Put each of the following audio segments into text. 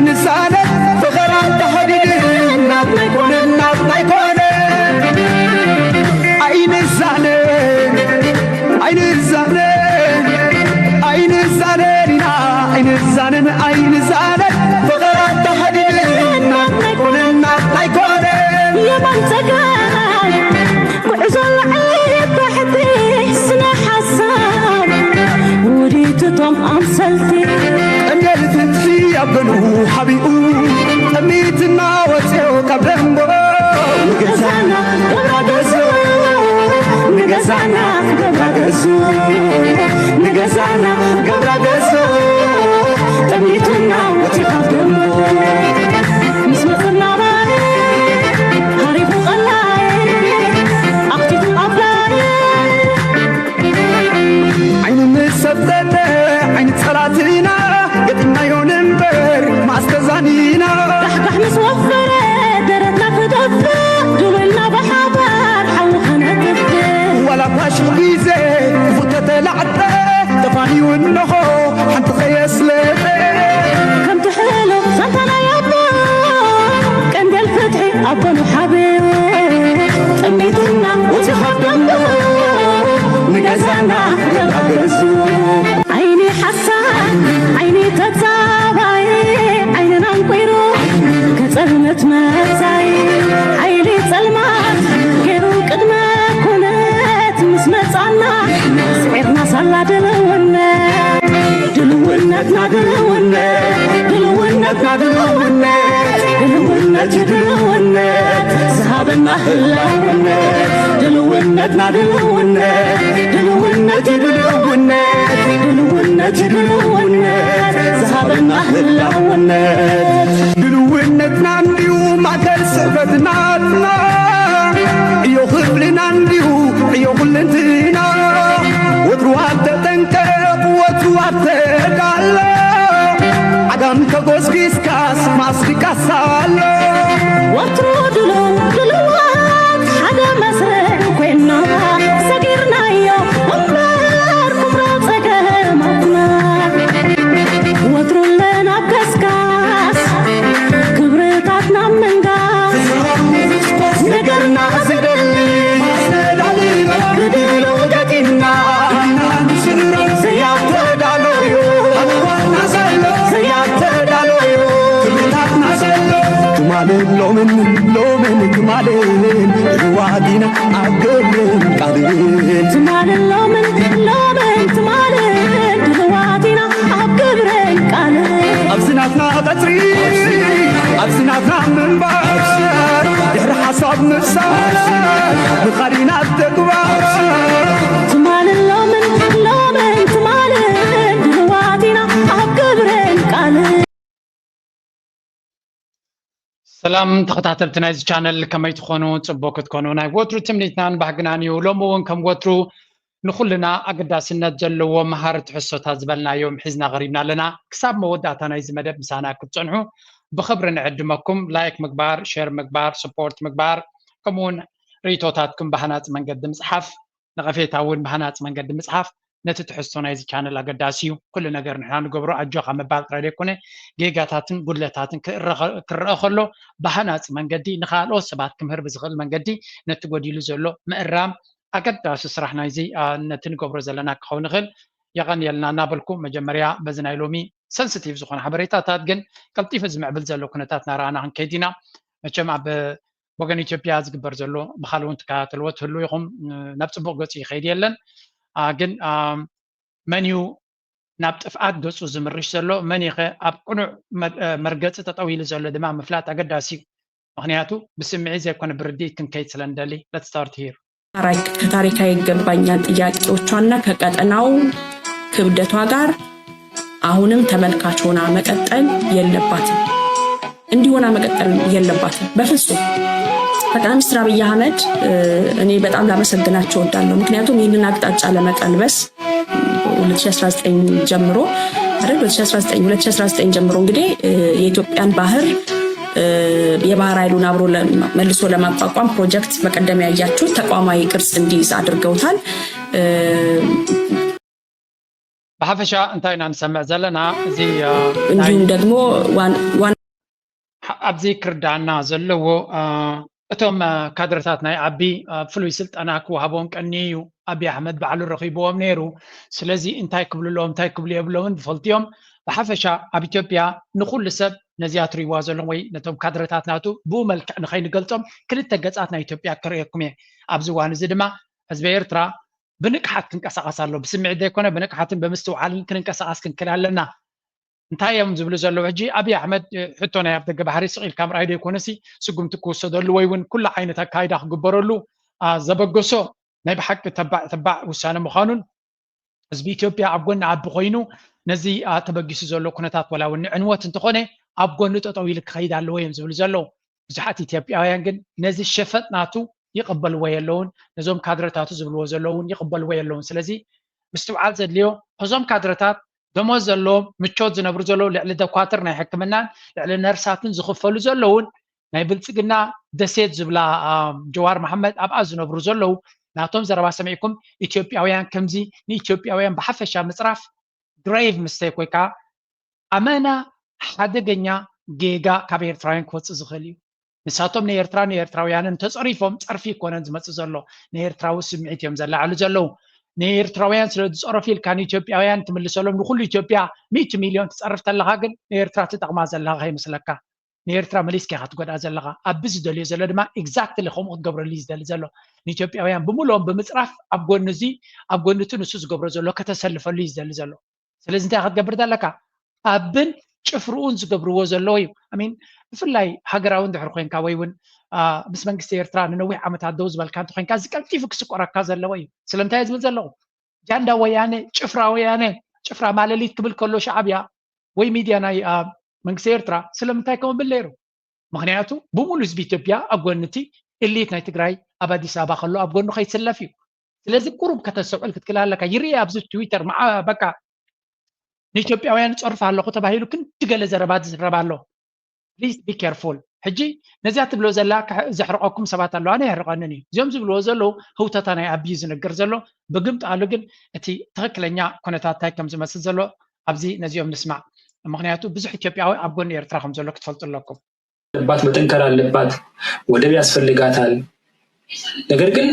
ንዛነ ፍቕራ ተኸዲድን ናትና ኣይኮነን፣ ናትና ኣይኮነን። ኣይንዛነ፣ ኣይንዛነ፣ ኣይንዛነን ኢና፣ ኣይንዛነን፣ ኣይንዛነን። ፍቕራ ተኸዲድን ናትና ኣይኮነን፣ ናትና ኣይኮነን። የማን ጸጋም ጉዕዞ ላዕሊ ታሕቲ ስነ ሓሳብ ውዲት እቶም ኣምሰልቲ። ቀንዴል ፍትሒ ኣብ ገኑ ሓቢኡ ጠሚትና ወፅዮ ካብ ደንጎ። ንገዛና ገብራ ገዙ፣ ንገዛና ገብራ ገዙ፣ ንገዛና ገብራ ገዙ ጠሚትና ወፅዮ ካብ ደንጎ። ምስ መፅና ባይ ሃሪቡ ቐላይ ኣኽቲቱ ኣፍላይ። ዓይኒ ምስ ሰብተተ ዓይኒ ጸላትና ገጢምናዮ ንንበር ማስተዛኒና። ዳሕዳሕ ምስ ወፈረ ደረትና ክደፍእ ድሉልና ብሓባር ሓዊ ከነጥፍእ። ዋላ እኳ ሽሕ ግዜ ክፉት ተተላዕጠ ተፋንዩ እንሆ ሓንቲ ከየስለጠ። ከምቲ ሕሉፍ ዛንታ ናይ ኣቦ ቀንዴል ፍትሒ ኣብ ጎኑ ሓቢኡ ጠሚትና ወፂ ካብ ደንጎ ንገዛና ገዛ ገዙ። ዓይኒ ሓሳድ ዓይኒ ተጻባይ ዓይንና ኣንቂሩ ከጸልመት መጻይ ሓይሊ ጸልማት ገይሩ ቅድመ ኩነት ምስ መጻና ስዒርና ሳላ ድልውነት። ድልውነትና ድልውነት፣ ድልውነትና ድልውነት፣ ድልውነት እዩ ድልውነት ዝሃበና ህላውነት። ድልውነትና ድልውነት፣ ድልውነት እዩ ድልውነት፣ ድልውነት እዩ ድልውነት ዝሃበና ህላውነት። ድልውነትና እንዲሁ ማእከል ስሕበትናትና እዩ ክብልና እንዲሁ እዩ ኩልንትና ወትሩ ኣብ ተጠንቀቕ ወትሩ ኣብ ተዳሎ ዓጋም ተጎስጊስካስ ማስቲካስ ኣሎ። ወትሩ ድሉው ድሉዋት ሓደ መስርዕ ኮይና ሰጊርናዮ እምበር ኩምራ ጸገማትና ወትሩ ኣለና ኣብ ገስጋስ ክብርታትና ምንጋስ ነገርና ዘደሊ ርድኢት ገጢምና ዘያተዳሎዩ ዘያተዳሎዩ ትማልን ሎምን ሎምን ትማልን ርዋዲና ኣብ ግብርን ቃልን ትማልን ሎምን ሎምን ትማልን ድልዋቲና ኣብ ግብርን ቃልን ኣብዚ ናትና ቀጽሪ ኣብዚ ናትና ምንባር ድሕሪ ሓሳብ ምፍሳር ንኻዲና ተግባር ትማልን ሎምን ሎምን ትማልን ድልዋቲና ኣብ ግብርን ቃልን። ሰላም ተኸታተልቲ ናይዚ ቻነል፣ ከመይ ትኾኑ? ጽቡቅ ክትኮኑ ናይ ወትሩ ትምኒትናን ባህግናን እዩ። ሎሚ እውን ከም ወትሩ ንኹልና ኣገዳስነት ዘለዎ መሃሪ ትሕዝቶታት ዝበልናዮም ሒዝና ቀሪብና ኣለና። ክሳብ መወዳእታ ናይዚ መደብ ምሳና ክትጸንሑ ብኽብሪ ንዕድመኩም። ላይክ ምግባር፣ ሼር ምግባር፣ ስፖርት ምግባር፣ ከምኡውን ርእይቶታትኩም ብሃናጺ መንገዲ ምጽሓፍ፣ ነቐፌታ እውን ብሃናጺ መንገዲ ምጽሓፍ ነቲ ትሕዝቶ ናይዚ ቻነል ኣገዳሲ እዩ። ኩሉ ነገር ንሕና ንገብሮ ኣጆኻ ምባል ጥራይ ዘይኮነ፣ ጌጋታትን ጉድለታትን ክእረኸ-፣ ክረአ ከሎ ብሃናጺ መንገዲ ንኻልኦት ሰባት ክምህር ብዝኽእል መንገዲ ነቲ ጎዲሉ ዘሎ ምእራም ኣገዳሲ ስራሕ ናይዚ፣ ኣ፣ ነቲ ንገብሮ ዘለና ክኸውን ይኽእል። የቐንየልና እናበልኩ መጀመርያ በዚ ናይ ሎሚ ሰንስቲቭ ዝኾነ ሓበሬታታት ግን ቀልጢፉ ዝምዕብል ዘሎ ኩነታት እናረኣና ክንከይድ ኢና። መቸም ኣብ ወገን ኢትዮጵያ ዝግበር ዘሎ ብኻልእ እውን ትከታተልዎ ትህልዉ ኢኹም። ናብ ጽቡቕ ገጹ ይኸይድ የለን። ኣ፣ ግን፣ ኣ፣ መን እዩ ናብ ጥፍኣት ገጹ ዝምርሽ ዘሎ? መን እዩ ኸ ኣብ ቅኑዕ መ-፣ እ፣ መርገጺ ጠጠው ኢሉ ዘሎ ድማ ምፍላጥ ኣገዳሲ እዩ። ምኽንያቱ ብስምዒት ዘይኮነ ብርድኢት ክንከይድ ስለ ንደሊ። Let's start here። ታሪክ-፣ ከታሪካዊ ይገባኛል ጥያቄዎቿና ከቀጠናው ክብደቷ ጋር አሁንም ተመልካች ሆና መቀጠል የለባትም። እንዲህ ሆና መቀጠል የለባትም በፍጹም። ጠቅላይ ሚኒስትር አብይ አህመድ፣ እ፣ እኔ በጣም ላመሰግናቸው እወዳለሁ። ምክንያቱም ይህንን አቅጣጫ ለመቀልበስ ሁለት ሺህ አስራ ዘጠኝ ጀምሮ አይደል? ሁለት ሺህ አስራ ዘጠኝ፣ ሁለት ሺህ አስራ ዘጠኝ ጀምሮ እንግዲህ፣ እ፣ የኢትዮጵያን ባህር፣ እ፣ የባህር ኃይሉን አብሮ ለ-፣ መልሶ ለማቋቋም ፕሮጀክት በቀደም ያያችሁት ተቋማዊ ቅርጽ እንዲይዝ አድርገውታል። እ፣ ብሓፈሻ እንታይ ኢና ንሰምዕ ዘለና? እዚ እንዲሁም ደግሞ ዋን ኣብዚ ክርዳና ዘለዎ እቶም ካድረታት ናይ ኣቢ ፍሉይ ስልጠና ክወሃቦም ቀኒ እዩ። ኣቢ ኣሕመድ ባዕሉ ረኺብዎም ነይሩ። ስለዚ እንታይ ክብሉ ኣለዎም እንታይ ክብሉ የብሎምን ዝፈልጡ እዮም። ብሓፈሻ ኣብ ኢትዮጵያ ንኩሉ ሰብ ነዚኣ ትሪእዋ ዘለኹም ወይ ነቶም ካድረታት ናቱ ብኡ መልክዕ ንኸይንገልጾም ክልተ ገጻት ናይ ኢትዮጵያ ክርእየኩም እየ። ኣብዚ እዋን እዚ ድማ ህዝቢ ኤርትራ ብንቅሓት ክንቀሳቐስ ኣሎ። ብስምዒት ዘይኮነ ብንቅሓትን ብምስትውዓልን ክንንቀሳቐስ ክንክእል ኣለና። እንታይ እዮም ዝብሉ ዘለዉ? ሕጂ ኣብይ ኣሕመድ ሕቶ ናይ ኣብ ደገ ባሕሪ ስቕ ኢልካ ምርኣይ ዘይኮነሲ ስጉምቲ ክውሰደሉ ወይ እውን ኩሉ ዓይነት ኣካይዳ ክግበረሉ ዘበገሶ ናይ ብሓቂ ተባዕ ተባዕ ውሳነ ምዃኑን ህዝቢ ኢትዮጵያ ኣብ ጎኒ ኣቢ ኮይኑ ነዚ ተበጊሱ ዘሎ ኩነታት ዋላ እውን ንዕንወት እንተኾነ ኣብ ጎኒ ጠጠው ኢሉ ክኸይድ ኣለዎ እዮም ዝብሉ ዘለዉ። ብዙሓት ኢትዮጵያውያን ግን ነዚ ሸፈጥ ናቱ ይቕበልዎ የለውን። ነዞም ካድረታቱ ዝብልዎ ዘለዉ እውን ይቕበልዎ የለውን። ስለዚ ምስትውዓል ዘድልዮ እዞም ካድረታት ደሞዝ ዘለዎም ምቾት ዝነብሩ ዘለዉ ልዕሊ ደኳትር ናይ ሕክምናን ልዕሊ ነርሳትን ዝኽፈሉ ዘለውን ናይ ብልፅግና ደሴት ዝብላ ጀዋር መሓመድ ኣብኣ ዝነብሩ ዘለዉ ናቶም ዘረባ ሰሚዕኩም ኢትዮጵያውያን ከምዚ ንኢትዮጵያውያን ብሓፈሻ ምፅራፍ grave mistake ወይ ከዓ ኣመና ሓደገኛ ጌጋ ካብ ኤርትራውያን ክወፅእ ዝኽእል እዩ። ንሳቶም ንኤርትራ ንኤርትራውያንን ተፀሪፎም ፀርፊ ይኮነን ዝመፅእ ዘሎ ንኤርትራዊ ስምዒት እዮም ዘላዕሉ ዘለዉ። ንኤርትራውያን ስለ ዝፀረፉ ኢልካ ንኢትዮጵያውያን ትምልሰሎም ንኩሉ ኢትዮጵያ ሚእቲ ሚልዮን ትፀርፍ ተለካ ግን ንኤርትራ ትጠቕማ ዘለካ ከይመስለካ። ንኤርትራ መሊስካ ኢኻ ትጎድኣ ዘለኻ። ኣቢ ዝደልዮ ዘሎ ድማ exactly ከምኡ ክትገብረሉ እዩ ዝደሊ ዘሎ። ንኢትዮጵያውያን ብምልኦም ብምፅራፍ ኣብ ጎኒ እዚ ኣብ ጎኒ እቲ ንሱ ዝገብሮ ዘሎ ከተሰልፈሉ እዩ ዝደሊ ዘሎ። ስለዚ እንታይ ክትገብር ዘለካ ኣብን ጭፍርኡን ዝገብርዎ ዘለዉ እዩ ሚን ብፍላይ ሃገራዊ እንድሕር ኮንካ ወይ እውን ምስ መንግስቲ ኤርትራ ንነዊሕ ዓመታት ደው ዝበልካ እንተኮንካ እዚ ቀልጢፉ ክስቆረካ ዘለዎ እዩ ስለምንታይ ዝብል ዘለኹ ጃንዳ ወያነ ጭፍራ ወያነ ጭፍራ ማለሊት ክብል ከሎ ሻዕብያ ወይ ሚድያ ናይ መንግስቲ ኤርትራ ስለምንታይ ከምብል ነይሩ ምክንያቱ ብሙሉ ህዝቢ ኢትዮጵያ ኣብ ጎኒ እቲ እሊት ናይ ትግራይ ኣብ ኣዲስ ኣበባ ከሎ ኣብ ጎኑ ከይስለፍ እዩ ስለዚ ቁሩብ ከተስተውዕል ክትክእል ኣለካ ይርእ ኣብዚ ትዊተር በቃ ንኢትዮጵያውያን ጸርፍ ኣለኹ ተባሂሉ ክንዲ ገለ ዘረባ ዝዝረብ ኣሎ please be careful ሕጂ ነዚኣ ትብሎ ዘላ ዘሕርቐኩም ሰባት ኣለዋ ኣነ የሕርቐንን እዩ እዚኦም ዝብልዎ ዘለዉ ህውተታ ናይ ኣቢ ዝነገር ዘሎ ብግምጣሉ ግን እቲ ትኽክለኛ ኩነታት እንታይ ከም ዝመስል ዘሎ ኣብዚ ነዚኦም ንስማዕ ምክንያቱ ብዙሕ ኢትዮጵያዊ ኣብ ጎኒ ኤርትራ ከም ዘሎ ክትፈልጡ ኣለኩም ባት መጠንከር ኣለባት ወደብ ያስፈልጋታል ነገር ግን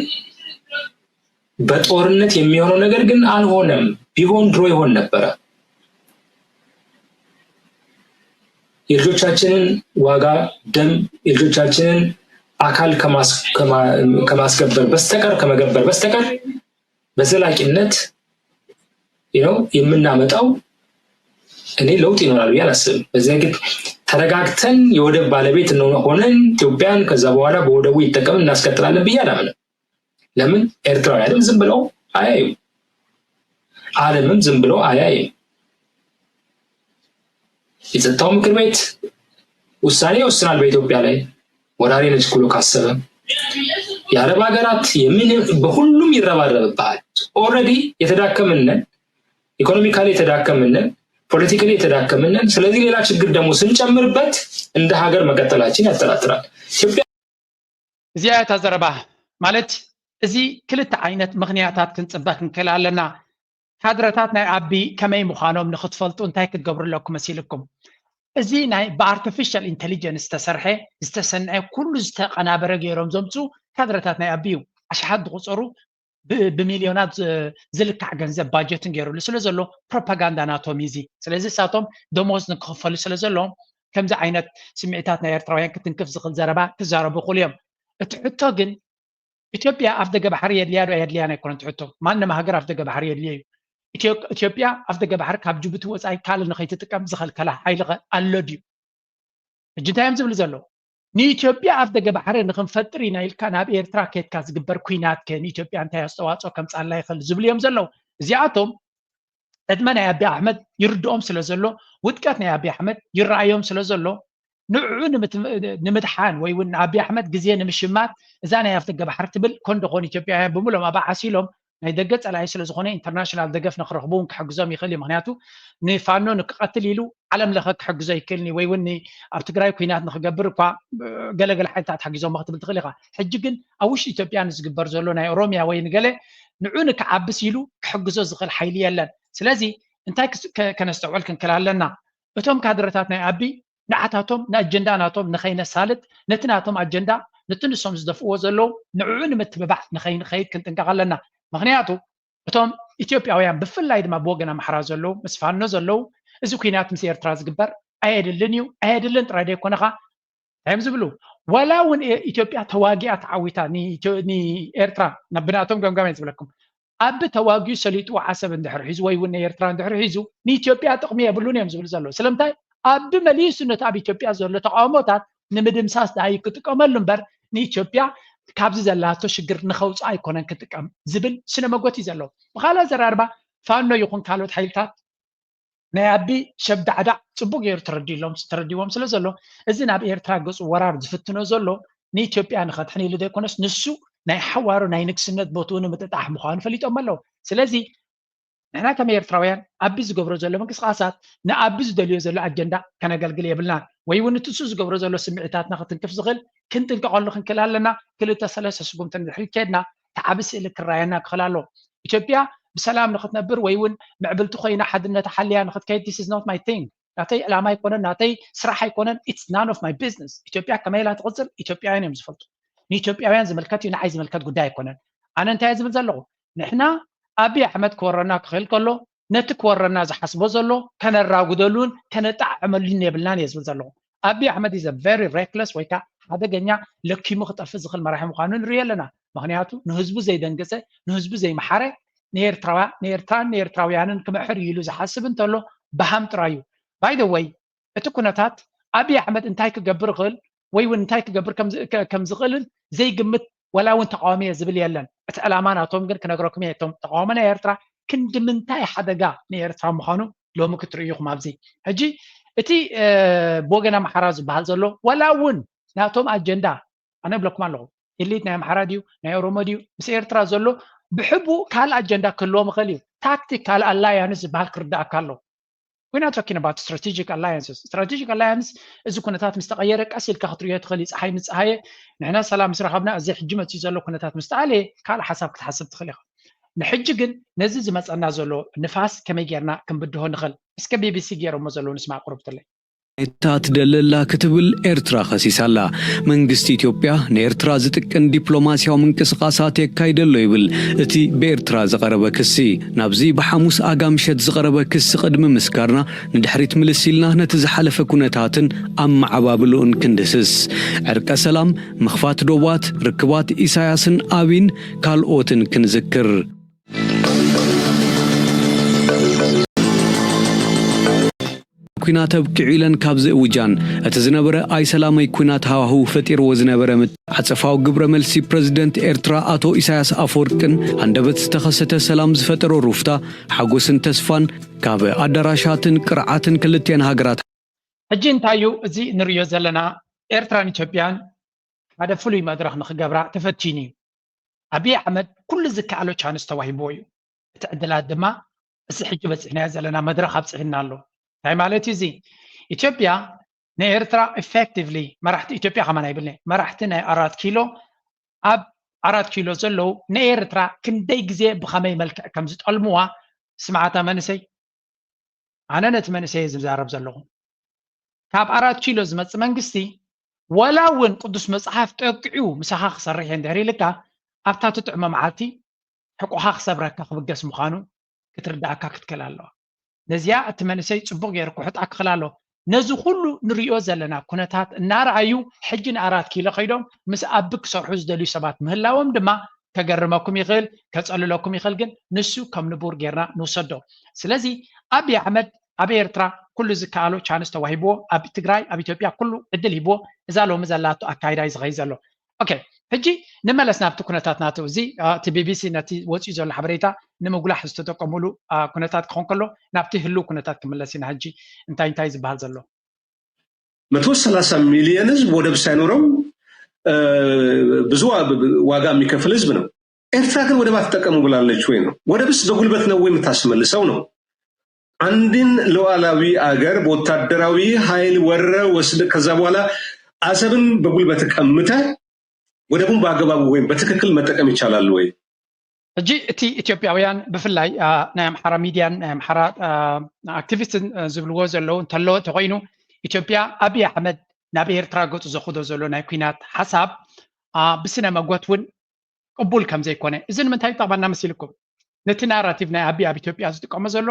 በጦርነት የሚሆነው ነገር ግን አልሆነም ቢሆን ድሮ ይሆን ነበረ የልጆቻችንን ዋጋ ደም የልጆቻችንን አካል ከማስገበር በስተቀር ከመገበር በስተቀር በዘላቂነት ነው የምናመጣው እኔ ለውጥ ይኖራል ብዬ አላስብም። በዚያ ግን ተረጋግተን የወደብ ባለቤት ሆነን ኢትዮጵያን ከዛ በኋላ በወደቡ ይጠቀም እናስቀጥላለን ብዬ አላምንም። ለምን ኤርትራውያንም ዝም ብለው አያዩ፣ ዓለምም ዝም ብለው አያዩ። የጸጥታው ምክር ቤት ውሳኔ ይወስናል በኢትዮጵያ ላይ ወራሪ ነች ብሎ ካሰበ የአረብ ሀገራት የምን በሁሉም ይረባረብብሃል። already የተዳከምነን economically የተዳከምነን politically የተዳከምነን። ስለዚህ ሌላ ችግር ደግሞ ስንጨምርበት እንደ ሀገር መቀጠላችን ያጠራጥራል። ኢትዮጵያ እዚኣ እታ ዘረባ ማለት እዚ ክልተ ዓይነት ምክንያታት ክንፅበ ክንክእል ኣለና። ካድረታት ናይ ኣቢ ከመይ ምዃኖም ንክትፈልጡ እንታይ ክትገብሩ ኣለኩም መሲልኩም? እዚ ናይ ብኣርቲፊሻል ኢንቴሊጀንስ ዝተሰርሐ ዝተሰንዐ ኩሉ ዝተቀናበረ ገይሮም ዘምፅኡ ካድረታት ናይ ኣቢ እዩ። ኣሽሓት ዝቁፀሩ ብሚልዮናት ዝልካዕ ገንዘብ ባጀትን ገይሩሉ ስለ ዘሎ ፕሮፓጋንዳ ናቶም እዩ እዚ። ስለዚ እሳቶም ደሞዝ ንክኽፈሉ ስለ ዘለዎም ከምዚ ዓይነት ስምዒታት ናይ ኤርትራውያን ክትንክፍ ዝኽእል ዘረባ ክዛረቡ ይኽእሉ እዮም። እቲ ሕቶ ግን ኢትዮጵያ ኣፍ ደገ ባሕሪ የድልያ ዶ ኣየድልያን ኣይኮነን እቲ ሕቶ። ማንም ሃገር ኣፍ ደገ ባሕሪ የድልዮ እዩ። ኢትዮጵያ ኣፍ ደገ ባሕሪ ካብ ጅቡቲ ወፃኢ ካልእ ንኸይትጥቀም ዝኸልከላ ሓይሊ ኸ ኣሎ ድዩ? ሕጂ እንታይ እዮም ዝብሉ ዘለዉ? ንኢትዮጵያ ኣፍ ደገ ባሕሪ ንክንፈጥር ኢና ኢልካ ናብ ኤርትራ ከድካ ዝግበር ኩናት ከ ንኢትዮጵያ እንታይ ኣስተዋፅኦ ከምፃላ ይኽእል ዝብሉ እዮም ዘለዉ። እዚኣቶም ዕድመ ናይ ኣቢ ኣሕመድ ይርድኦም ስለ ዘሎ ውድቀት ናይ ኣቢ ኣሕመድ ይረኣዮም ስለ ዘሎ ንዕኡ ንምድሓን ወይ እውን ንኣቢ ኣሕመድ ግዜ ንምሽማት እዛ ናይ ኣፍ ደገ ባሕሪ ትብል ኮን ደኾን ኢትዮጵያውያን ብምሎም ኣብ ዓሲሎም ናይ ደገ ፀላኢ ስለ ዝኾነ ኢንተርናሽናል ደገፍ ንክረኽቡ እውን ክሕግዞም ይኽእል እዩ ምክንያቱ ንፋኖ ንክቐትል ኢሉ ዓለም ለኸ ክሕግዞ ይክእልኒ ወይ እውን ኣብ ትግራይ ኩናት ንክገብር እኳ ገለገለ ሓይልታት ሓጊዞም ክትብል ትኽእል ኢኻ ሕጂ ግን ኣብ ውሽጢ ኢትዮጵያ ንዝግበር ዘሎ ናይ ኦሮሚያ ወይ ንገለ ንዑ ንክዓብስ ኢሉ ክሕግዞ ዝኽእል ሓይሊ የለን ስለዚ እንታይ ክስ- ከ- ከነስተውዕል ክንክል ኣለና? እቶም ካድረታት ናይ ኣቢ ንዓታቶም ንኣጀንዳ ናቶም ንኸይነሳልጥ፣ ነቲ ናቶም ኣጀንዳ፣ ነቲ ንሶም ዝደፍእዎ ዘለዉ ንዕኡ ንምትብባዕ ንኸይንኸይድ ክንጥንቀቕ ኣለና። ምኽንያቱ እቶም ኢትዮጵያውያን ብፍላይ ድማ ብወገን ኣምሓራ ዘለዉ ምስ ፋኖ ዘለዉ እዚ ኩናት ምስ ኤርትራ ዝግበር ኣየድልን እዩ፣ ኣየድልን ጥራይ ደይኮነ ኸዓ እንታይ እዮም ዝብሉ? ዋላ እውን ኤ- ኢትዮጵያ ተዋጊኣ ተዓዊታ ንኢትዮ- ንኤርትራ ናብ ብናቶም ገምጋም እየ ዝብለኩም። ኣቢ ተዋጊኡ ሰሊጡ ዓሰብ እንድሕር ሒዙ ወይ እውን ንኤርትራ እንድሕር ሒዙ ንኢትዮጵያ ጥቕሚ የብሉን እዮም ዝብሉ ዘለዉ። ስለምንታይ? ኣቢ መሊሱ ነቲ ኣብ ኢትዮጵያ ዘሎ ተቃውሞታት ንምድምሳስ ደኣ እዩ ክጥቀመሉ እምበር ንኢትዮጵያ ካብዚ ዘላቶ ሽግር ንኸውፅኣ ኣይኮነን ክጥቀም ዝብል ስነ መጎት እዩ ዘለዎ። ብኻልእ ኣዘራርባ ፋኖ ይኹን ካልኦት ሓይልታት ናይ ኣቢ ሸብዳዕዳዕ ጽቡቅ ገይሩ ተረዲሎም ተረዲዎም ስለ ዘሎ እዚ ናብ ኤርትራ ገጹ ወራር ዝፍትኖ ዘሎ ንኢትዮጵያ ንኸድሕን ኢሉ ዘይኮነስ ንሱ ናይ ሓዋሩ ናይ ንግስነት ቦትኡ ንምጥጣሕ ምዃኑ ፈሊጦም ኣለዉ። ስለዚ ንሕና ከም ኤርትራውያን ኣቢ ዝገብሮ ዘሎ ምንቅስቃሳት ንኣቢ ዝደልዮ ዘሎ ኣጀንዳ ከነገልግል የብልናን ወይ እውን እቲ እሱ ዝገብሮ ዘሎ ስምዒታትና ክትንክፍ ዝኽእል ክንጥንቀቐሉ ክንክእል ኣለና። ክልተ ሰለስተ ስጉምቲ ንድሕሪት ከድና እቲ ዓቢ ስእሊ ክረኣየና ክኽእል ኣለዎ። ኢትዮጵያ ብሰላም ንክትነብር ወይ እውን ምዕብልቲ ኮይና ሓድነታ ሓልያ ንክትከይድ this is not my thing ናተይ ዕላማ ኣይኮነን ናተይ ስራሕ ኣይኮነን it's none of my business ኢትዮጵያ ከመይ ኢላ ትቕፅል ኢትዮጵያውያን እዮም ዝፈልጡ ንኢትዮጵያውያን ዝምልከት እዩ ንዓይ ዝምልከት ጉዳይ ኣይኮነን ኣነ እንታይ ዝብል ዘለኹ ንሕና ኣብይ ኣሕመድ ክወረና ክኽእል ከሎ ነቲ ክወረና ዝሓስቦ ዘሎ ከነራጉደሉን ከነጣዕመሉን የብልናን እየ ዝብል ዘለኹ ኣብይ ኣሕመድ is a very reckless ወይ ከዓ ሓደገኛ ለኪሙ ክጠፍእ ዝኽእል መራሒ ምዃኑ ንርኢ ኣለና ምኽንያቱ ንህዝቡ ዘይደንገፀ ንህዝቡ ዘይመሓረ ንኤርትራውያ ንኤርትራን ንኤርትራውያንን ክምሕር እዩ ኢሉ ዝሓስብ እንተሎ በሃም ጥራይ እዩ by the way እቲ ኩነታት ኣብይ ኣሕመድ እንታይ ክገብር ይኽእል ወይ እውን እንታይ ክገብር ከም ዝኽእልን ዘይግምት ወላ እውን ተቃዋሚ እየ ዝብል የለን እቲ ዕላማ ናቶም ግን ክነግረኩም እየ እቶም ተቃዋሚ ናይ ኤርትራ ክንዲ ምንታይ ሓደጋ ንኤርትራ ምዃኑ ሎሚ ክትርእዩኹም ኣብዚ ሕጂ እቲ ብወገን ኣምሓራ ዝበሃል ዘሎ ወላ እውን ናቶም ኣጀንዳ ኣነ ብለኩም ኣለኹ ኢሊት ናይ ኣምሓራ ድዩ ናይ ኦሮሞ ድዩ ምስ ኤርትራ ዘሎ ብሕቡእ ካልእ ኣጀንዳ ክህልዎም ይኽእል እዩ ታክቲካል ኣላያንስ ዝበሃል ክርዳእካ ኣለዎ We're not talking about strategic alliances. Strategic alliance እዚ ኩነታት ምስ ተቐየረ ቀስ ኢልካ ክትርእዮ ትኽእል እዩ። ፀሓይ ምስ ፀሃየ ንሕና ሰላም ምስ ረኸብና እዚ ሕጂ መፅዩ ዘሎ ኩነታት ምስ ተኣለየ ካልእ ሓሳብ ክትሓስብ ትኽእል ኢኻ። ንሕጂ ግን ነዚ ዝመፀና ዘሎ ንፋስ ከመይ ጌርና ክንብድሆ ንኽእል? እስከ ቢቢሲ ገይሮሞ ዘለዉ ንስማዕ ቁሩብ ትለይ። እታ ትደለላ ክትብል ኤርትራ ኸሲሳላ። መንግስቲ ኢትዮጵያ ንኤርትራ ዝጥቅን ዲፕሎማስያዊ ምንቅስቓሳት የካይደሎ ይብል እቲ ብኤርትራ ዝቐረበ ክሲ። ናብዚ ብሓሙስ ኣጋ ምሸት ዝቐረበ ክሲ ቅድሚ ምስጋርና ንድሕሪት ምልስ ኢልና ነቲ ዝሓለፈ ኩነታትን ኣመዓባብልኡን ክንድህስስ። ዕርቀ ሰላም፣ ምኽፋት ዶባት፣ ርክባት ኢሳያስን ኣብይን ካልኦትን ክንዝክር። ኲናት ኣብቂዑ ኢለን ካብ ዝእውጃን እቲ ዝነበረ ኣይሰላማይ ኲናት ሃዋህው ፈጢርዎ ዝነበረ ዓጸፋዊ ግብረ መልሲ ፕረዚደንት ኤርትራ ኣቶ ኢሳያስ ኣፈወርቅን ሃንደበት ዝተኸሰተ ሰላም ዝፈጠሮ ሩፍታ ሓጎስን ተስፋን ካብ ኣዳራሻትን ቅርዓትን ክልቲኤን ሃገራት ሕጂ እንታይ እዩ እዚ ንርእዮ ዘለና ኤርትራን ኢትዮጵያን ሓደ ፍሉይ መድረኽ ንኽገብራ ተፈቲኑ እዩ ኣብይ ኣሕመድ ኩሉ ዝከኣሎ ቻንስ ተዋሂብዎ እዩ እቲ ዕድላት ድማ እዚ ሕጂ በፂሕናዮ ዘለና መድረኽ ኣብፅሕና ኣሎ እንታይ ማለት እዩ እዚ ኢትዮጵያ ንኤርትራ effectively መራሕቲ ኢትዮጵያ ከማን ኣይብልኒ መራሕቲ ናይ ኣራት ኪሎ ኣብ ኣራት ኪሎ ዘለዉ ንኤርትራ ክንደይ ግዜ ብኸመይ መልክዕ ከም ዝጠልምዋ ስማዕታ መንእሰይ ኣነ ነቲ መንእሰይ ዝዛረብ ዘለኹ ካብ ኣራት ኪሎ ዝመፅእ መንግስቲ ወላ እውን ቅዱስ መፅሓፍ ጠቂዑ ምሳኻ ክሰርሕ እየ እንድሕር ኢልካ ኣብታ ትጥዕሞ መዓልቲ ሕቆኻ ክሰብረካ ክብገስ ምዃኑ ክትርዳእካ ክትክእል ኣለዋ ነዚኣ እቲ መንእሰይ ፅቡቅ ገይሩ ክሕጣ ክኽእል ኣለዎ ነዚ ኩሉ ንሪኦ ዘለና ኩነታት እናረኣዩ ሕጂ ንኣራት ኪሎ ከይዶም ምስ ኣቢ ክሰርሑ ዝደልዩ ሰባት ምህላዎም ድማ ከገርመኩም ይኽእል ከፀልለኩም ይኽእል ግን ንሱ ከም ንቡር ጌርና ንውሰዶ ስለዚ ኣብይ ኣሕመድ ኣብ ኤርትራ ኩሉ ዝከኣሎ ቻንስ ተዋሂብዎ ኣብ ትግራይ ኣብ ኢትዮጵያ ኩሉ ዕድል ሂብዎ እዛ ሎሚ ዘላቶ ኣካይዳ እዩ ዝኸይ ዘሎ ኦኬ ሕጂ ንመለስ ናብቲ ኩነታት ናቱ እዚ እቲ ቢቢሲ ነቲ ወፂኡ ዘሎ ሓበሬታ ንምጉላሕ ዝተጠቀሙሉ ኩነታት ክኾን ከሎ ናብቲ ህልው ኩነታት ክምለስ ኢና ሕጂ እንታይ እንታይ ዝበሃል ዘሎ መቶ ሰላሳ ሚሊዮን ህዝብ ወደብ ሳይኖረው ብዙ ዋጋ የሚከፍል ህዝብ ነው። ኤርትራ ግን ወደብ አትጠቀሙ ብላለች ወይ ነው? ወደብስ በጉልበት ነው ወይ የምታስመልሰው ነው? አንድን ሉዓላዊ አገር በወታደራዊ ኃይል ወረ ወስደ ከዛ በኋላ አሰብን በጉልበት ቀምተ ወደቡን በአግባቡ ወይም በትክክል መጠቀም ይቻላል ወይ? ሕጂ እቲ ኢትዮጵያውያን ብፍላይ ናይ ኣምሓራ ሚድያን ናይ ኣምሓራ ኣክቲቪስትን ዝብልዎ ዘለዉ እንተሎ ተኮይኑ፣ ኢትዮጵያ ኣብይ ኣሕመድ ናብ ኤርትራ ገፁ ዘኽዶ ዘሎ ናይ ኩናት ሓሳብ ብስነ መጎት እውን ቅቡል ከም ዘይኮነ። እዚ ንምንታይ ይጠቕመና መሲልኩም? ነቲ ናራቲቭ ናይ ኣብይ ኣብ ኢትዮጵያ ዝጥቀሞ ዘሎ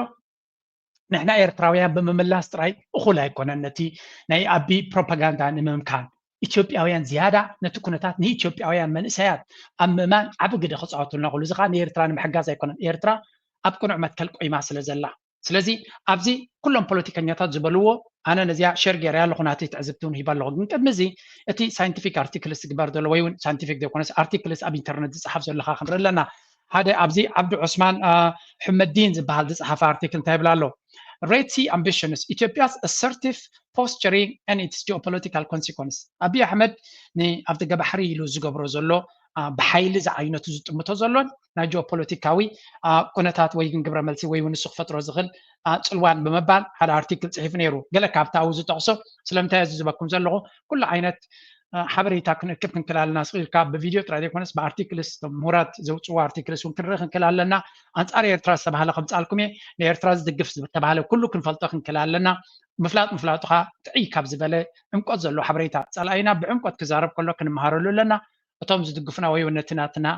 ንሕና ኤርትራውያን ብምምላስ ጥራይ እኹል ኣይኮነን። ነቲ ናይ ኣቢ ፕሮፓጋንዳ ንምምካን ኢትዮጵያውያን ዝያዳ ነቲ ኩነታት ንኢትዮጵያውያን መንእሰያት ኣብ ምእማን ዓቢ ግደ ክፃወቱልና ክእሉ። እዚ ከዓ ንኤርትራ ንምሕጋዝ ኣይኮነን። ኤርትራ ኣብ ቅኑዕ መትከል ቆይማ ስለ ዘላ። ስለዚ ኣብዚ ኩሎም ፖለቲከኛታት ዝበልዎ ኣነ ነዚኣ ሸር ገይረ ኣለኹ፣ ናተይ ትዕዝብቲ እውን ሂበ ኣለኹ። ግን ቅድሚ እዚ እቲ ሳይንቲፊክ ኣርቲክልስ ዝግበር ዘሎ ወይ እውን ሳይንቲፊክ ዘይኮነስ ኣርቲክልስ ኣብ ኢንተርነት ዝፅሓፍ ዘለካ ክንርኢ ኣለና። ሓደ ኣብዚ ዓብዱ ዑስማን ሕመዲን ዝበሃል ዝፀሓፈ ኣርቲክል እንታይ ይብል ኣሎ? Red Sea ambitions, Ethiopia's assertive posturing and its geopolitical consequence። ኣብይ ኣሕመድ ንኣፍደገ ባሕሪ ኢሉ ዝገብሮ ዘሎ ብሓይሊ ዝዓይነቱ ዝጥምቶ ዘሎን ናይ ጂኦፖለቲካዊ ኩነታት ወይ ግን ግብረ መልሲ ወይ እውን ንሱ ክፈጥሮ ዝኽእል ፅልዋን ብምባል ሓደ ኣርቲክል ፅሒፉ ነይሩ። ገለ ካብቲ ኣብኡ ዝጠቕሶ ስለምንታይ እዚ ዝበኩም ዘለኹ ኩሉ ዓይነት ሓበሬታ ክንእክብ ክንክል ኣለና። ስኢልካ ብቪድዮ ጥራይ ዘይኮነስ ብኣርቲክልስ ምሁራት ዘውፅዎ ኣርቲክልስ እውን ክንርኢ ክንክል ኣለና። ኣንፃር ኤርትራ ዝተባሃለ ከምፃልኩም እየ። ንኤርትራ ዝድግፍ ዝተባሃለ ኩሉ ክንፈልጦ ክንክል ኣለና። ምፍላጥ ምፍላጡ ከዓ ጥዕይ ካብ ዝበለ ዕምቆት ዘለዎ ሓበሬታ። ፀላኢና ብዕምቆት ክዛረብ ከሎ ክንመሃረሉ ኣለና። እቶም ዝድግፉና ወይ እውን ነቲ ናትና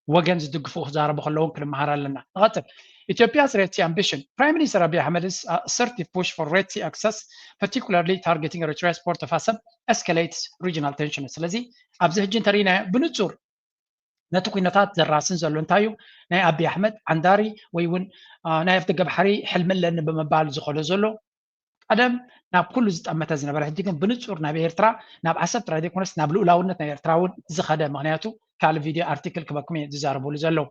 ወገን ዝድግፉ ክዛረቡ ከለውን ክንመሃር ኣለና። ንቐፅል። Ethiopia's Red Sea ambition. Prime Minister Abiy Ahmed's assertive push for Red Sea access, particularly targeting Eritrea's port of Assab, escalates regional tension. ስለዚ ኣብዚ ሕጂ እንተሪእናዮ ብንፁር ነቲ ኩነታት ዘራስን ዘሎ እንታይ እዩ? ናይ ኣብይ ኣሕመድ ዓንዳሪ ወይ እውን ናይ ኣፍደገ ባሕሪ ሕልሚ ኣለኒ ብምባል ዝኸዶ ዘሎ ቀደም ናብ ኩሉ ዝጠመተ ዝነበረ ሕጂ ግን ብንፁር ናብ ኤርትራ ናብ ዓሰብ ጥራይ ዘይኮነስ ናብ ልኡላውነት ናይ ኤርትራ እውን ዝኸደ። ምክንያቱ ካልእ ቪድዮ ኣርቲክል ክበኩም እየ ዝዛረብሉ ዘለዉ።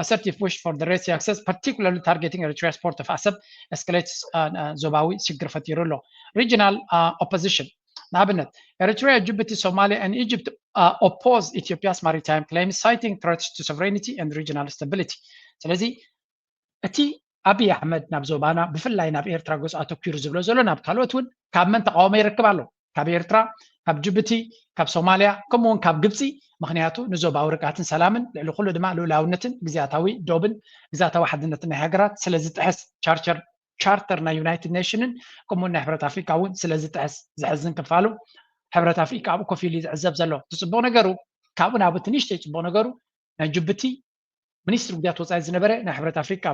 Assertive push for the Red Sea access, particularly targeting Eritrea's port of Assab, escalates ዞባዊ ሽግር ፈጢሩ ኣሎ። Regional opposition ንኣብነት Eritrea, Djibouti, Somalia and Egypt oppose Ethiopia's maritime claims, citing threats to sovereignty and regional stability. ስለዚ እቲ ኣብይ ኣሕመድ ናብ ዞባና ብፍላይ ናብ ኤርትራ ገፁ ኣተኪሩ ዝብሎ ዘሎ ናብ ካልኦት እውን ካብ መን ተቃውሞ ይረክብ ኣሎ? ካብ ኤርትራ፣ ካብ ጅቡቲ፣ ካብ ሶማልያ ከምኡ እውን ካብ ግብፂ። ምክንያቱ ንዞባዊ ርግኣትን ሰላምን ልዕሊ ኩሉ ድማ ልኡላውነትን ግዝያታዊ ዶብን ግዝያታዊ ሓድነትን ናይ ሃገራት ስለ ዝጥሕስ ቻርተር ቻርተር ናይ ዩናይትድ ኔሽንን ከምኡ ናይ ሕብረት ኣፍሪካ እውን ስለ ዝጥሕስ። ዘሕዝን ክፋሉ ሕብረት ኣፍሪካ ኣብኡ ኮፍ ኢሉ ዝዕዘብ ዘሎ። እቲ ፅቡቅ ነገሩ ካብኡ ናብ እቲ ንእሽተይ ፅቡቅ ነገሩ ናይ ጅቡቲ ሚኒስትሪ ጉዳያት ወፃኢ ዝነበረ ናይ ሕብረት ኣፍሪካ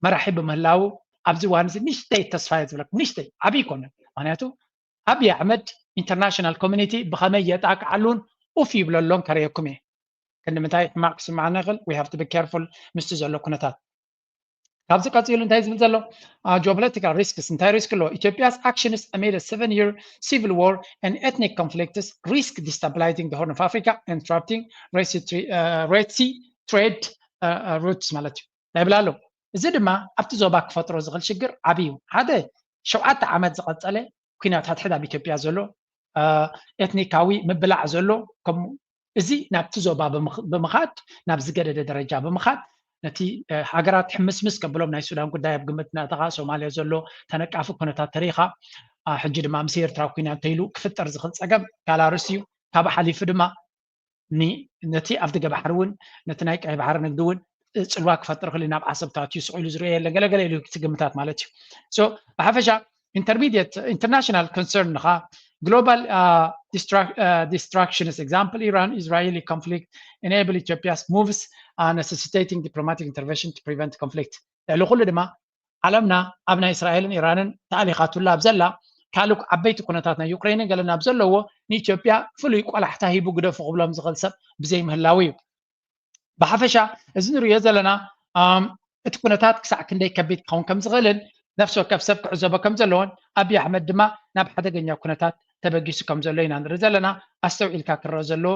መራሒ ብምህላው ኣብዚ እዋን እዚ ንእሽተይ ተስፋ እየ ዝብለኩም። ንእሽተይ ዓብዪ ይኮነን። ምክንያቱ ኣብይ ኣሕመድ ኢንተርናሽናል ኮሚኒቲ ብከመይ የጣቅዓሉን ኡፍ ይብለሎን ከርእየኩም እየ። ክንዲ ምንታይ ሕማቅ ክስምዓና ይኽእል። We have to be careful ምስቲ ዘሎ ኩነታት። ካብዚ ቀፂሉ እንታይ ዝብል ዘሎ geopolitical risks እንታይ ሪስክ ኣሎ? Ethiopia's actions amid a seven year civil war and ethnic conflicts risk destabilizing the Horn of Africa and disrupting Red Sea trade routes ማለት እዩ። ናይ ብላ ኣሎ። እዚ ድማ ኣብቲ ዞባ ክፈጥሮ ዝኽእል ሽግር ዓብዪ እዩ። ሓደ ሸውዓተ ዓመት ዝቐፀለ ኩናት ሕድሕድ ኣብ ኢትዮጵያ ዘሎ ኤትኒካዊ ምብላዕ ዘሎ ከምኡ እዚ ናብቲ ዞባ ብምኻድ ናብ ዝገደደ ደረጃ ብምኻድ ነቲ ሃገራት ሕምስምስ ከብሎም ናይ ሱዳን ጉዳይ ኣብ ግምት እናእተኻ ሶማልያ ዘሎ ተነቃፊ ኩነታት ተሪኻ ሕጂ ድማ ምስ ኤርትራ ኩናት ተይሉ ክፍጠር ዝኽእል ፀገም ካልእ ኣርእስቲ እዩ። ካብኡ ሓሊፉ ድማ ነቲ ኣፍደገ ባሕሪ እውን ነቲ ናይ ቀይ ባሕሪ ንግዲ እውን ፅልዋ ክፈጥር ክእል ናብ ዓሰብ ታትዩ ስቕ ኢሉ ዝርኦ የለን ገለገለ ኢሉ እቲ ግምታት ማለት እዩ። ብሓፈሻ intermediate international concern ንኻ global distractions example Iran Israeli conflict enable Ethiopia's moves necessitating diplomatic intervention to prevent conflict። ልዕሊ ኩሉ ድማ ዓለምና ኣብ ናይ እስራኤልን ኢራንን ተኣሊኻቱላ ኣብ ዘላ ካልእ ዓበይቲ ኩነታት ናይ ዩክሬንን ገለን ኣብ ዘለዎ ንኢትዮጵያ ፍሉይ ቆላሕታ ሂቡ ግደፉ ክብሎም ዝኽእል ሰብ ብዘይምህላው እዩ። ብሓፈሻ እዚ ንሪኦ ዘለና እቲ ኩነታት ክሳዕ ክንደይ ከቢድ ክኸውን ከም ዝኽእልን ነፍሲ ወከፍ ሰብ ክዕዘቦ ከም ዘለዎን ኣብይ ኣሕመድ ድማ ናብ ሓደገኛ ኩነታት ተበጊሱ ከም ዘሎ ኢና ንርኢ ዘለና። ኣስተውዒልካ ክረአ ዘለዎ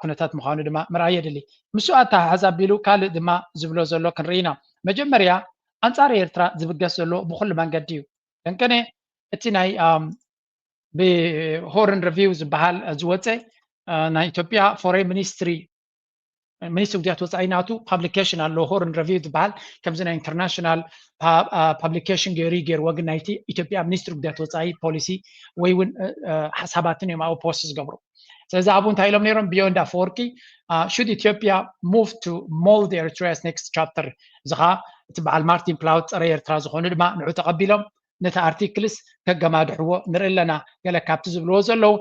ኩነታት ምዃኑ ድማ ምርኣይ የድሊ። ምስኡ ኣተሓሕዝ ኣቢሉ ካልእ ድማ ዝብሎ ዘሎ ክንርኢ ኢና። መጀመርያ ኣንፃር ኤርትራ ዝብገስ ዘሎ ብኩሉ መንገዲ እዩ። ደንቀነ እቲ ናይ ብሆርን ሪቪው ዝበሃል ዝወፀ ናይ ኢትዮጵያ ፎሬን ሚኒስትሪ ሚኒስትሪ ጉዳያት ወፃኢ ናቱ ፓብሊኬሽን ኣሎ ሆርን ሪቪው ዝበሃል ከምዚ ናይ ኢንተርናሽናል ፓብሊኬሽን ገይሩ ገይርዎ ግን ናይቲ ኢትዮጵያ ሚኒስትሪ ጉዳያት ወፃኢ ፖሊሲ ወይ እውን ሓሳባትን እዮም ኣብኡ ፖስት ዝገብሩ። ስለዚ ኣብኡ እንታይ ኢሎም ነይሮም? Beyond ኣፈወርቂ, should Ethiopia move to mold Eritrea's next chapter? እዚ ከዓ እቲ በዓል ማርቲን ፕላውት ጸረ ኤርትራ ዝኾኑ ድማ ንዑ ተቐቢሎም ነቲ ኣርቲክልስ ከገማድሕዎ ንርኢ ኣለና። ገለ ካብቲ ዝብልዎ ዘለዉ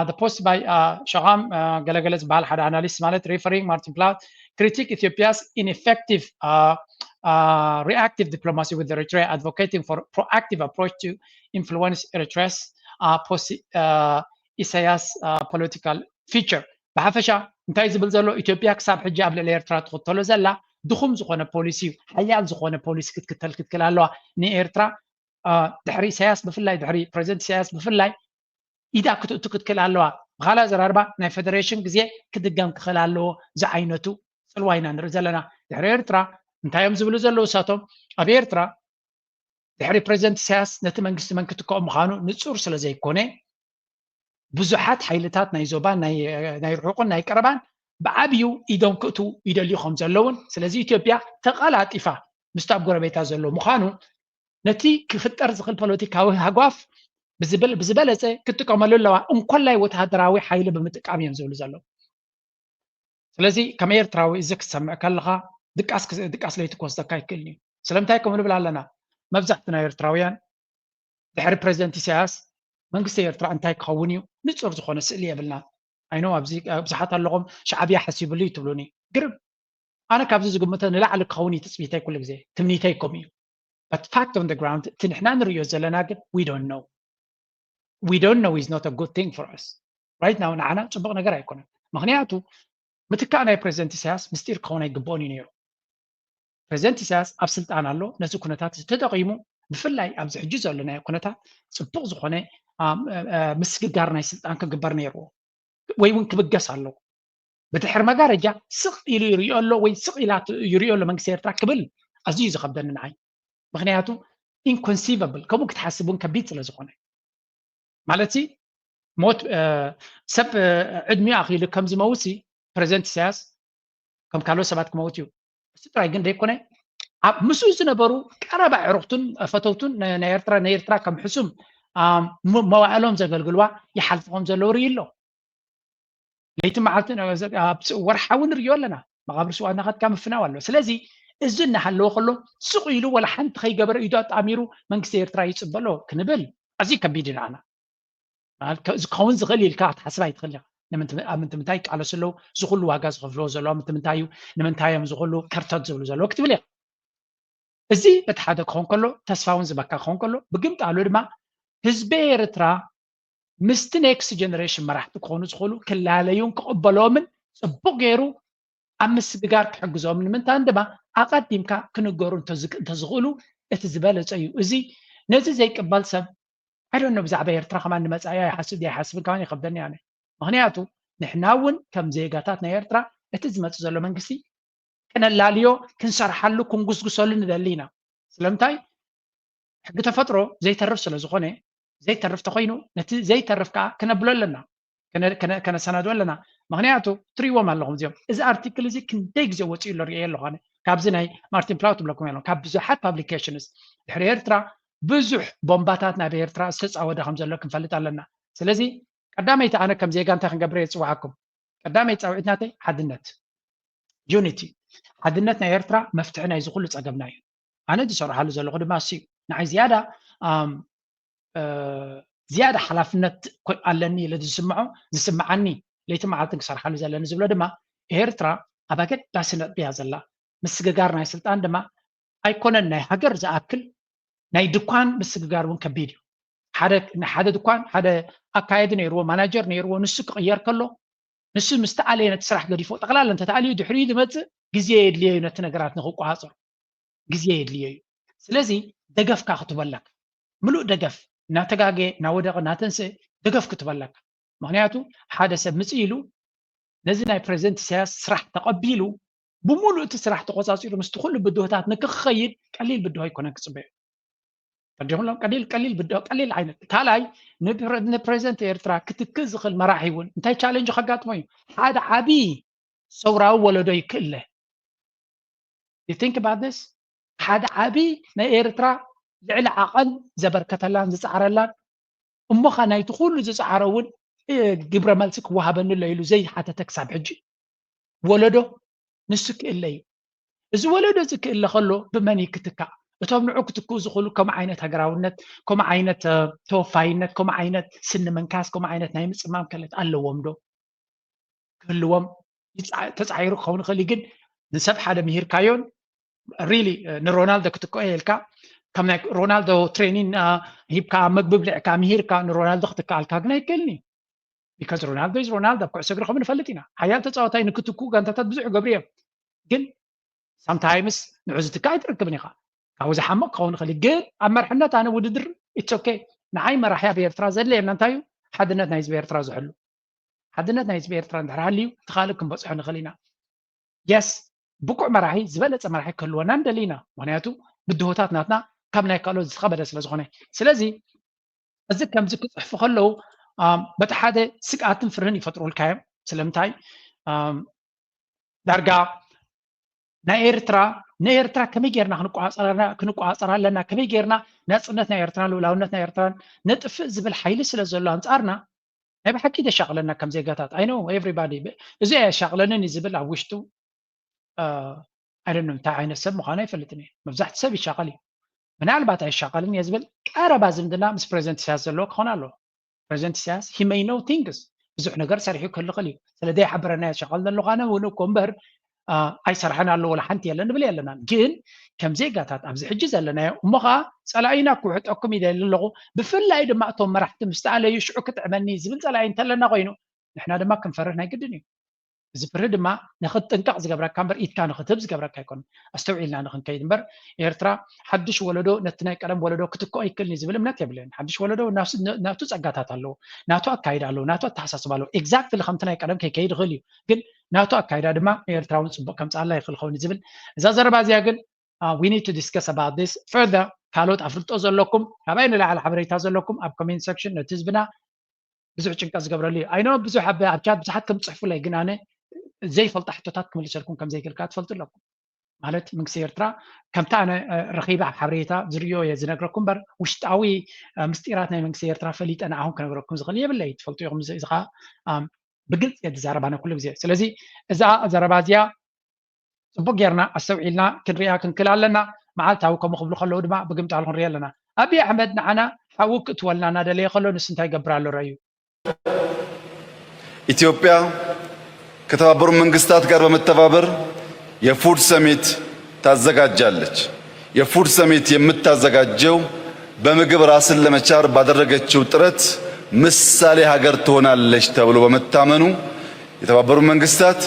the post by ሸቓም ገለገለ ዝበሃል ሓደ ኣናሊስት ማለት referring Martin Plaut critique Ethiopia's ineffective reactive diplomacy with Eritrea, advocating for proactive approach to influence Eritrea's post Isaias political future. ብሓፈሻ እንታይ ዝብል ዘሎ? ኢትዮጵያ ክሳብ ሕጂ ኣብ ልዕሊ ኤርትራ ትኽተሎ ዘላ ድኹም ዝኾነ ፖሊሲ እዩ። ሓያል ዝኾነ ፖሊሲ ክትክተል ክትክል ኣለዋ። ንኤርትራ ድሕሪ ኢሳያስ ብፍላይ ድሕሪ ፕረዚደንት ኢሳያስ ብፍላይ ኢዳ ክትእቱ ክትክል ኣለዋ። ብኻልእ ኣዘራርባ ናይ ፌደሬሽን ግዜ ክድገም ክኽእል ኣለዎ ዝዓይነቱ ጽልዋ ኢና ንርኢ ዘለና። ድሕሪ ኤርትራ እንታይ እዮም ዝብሉ ዘለዉ እሳቶም? ኣብ ኤርትራ ድሕሪ ፕረዚደንት ኢሳያስ ነቲ መንግስቲ መን ክትክኦ ምዃኑ ንጹር ስለ ዘይኮነ ብዙሓት ሓይልታት ናይ ዞባን ናይ ርሑቕን ናይ ቀረባን ብዓብዩ ኢዶም ክእትዉ ይደልዩ ከም ዘለውን ስለዚ ኢትዮጵያ ተቐላጢፋ ምስቲ ኣብ ጎረቤታ ዘሎ ምዃኑ ነቲ ክፍጠር ዝኽእል ፖለቲካዊ ሃጓፍ ብዝበለፀ ክትጥቀመሉ ኣለዋ እንኮላይ ወተሃደራዊ ሓይሊ ብምጥቃም እዮም ዝብሉ ዘለዉ። ስለዚ ከም ኤርትራዊ እዚ ክትሰምዕ ከለኻ ድቃስ ለይቲ ክወስደካ ይክእል እዩ። ስለምንታይ ከምኡ ንብል ኣለና? መብዛሕትና ኤርትራውያን ድሕሪ ፕረዚደንት ኢሳያስ መንግስቲ ኤርትራ እንታይ ክኸውን እዩ ንጹር ዝኾነ ስእሊ የብልናን። ኣይኖ ኣብዚ ብዙሓት ኣለኹም ሻዕብያ ሓሲብሉ እዩ ትብሉኒ። ግርም። ኣነ ካብዚ ዝግምቶ ንላዕሊ ክኸውን እዩ ትጽቢተይ ኩሉ ግዜ። ትምኒተይ ከምኡ እዩ። But fact on the ground እቲ ንሕና ንርእዮ ዘለና ግን we don't know. We don't know is not a good thing for us. Right now ንዓና ጽቡቕ ነገር ኣይኮነን። ምኽንያቱ ምትካእ ናይ ፕረዚደንት ኢሳያስ ምስጢር ክኸውን ኣይግብኦን እዩ ነይሩ። ፕረዚደንት ኢሳያስ ኣብ ስልጣን ኣሎ። ነዚ ኩነታት እዚ ተጠቒሙ ብፍላይ ኣብዚ ሕጂ ዘለናዮ ኩነታት ጽቡቕ ዝኾነ ምስግጋር ናይ ስልጣን ክግበር ነይርዎ ወይ እውን ክብገስ ኣለዎ። ብድሕሪ መጋረጃ ስቕ ኢሉ ይሪኦ ኣሎ ወይ ስቕ ኢላ ይሪኦ ኣሎ መንግስቲ ኤርትራ ክብል ኣዝዩ ዝኸብደኒ ንዓይ። ምኽንያቱ inconceivable ከምኡ ክትሓስብ እውን ከቢድ ስለ ዝኾነ ማለት ሞት ሰብ ዕድሚኡ ኣኺሉ ከም ዝመውት ፕረዚደንት ኢሳያስ ከም ካልኦት ሰባት ክመውት እዩ። እሱ ጥራይ ግን ዘይኮነ ኣብ ምስኡ ዝነበሩ ቀረባ ዕሩኽቱን ፈተውቱን ናይ ኤርትራ ናይ ኤርትራ ከም ሕሱም መዋዕሎም ዘገልግልዋ ይሓልፉ ከም ዘለዉ ርኢ ኣሎ። ለይቲ መዓልቲ ወርሓዊ ንሪኦ ኣለና። መቓብር ስዋ እናኸድካ ምፍናው ኣሎ። ስለዚ እዚ እናሃለወ ከሎ ስቕ ኢሉ ወላ ሓንቲ ከይገበረ ኢዱ ኣጣሚሩ መንግስቲ ኤርትራ ይፅበሎ ክንብል ኣዝዩ ከቢድ እዩ ንዓና። እዚ ክኸውን ዝኽእል ኢልካ ክትሓስብ ኣይትኽእል ኢኻ። ኣብ ምንትምንታይ ይቃለሱ ኣለዉ? ዝኹሉ ዋጋ ዝኸፍልዎ ዘለዋ ምንትምንታይ እዩ? ንምንታይ እዮም ዝኹሉ ከርተት ዝብሉ ዘለዉ ክትብል ኢኻ። እዚ በቲ ሓደ ክኸውን ከሎ ተስፋ እውን ዝበካ ክኸውን ከሎ ብግምጣሉ ድማ ህዝቢ ኤርትራ ምስቲ ኔክስት ጀነሬሽን መራሕቲ ክኾኑ ዝኽእሉ ክላለዩን ክቕበሎምን ፅቡቕ ገይሩ ኣብ ምስግጋር ክሕግዞም ንምንታን ድማ ኣቐዲምካ ክንገሩ እንተዝኽእሉ እቲ ዝበለፀ እዩ። እዚ ነዚ ዘይቅበል ሰብ ኣይዶኖ ብዛዕባ ኤርትራ ከማን ንመፃኢ ኣይሓስብ ኣይሓስብን ከማን ይኸብደኒ ኣነ። ምኽንያቱ ንሕና እውን ከም ዜጋታት ናይ ኤርትራ እቲ ዝመፅእ ዘሎ መንግስቲ ክነላልዮ ክንሰርሓሉ ክንጉስጉሰሉ ንደሊ ኢና። ስለምንታይ ሕጊ ተፈጥሮ ዘይተርፍ ስለ ዝኾነ ዘይተርፍ ተኮይኑ ነቲ ዘይተርፍ ከዓ ክነብሎ ኣለና ከነሰናዶ ኣለና። ምክንያቱ ትሪእዎም ኣለኹም እዚኦም እዚ ኣርቲክል እዚ ክንደይ ግዜ ወፂኡ ኣሎ ርእየ ኣለኹ ኣነ ካብዚ ናይ ማርቲን ፕላው ትብለኩም ኣለኹ ካብ ብዙሓት ፓብሊኬሽንስ ድሕሪ ኤርትራ ብዙሕ ቦምባታት ናብ ኤርትራ ዝተፃወደ ከም ዘሎ ክንፈልጥ ኣለና። ስለዚ ቀዳመይቲ ኣነ ከም ዜጋ እንታይ ክንገብር እየ ዝፅውዓኩም? ቀዳመይ ፃውዒት ናተይ ሓድነት ዩኒቲ ሓድነት ናይ ኤርትራ መፍትሒ ናይዚ ኩሉ ፀገምና እዩ። ኣነ ዝሰርሓሉ ዘለኹ ድማ እሱ እዩ። ንዓይ ዝያዳ ዝያዳ ሓላፍነት ኣለኒ ኢለ ዝስምዖ ዝስምዓኒ ለይቲ መዓልትን ክሰርሓሉ ዘለኒ ዝብሎ ድማ ኤርትራ ኣብ ኣገዳሲ ነጥቢ እያ ዘላ። ምስግጋር ናይ ስልጣን ድማ ኣይኮነን ናይ ሃገር ዝኣክል ናይ ድኳን ምስግጋር እውን ከቢድ እዩ። ሓደ ድኳን ሓደ ኣካየዲ ነይርዎ ማናጀር ነይርዎ ንሱ ክቕየር ከሎ ንሱ ምስ ተኣለየ ነቲ ስራሕ ገዲፎ ጠቕላላ እንተተኣልዩ ድሕሪኡ ዝመፅእ ግዜ የድልዮ እዩ ነቲ ነገራት ንክቋፃፀሩ ግዜ የድልዮ እዩ። ስለዚ ደገፍካ ክትበለካ ምሉእ ደገፍ እናተጋገየ እናወደቐ እናተንስእ ደገፍ ክትበለካ ምክንያቱ ሓደ ሰብ ምፅእ ኢሉ ነዚ ናይ ፕረዚደንት ኢሳያስ ስራሕ ተቐቢሉ ብምሉእ እቲ ስራሕ ተቆፃፂሩ ምስቲ ኩሉ ብድሆታት ንክኸይድ ቀሊል ብድሆ ኣይኮነን ክፅበዮ ተዲኹሎም ቀሊል ቀሊል ብድሆ ቀሊል ዓይነት ካልኣይ ንፕረዚደንት ኤርትራ ክትክእ ዝኽእል መራሒ እውን እንታይ ቻለንጅ ከጋጥሞ እዩ ሓደ ዓብዪ ሰውራዊ ወለዶ ይክእለ you think about this ሓደ ዓብዪ ናይ ኤርትራ ልዕሊ ዓቐን ዘበርከተላን ዝፃዕረላን እሞኻ ናይቲ ኩሉ ዝፃዕረ እውን ግብረ መልሲ ክወሃበኒ ኣሎ ኢሉ ዘይሓተተ ክሳብ ሕጂ ወለዶ ንሱ ክእለ እዩ። እዚ ወለዶ እዚ ክእለ ከሎ ብመን እዩ ክትካእ? እቶም ንዑ ክትክኡ ዝኽእሉ ከምኡ ዓይነት ሃገራውነት፣ ከምኡ ዓይነት ተወፋይነት፣ ከምኡ ዓይነት ስኒ ምንካስ፣ ከምኡ ዓይነት ናይ ምጽማም ክእለት ኣለዎም ዶ? ክህልዎም ተጻዒሩ ክኸውን ይኽእል እዩ። ግን ንሰብ ሓደ ምሂርካዮን ሪሊ ንሮናልዶ ክትክኦ ኢልካ ከም ናይ ሮናልዶ ትሬኒን ሂብካ መግቢ ብሊዕካ ምሂርካ ንሮናልዶ ክትከኣልካ ግን ኣይክእልን እዩ። ቢካዝ ሮናልዶ ኢዝ ሮናልዶ ኣብ ኩዕሶ እግሪ ከም ንፈልጥ ኢና። ሓያል ተፃወታይ ንክትክኡ ጋንታታት ብዙሕ ይገብሩ እዮም። ግን ሳምታይምስ ንዑ ዝትካ ኣይትረክብን ኢኻ። ካብኡ ዝሓመቕ ክኸውን ይኽእል እዩ። ግን ኣብ መርሕነት ኣነ ውድድር ኢትስ ኦኬ። ንዓይ መራሒ ኣብ ኤርትራ ዘድለየና እንታይ እዩ? ሓድነት ናይ ህዝቢ ኤርትራ ዝሕሉ። ሓድነት ናይ ህዝቢ ኤርትራ እንድሕር ሃልዩ እቲ ካልእ ክንበፅሖ ንኽእል ኢና። የስ ብቁዕ መራሒ ዝበለፀ መራሒ ክህልወና ንደሊ ኢና። ምክንያቱ ብድሆታት ናትና ካብ ናይ ካልኦት ዝኸበደ ስለ ዝኾነ። ስለዚ እዚ ከምዚ ክፅሕፉ ከለዉ በቲ ሓደ ስግኣትን ፍርህን ይፈጥሩልካ እዮም። ስለምንታይ ዳርጋ ናይ ኤርትራ ንኤርትራ ከመይ ጌርና ክንቋፀራ ኣለና፣ ከመይ ጌርና ናፅነት ናይ ኤርትራን ልኡላውነት ናይ ኤርትራን ነጥፍእ ዝብል ሓይሊ ስለ ዘሎ ኣንፃርና ናይ ብሓቂ ደሻቕለና ከም ዜጋታት ኣይኖ ኤቭሪባዲ እዚ ኣየሻቕለንን እዩ ዝብል ኣብ ውሽጡ ኣይደኖ እንታይ ዓይነት ሰብ ምዃኑ ኣይፈልጥን እየ። መብዛሕቲ ሰብ ይሻቐል እዩ። ምናልባት ኣይሻቐልን እየ ዝብል ቀረባ ዝምድና ምስ ፕሬዚደንት ኢሳያስ ዘለዎ ክኾን ኣለዎ። ፕሬዚደንት ኢሳያስ he may know things ብዙሕ ነገር ሰሪሑ ክህልኽእል እዩ። ስለ ዘይሓበረና ይሻቐል ዘለኹ ኣነ እውን እኮ እምበር ኣይሰርሐን ኣሎ ወላ ሓንቲ የለን ንብል የለናን። ግን ከም ዜጋታት ኣብዚ ሕጂ ዘለናዮ እሞ ከዓ ፀላኢና ክውሕጠኩም ኢለ ኣለኹ። ብፍላይ ድማ እቶም መራሕቲ ምስ ተኣለዩ ሽዑ ክጥዕመኒ ዝብል ፀላኢ እንተለና ኮይኑ ንሕና ድማ ክንፈርህ ናይ ግድን እዩ። እዚ ፍርሂ ድማ ንኽትጥንቀቕ ዝገብረካ እምበር ኢድካ ንኽትህብ ዝገብረካ ኣይኮነን። ኣስተውዒልና ንኽንከይድ እምበር ኤርትራ ሓድሽ ወለዶ ነቲ ናይ ቀደም ወለዶ ክትክኦ ኣይክእልን እዩ ዝብል እምነት የብለይን። ሓድሽ ወለዶ ናቱ ጸጋታት ኣለዎ፣ ናቱ ኣካይዳ ኣለዎ፣ ናቱ ኣተሓሳስባ ኣለዎ። ኤግዛክትሊ ከምቲ ናይ ቀደም ከይከይድ ይኽእል እዩ፣ ግን ናቱ ኣካይዳ ድማ ንኤርትራ እውን ጽቡቕ ከምጽኣላ ይኽእል ኸውን እዩ ዝብል እዛ ዘረባ እዚኣ ግን we need to discuss about this further። ካልኦት ኣፍልጦ ዘለኩም ካባይ ንላዕሊ ሓበሬታ ዘለኩም ኣብ ኮሜንት ሴክሽን ነቲ ህዝብና ብዙሕ ጭንቀት ዝገብረሉ እዩ። ኣይኖ ብዙሕ ኣብ ኣብ ቻት ብዙሓት ከም ትጽሕፉለይ ግን ኣነ ዘይፈልጣ ሕቶታት ክምልሰልኩም ከም ዘይክእል ከዓ ትፈልጡ ኣለኩም። ማለት መንግስቲ ኤርትራ ከምቲ ኣነ ረኺበ ኣብ ሓበሬታ ዝርእዮ እየ ዝነግረኩም እምበር ውሽጣዊ ምስጢራት ናይ መንግስቲ ኤርትራ ፈሊጠ ንዓኹም ክነግረኩም ዝኽእል የብለይ። ትፈልጡ ኢኹም እዚ ከዓ ብግልፂ እየ ዝዛረብ ኣነ ኩሉ ግዜ። ስለዚ እዛ ዘረባ እዚኣ ፅቡቅ ጌርና ኣስተውዒልና ክንሪኣ ክንክእል ኣለና። መዓልታዊ ከምኡ ክብሉ ከለዉ ድማ ብግምጣሉ ክንሪኦ ኣለና። ኣብይ ኣሕመድ ንዓና ሓዊ ክእትወልና እናደለየ ከሎ ንሱ እንታይ ይገብር ኣሎ ረዩ። ኢትዮጵያ ከተባበሩ መንግስታት ጋር በመተባበር የፉድ ሰሚት ታዘጋጃለች። የፉድ ሰሚት የምታዘጋጀው በምግብ ራስን ለመቻር ባደረገችው ጥረት ምሳሌ ሀገር ትሆናለች ተብሎ በመታመኑ የተባበሩ መንግስታት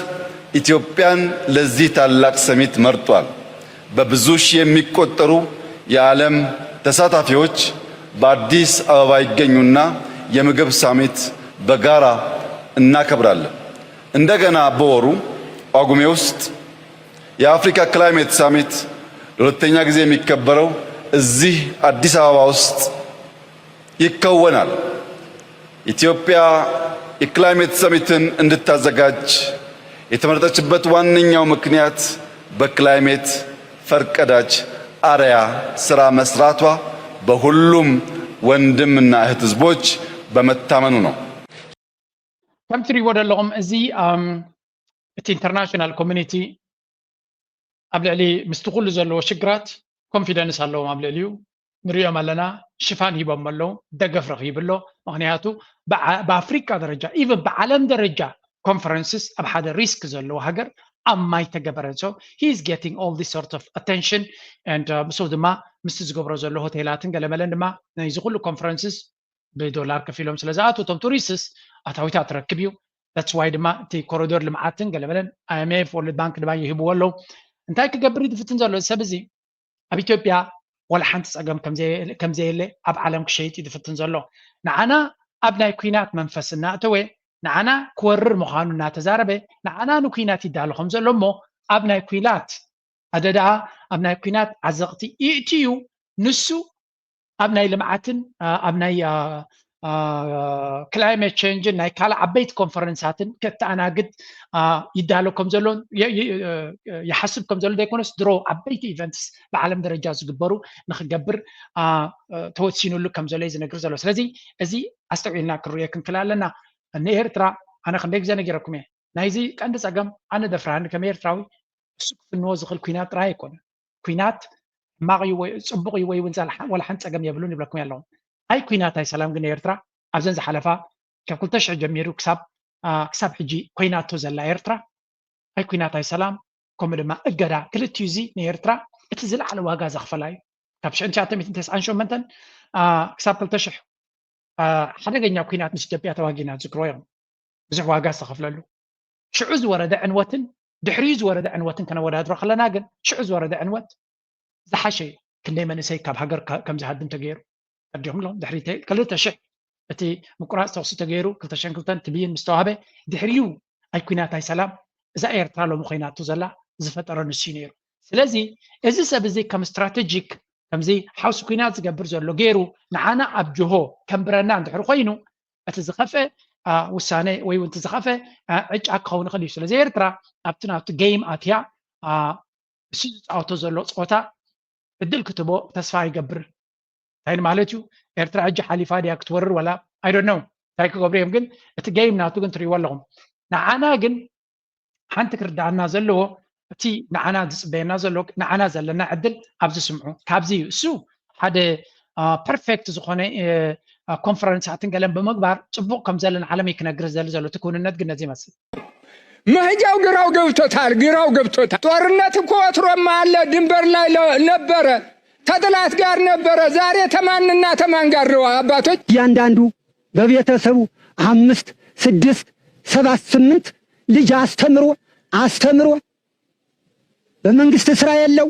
ኢትዮጵያን ለዚህ ታላቅ ሰሚት መርጧል። በብዙ ሺህ የሚቆጠሩ የዓለም ተሳታፊዎች በአዲስ አበባ ይገኙና የምግብ ሳሚት በጋራ እናከብራለን። እንደገና በወሩ ጳጉሜ ውስጥ የአፍሪካ ክላይሜት ሳሚት ለሁለተኛ ጊዜ የሚከበረው እዚህ አዲስ አበባ ውስጥ ይከወናል። ኢትዮጵያ የክላይሜት ሰሚትን እንድታዘጋጅ የተመረጠችበት ዋነኛው ምክንያት በክላይሜት ፈርቀዳጅ አርያ ስራ መስራቷ በሁሉም ወንድምና እህት ህዝቦች በመታመኑ ነው። ከም ትሪእዎ ዘለኹም እዚ እቲ ኢንተርናሽናል ኮሚኒቲ ኣብ ልዕሊ ምስቲ ኩሉ ዘለዎ ሽግራት ኮንፊደንስ ኣለዎም ኣብ ልዕሊኡ ንሪኦም ኣለና። ሽፋን ሂቦም ኣለዉ፣ ደገፍ ረኺቡ ኣሎ። ምክንያቱ ብኣፍሪቃ ደረጃ ኢቨን ብዓለም ደረጃ ኮንፈረንስስ ኣብ ሓደ ሪስክ ዘለዎ ሃገር ኣብ ማይ ተገበረ። So he is getting all this sort of attention and so ድማ ምስቲ ዝገብሮ ዘሎ ሆቴላትን ገለመለን ድማ ናይዚ ኩሉ ኮንፈረንስስ ብዶላር ከፊሎም ስለ ዝኣትዉ እቶም ቱሪስትስ ኣታዊታት ትረክብ እዩ። That's why ድማ እቲ ኮሪዶር ልምዓትን ገለመለን IMF World Bank ድማ ይህብዎ ኣለዉ። እንታይ ክገብር እዩ ዝፍትን ዘሎ እዚ ሰብ እዚ? ኣብ ኢትዮጵያ ዋላ ሓንቲ ፀገም ከም ዘየለ ኣብ ዓለም ክሸይጥ እዩ ዝፍትን ዘሎ። ንዓና ኣብ ናይ ኲናት መንፈስ እናእተወ ንዓና ክወርር ምዃኑ እናተዛረበ ንዓና ንኲናት ይዳሎ ከም ዘሎ እሞ ኣብ ናይ ኲናት ኣደዳ ኣብ ናይ ኲናት ዓዘቕቲ ይእትዩ ንሱ ኣብ ናይ ልምዓትን ኣብ ናይ ክላይሜት ቸንጅን ናይ ካልእ ዓበይቲ ኮንፈረንሳትን ከተኣናግድ ይዳሎ ከም ዘሎን ይሓስብ ከም ዘሎ ዘይኮነስ ድሮ ዓበይቲ ኢቨንትስ ብዓለም ደረጃ ዝግበሩ ንክገብር ተወሲኑሉ ከም ዘሎ እዩ ዝነግር ዘሎ። ስለዚ እዚ ኣስተውዒልና ክንሪኦ ክንክል ኣለና። ንኤርትራ ኣነ ክንደይ ግዜ ነጊረኩም እየ። ናይዚ ቀንዲ ጸገም ኣነ ደፍራኒ ከም ኤርትራዊ እሱ ክፍንዎ ዝኽእል ኩናት ጥራይ ኣይኮነን። ኩናት ሕማቕ እዩ ወይ ጽቡቕ እዩ ወይ እውን ዘልሓ- ወላ ሓንቲ ጸገም የብሉን ይብለኩም ኣለኹ። ኣይ ኩናት ኣይ ሰላም ግን ኤርትራ ኣብዘን ዝሓለፋ ካብ ክልተ ሽሕ ጀሚሩ ክሳብ ክሳብ ሕጂ ኮይናቶ ዘላ ኤርትራ ኣይ ኩናት ኣይ ሰላም ከምኡ ድማ እገዳ ክልቲኡ እዚ ንኤርትራ እቲ ዝለዓለ ዋጋ ዘኽፈላ እዩ። ካብ ሽሕን ትሽዓተ ሚእትን ተስዓን ሸሞንተን ክሳብ ክልተ ሽሕ ሓደገኛ ኩናት ምስ ኢትዮጵያ ተዋጊና ዝክሮ እዮም። ብዙሕ ዋጋ ዝተኸፍለሉ ሽዑ ዝወረደ ዕንወትን ድሕሪኡ ዝወረደ ዕንወትን ከነወዳድሮ ከለና ግን ሽዑ ዝወረደ ዕንወት ዝሓሸ እዩ። ክንደይ መንእሰይ ካብ ሃገር ከም ዝሃድም ተገይሩ ቀዲኹም ሎም ድሕሪ ክልተ ሽሕ እቲ ምቁራፅ ተኽሲ ተገይሩ ክልተ ሽሕን ክልተን ትብይን ምስ ተዋህበ ድሕሪኡ ኣይ ኩናት ኣይ ሰላም እዛ ኤርትራ ሎሚ ኮይናቱ ዘላ ዝፈጠረ ንሱ ነይሩ። ስለዚ እዚ ሰብ እዚ ከም ስትራቴጂክ ከምዚ ሓውሲ ኩናት ዝገብር ዘሎ ገይሩ ንዓና ኣብ ጅሆ ከንብረና እንድሕር ኮይኑ እቲ ዝኸፍአ ውሳነ ወይ እውን እቲ ዝኸፍአ ዕጫ ክኸውን ይኽእል እዩ። ስለዚ ኤርትራ ኣብቲ ናብቲ ጌም ኣትያ እሱ ዝፃወቶ ዘሎ ፀወታ እድል ክትቦ ተስፋ ይገብር። እንታይ ማለት እዩ? ኤርትራ ሕጂ ሓሊፋ ድያ ክትወርር ወላ ኣይ ዶንት ኖው እንታይ ክገብሩ እዮም። ግን እቲ ጌም ናቱ ግን ትሪእዎ ኣለኹም። ንዓና ግን ሓንቲ ክርዳኣና ዘለዎ እቲ ንዓና ዝፅበየና ዘሎ ንዓና ዘለና ዕድል ኣብዚ ስምዑ ካብዚ እዩ። እሱ ሓደ ፐርፌክት ዝኾነ ኮንፈረንሳትን ገለን ብምግባር ፅቡቕ ከም ዘለና ዓለም እዩ ክነግር ዘሊ ዘሎ። እቲ ክውንነት ግን ነዚ ይመስል። መህጃው ግራው ገብቶታል፣ ግራው ገብቶታል። ጦርነት እኮ ወትሮም አለ፣ ድንበር ላይ ነበረ፣ ተጥላት ጋር ነበረ። ዛሬ ተማንና ተማን ጋር ነው አባቶች። እያንዳንዱ በቤተሰቡ አምስት ስድስት ሰባት ስምንት ልጅ አስተምሮ አስተምሮ በመንግስት ስራ የለው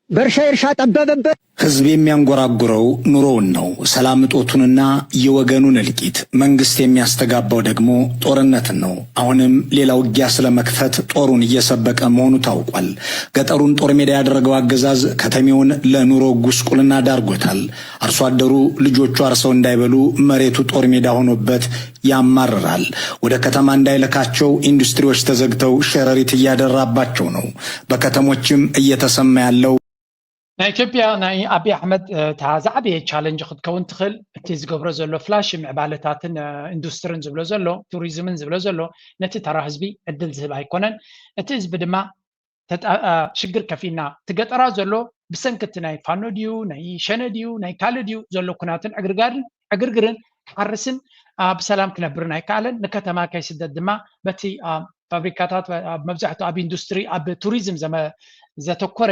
በእርሻ እርሻ ጠበበበት። ህዝብ የሚያንጎራጉረው ኑሮውን ነው። ሰላም እጦቱንና የወገኑን እልቂት መንግስት የሚያስተጋባው ደግሞ ጦርነትን ነው። አሁንም ሌላ ውጊያ ስለመክፈት ጦሩን እየሰበቀ መሆኑ ታውቋል። ገጠሩን ጦር ሜዳ ያደረገው አገዛዝ ከተሜውን ለኑሮ ጉስቁልና ዳርጎታል። አርሶ አደሩ ልጆቹ አርሰው እንዳይበሉ መሬቱ ጦር ሜዳ ሆኖበት ያማርራል። ወደ ከተማ እንዳይልካቸው ኢንዱስትሪዎች ተዘግተው ሸረሪት እያደራባቸው ነው። በከተሞችም እየተሰማ ያለው ናይ ኢትዮጵያ ናይ ኣብይ ኣሕመድ እታ ዝዓበየ ቻለንጅ ክትከውን ትኽእል እቲ ዝገብሮ ዘሎ ፍላሽ ምዕባለታትን ኢንዱስትርን ዝብሎ ዘሎ ቱሪዝምን ዝብሎ ዘሎ ነቲ ተራ ህዝቢ ዕድል ዝህብ ኣይኮነን። እቲ ህዝቢ ድማ ሽግር ከፊና እቲ ገጠራ ዘሎ ብሰንኪ እቲ ናይ ፋኖ ድዩ ናይ ሸነ ድዩ ናይ ካልእ ድዩ ዘሎ ኩናትን ዕግርጋርን ዕግርግርን ክሓርስን ብሰላም ክነብርን ኣይከኣለን። ንከተማ ከይስደድ ድማ በቲ ፋብሪካታት መብዛሕትኡ ኣብ ኢንዱስትሪ ኣብ ቱሪዝም ዘተኮረ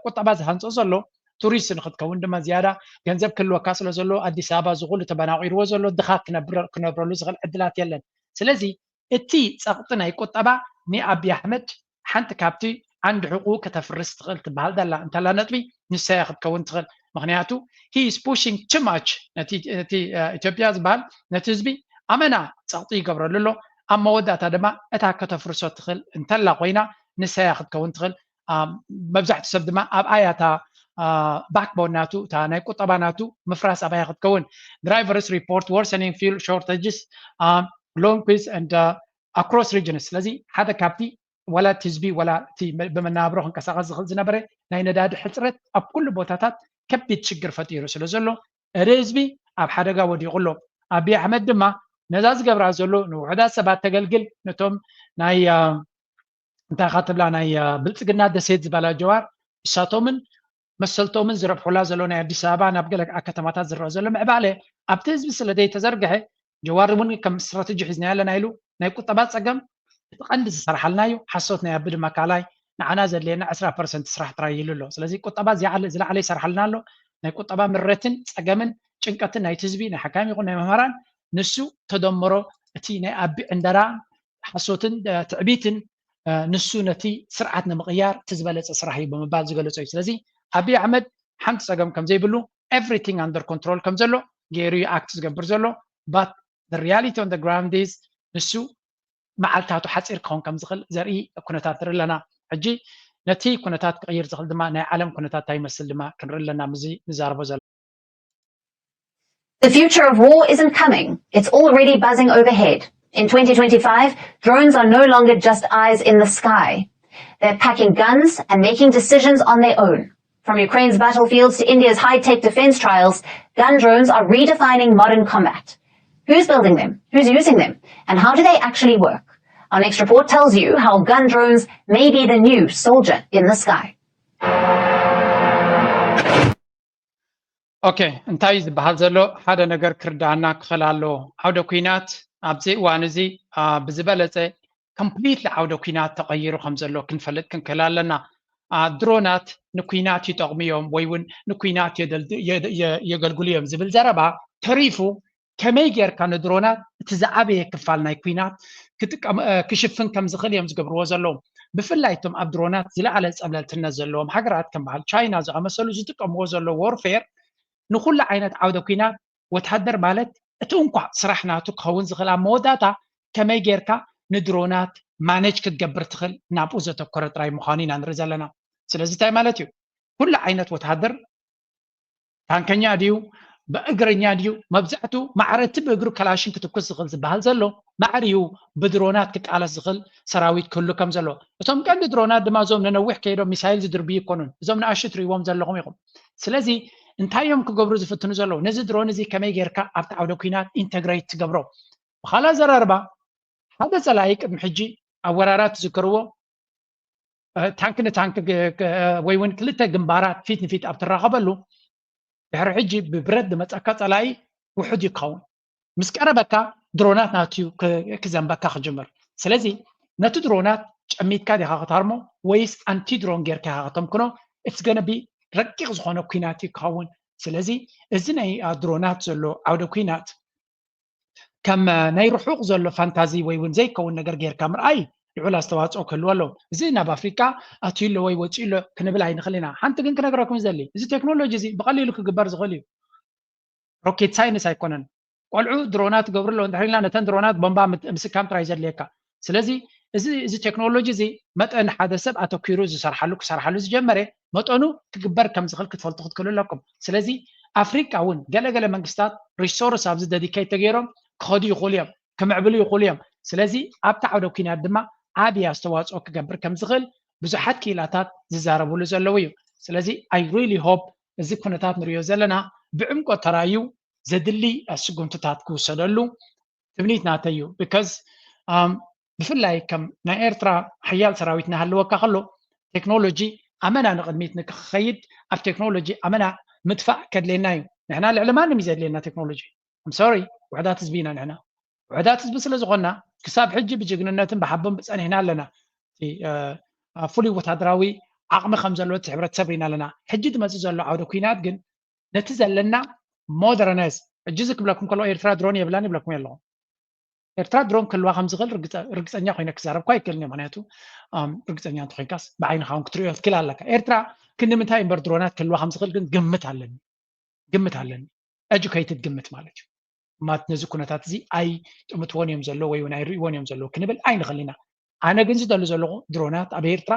ቁጠባ ዝሃንፆ ዘሎ ቱሪስት ንክትከውን ድማ ዝያዳ ገንዘብ ክህልወካ ስለ ዘሎ ኣዲስ ኣበባ ዝኩሉ ተበናቂርዎ ዘሎ ድኻ ክነብረሉ ዝኽእል ዕድላት የለን። ስለዚ እቲ ፀቕጢ ናይ ቁጠባ ንኣብይ ኣሕመድ ሓንቲ ካብቲ ዓንዲ ሕቁ ከተፍርስ ትኽእል ትበሃል ዘላ እንተላ ነጥቢ ንሳያ ክትከውን ትኽእል። ምክንያቱ he is pushing too much ነቲ ኢትዮጵያ ዝበሃል ነቲ ህዝቢ ኣመና ፀቕጢ ይገብረሉ ኣሎ። ኣብ መወዳእታ ድማ እታ ከተፍርሶ ትኽእል እንተላ ኮይና ንሳያ ክትከውን ትኽእል። መብዛሕትኡ ሰብ ድማ ኣብኣያ እታ ባክቦን ናቱ እታ ናይ ቁጠባ ናቱ ምፍራስ ኣብኣያ ክትከውን። Drivers report worsening fuel shortages long queues and across regions። ስለዚ ሓደ ካብቲ ዋላ እቲ ህዝቢ ዋላ እቲ ብመናብሮ ክንቀሳቀስ ዝኽእል ዝነበረ ናይ ነዳዲ ሕፅረት ኣብ ኩሉ ቦታታት ከቢድ ሽግር ፈጢሩ ስለ ዘሎ እቲ ህዝቢ ኣብ ሓደጋ ወዲቑ ኣሎ። ኣብይ ኣሕመድ ድማ ነዛ ዝገብራ ዘሎ ንውሑዳት ሰባት ተገልግል ነቶም ናይ እንታይ ኢኻ ትብላ ናይ ብልፅግና ደሴት ዝበላ ጀዋር እሳቶምን መሰልቶምን ዝረብሑላ ዘሎ ናይ ኣዲስ ኣበባ ናብ ገለ ከተማታት ዝረአ ዘሎ ምዕባለ ኣብቲ ህዝቢ ስለ ዘይተዘርግሐ ጀዋር እውን ከም ስትራተጂ ሒዝና ኣለና ኢሉ ናይ ቁጠባ ፀገም እቲ ቀንዲ ዝሰራሓልናዩ ሓሶት ናይ ኣቢ ድማ ካልኣይ ንዓና ዘድልየና ዕስራ ፐርሰንት ስራሕ ጥራይ ኢሉ ኣሎ። ስለዚ ቁጠባ ዝለዓለ ይሰርሓልና ኣሎ። ናይ ቁጠባ ምረትን ፀገምን ጭንቀትን ናይቲ ህዝቢ ናይ ሓካይም ይኹን ናይ መምህራን ንሱ ተደምሮ እቲ ናይ ኣቢ ዕንደራ ሓሶትን ትዕቢትን ንሱ ነቲ ስርዓት ንምቕያር እቲ ዝበለፀ ስራሕ እዩ ብምባል ዝገለፆ እዩ። ስለዚ ኣብይ ኣሕመድ ሓንቲ ፀገም ከም ዘይብሉ everything under control ከም ዘሎ ገይሩ እዩ ኣክት ዝገብር ዘሎ but the reality on the ground is ንሱ መዓልታቱ ሓፂር ክኸውን ከም ዝኽእል ዘርኢ ኩነታት ንርኢ ኣለና። ሕጂ ነቲ ኩነታት ክቕይር ዝኽእል ድማ ናይ ዓለም ኩነታት እንታይ ይመስል ድማ ክንርኢ ኣለና ምስዚ ንዛረቦ ዘለና። The future of war isn't coming. It's already buzzing overhead. In twenty twenty-five, drones are no longer just eyes in the sky. They're packing guns and making decisions on their own. From Ukraine's battlefields to India's high-tech defense trials, gun drones are redefining modern combat. Who's building them? Who's using them? And how do they actually work? Our next report tells you how gun drones may be the new soldier in the sky. ኦኬ፣ እንታይ ዝበሃል ዘሎ ሓደ ነገር ክርዳና ክኽእል ኣለዎ። ዓውደ ኲናት ኣብዚ እዋን እዚ ብዝበለፀ ኮምፕሊትሊ ዓውደ ኲናት ተቐይሩ ከም ዘሎ ክንፈልጥ ክንክእል ኣለና። ድሮናት ንኲናት ይጠቕሙ እዮም ወይ እውን ንኲናት የገልግሉ እዮም ዝብል ዘረባ ተሪፉ፣ ከመይ ጌርካ ንድሮናት እቲ ዝዓበየ ክፋል ናይ ኲናት ክሽፍን ከም ዝኽእል እዮም ዝገብርዎ ዘለዉ። ብፍላይ እቶም ኣብ ድሮናት ዝለዓለ ፀብለልትነት ዘለዎም ሃገራት ከም በዓል ቻይና ዝኣመሰሉ ዝጥቀምዎ ዘለዉ ዎርፌር ንኩሉ ዓይነት ዓውደ ኲናት ወታደር ማለት እቲ እንኳ ስራሕ ናቱ ክኸውን ዝኽእል ኣብ መወዳእታ ከመይ ጌርካ ንድሮናት ማነጅ ክትገብር ትኽእል ናብኡ ዘተኮረ ጥራይ ምዃኑ ኢና ንርኢ ዘለና። ስለዚ እንታይ ማለት እዩ? ኩሉ ዓይነት ወታደር ታንከኛ ድዩ ብእግረኛ ድዩ? መብዛሕቱ ማዕረ እቲ ብእግሩ ከላሽን ክትኩስ ዝኽእል ዝበሃል ዘሎ ማዕሪኡ ብድሮናት ክቃለስ ዝኽእል ሰራዊት ክህሉ ከም ዘለዎ። እቶም ቀንዲ ድሮናት ድማ እዞም ንነዊሕ ከይዶም ሚሳይል ዝድርብዩ ይኮኑን፣ እዞም ንኣሽቱ ትርእይዎም ዘለኹም ኢኹም። ስለዚ እንታይ እዮም ክገብሩ ዝፍትኑ ዘለዉ? ነዚ ድሮን እዚ ከመይ ጌርካ ኣብቲ ዓውደ ኲናት ኢንተግሬት ትገብሮ? ብኻልእ ኣዘራርባ ሓደ ጸላኢ ቅድሚ ሕጂ ኣብ ወራራ ትዝክርዎ ታንክ ንታንክ ወይ እውን ክልተ ግንባራት ፊት ንፊት ኣብ ትራኸበሉ ድሕሪ ሕጂ ብብረት ዝመፀካ ፀላኢ ውሑድ ይኸውን። ምስ ቀረበካ ድሮናት ናትዩ ክዘንበካ ክጅምር። ስለዚ ነቲ ድሮናት ጨሚትካ ዲኻ ክትሃርሞ ወይስ ኣንቲ ድሮን ጌርካ ኢኻ ከተምክኖ? It's gonna be ረቂቕ ዝኾነ ኲናት እዩ ክኸውን። ስለዚ እዚ ናይ ድሮናት ዘሎ ዓውደ ኲናት ከም ናይ ርሑቕ ዘሎ ፋንታዚ ወይ እውን ዘይከውን ነገር ጌርካ ምርኣይ ልዑል ኣስተዋፅኦ ክህልዎ ኣለዎ። እዚ ናብ ኣፍሪቃ ኣትዩ ኣሎ ወይ ወፂኡ ኣሎ ክንብል ኣይንኽእል ኢና። ሓንቲ ግን ክነግረኩም ዘሊ እዚ ቴክኖሎጂ እዚ ብቐሊሉ ክግበር ዝኽእል እዩ። ሮኬት ሳይንስ ኣይኮነን። ቆልዑ ድሮናት ትገብሩ ኣለዉ እንድሕር ኢልና ነተን ድሮናት ቦምባ ምስካም ጥራይ ዘድልየካ። ስለዚ እዚ እዚ ቴክኖሎጂ እዚ መጠን ሓደ ሰብ ኣተኪሩ ዝሰርሓሉ ክሰርሓሉ ዝጀመረ መጠኑ ክግበር ከም ዝኽእል ክትፈልጡ ክትክእሉ ኣለኩም። ስለዚ ኣፍሪቃ እውን ገለገለ መንግስታት ሪሶርስ ኣብዚ ደዲኬት ተገይሮም ክኸዱ ይኽእሉ እዮም፣ ክምዕብሉ ይኽእሉ እዮም። ስለዚ ኣብቲ ዓውደ ኲናት ድማ ዓብዪ ኣስተዋፅኦ ክገብር ከም ዝኽእል ብዙሓት ክኢላታት ዝዛረብሉ ዘለዉ እዩ። ስለዚ I really hope እዚ ኩነታት ንሪኦ ዘለና ብዕምቆት ተራእዩ ዘድሊ ስጉምትታት ክውሰደሉ ትምኒት ናተይ እዩ። Because ብፍላይ ከም ናይ ኤርትራ ሓያል ሰራዊት እናሃለወካ ከሎ ቴክኖሎጂ ኣመና ንቕድሚት ንክኸይድ ኣብ ቴክኖሎጂ ኣመና ምጥፋእ ከድልየና እዩ። ንሕና ልዕሊ ማንም እዩ ዘድልየና ቴክኖሎጂ። I'm sorry፣ ውሕዳት ህዝቢ ኢና ንሕና። ውሕዳት ህዝቢ ስለ ዝኾንና ክሳብ ሕጂ ብጅግንነትን ብሓቦን ብፀኒሕና ኣለና። ፍሉይ ወታደራዊ ዓቕሚ ከም ዘለዎ እቲ ሕብረተሰብ ርኢና ኣለና። ሕጂ ዝመፅእ ዘሎ ዓውደ ኲናት ግን ነቲ ዘለና ሞደርናይዝ ሕጂ እዚ ክብለኩም ከሎ ኤርትራ ድሮን የብላን ይብለኩም ኣለኹ። ኤርትራ ድሮን ክህልዋ ከም ዝኽእል ርግፀኛ ኮይነ ክዛረብ እኳ ኣይክእልን እየ። ምክንያቱ ርግፀኛ እንተኮይንካስ ብዓይንኻ እውን ክትሪኦ ትክእል ኣለካ። ኤርትራ ክንዲ ምንታይ እምበር ድሮናት ክህልዋ ከም ዝኽእል ግን ግምት ኣለኒ፣ ግምት ኣለኒ። ኤጁኬትድ ግምት ማለት እዩ። ማት ነዚ ኩነታት እዚ ኣይጥምትዎን እዮም ዘለዉ ወይ እውን ኣይርእይዎን እዮም ዘለዉ ክንብል ኣይንኽእል ኢና። ኣነ ግን ዝደሊ ዘለኹ ድሮናት ኣብ ኤርትራ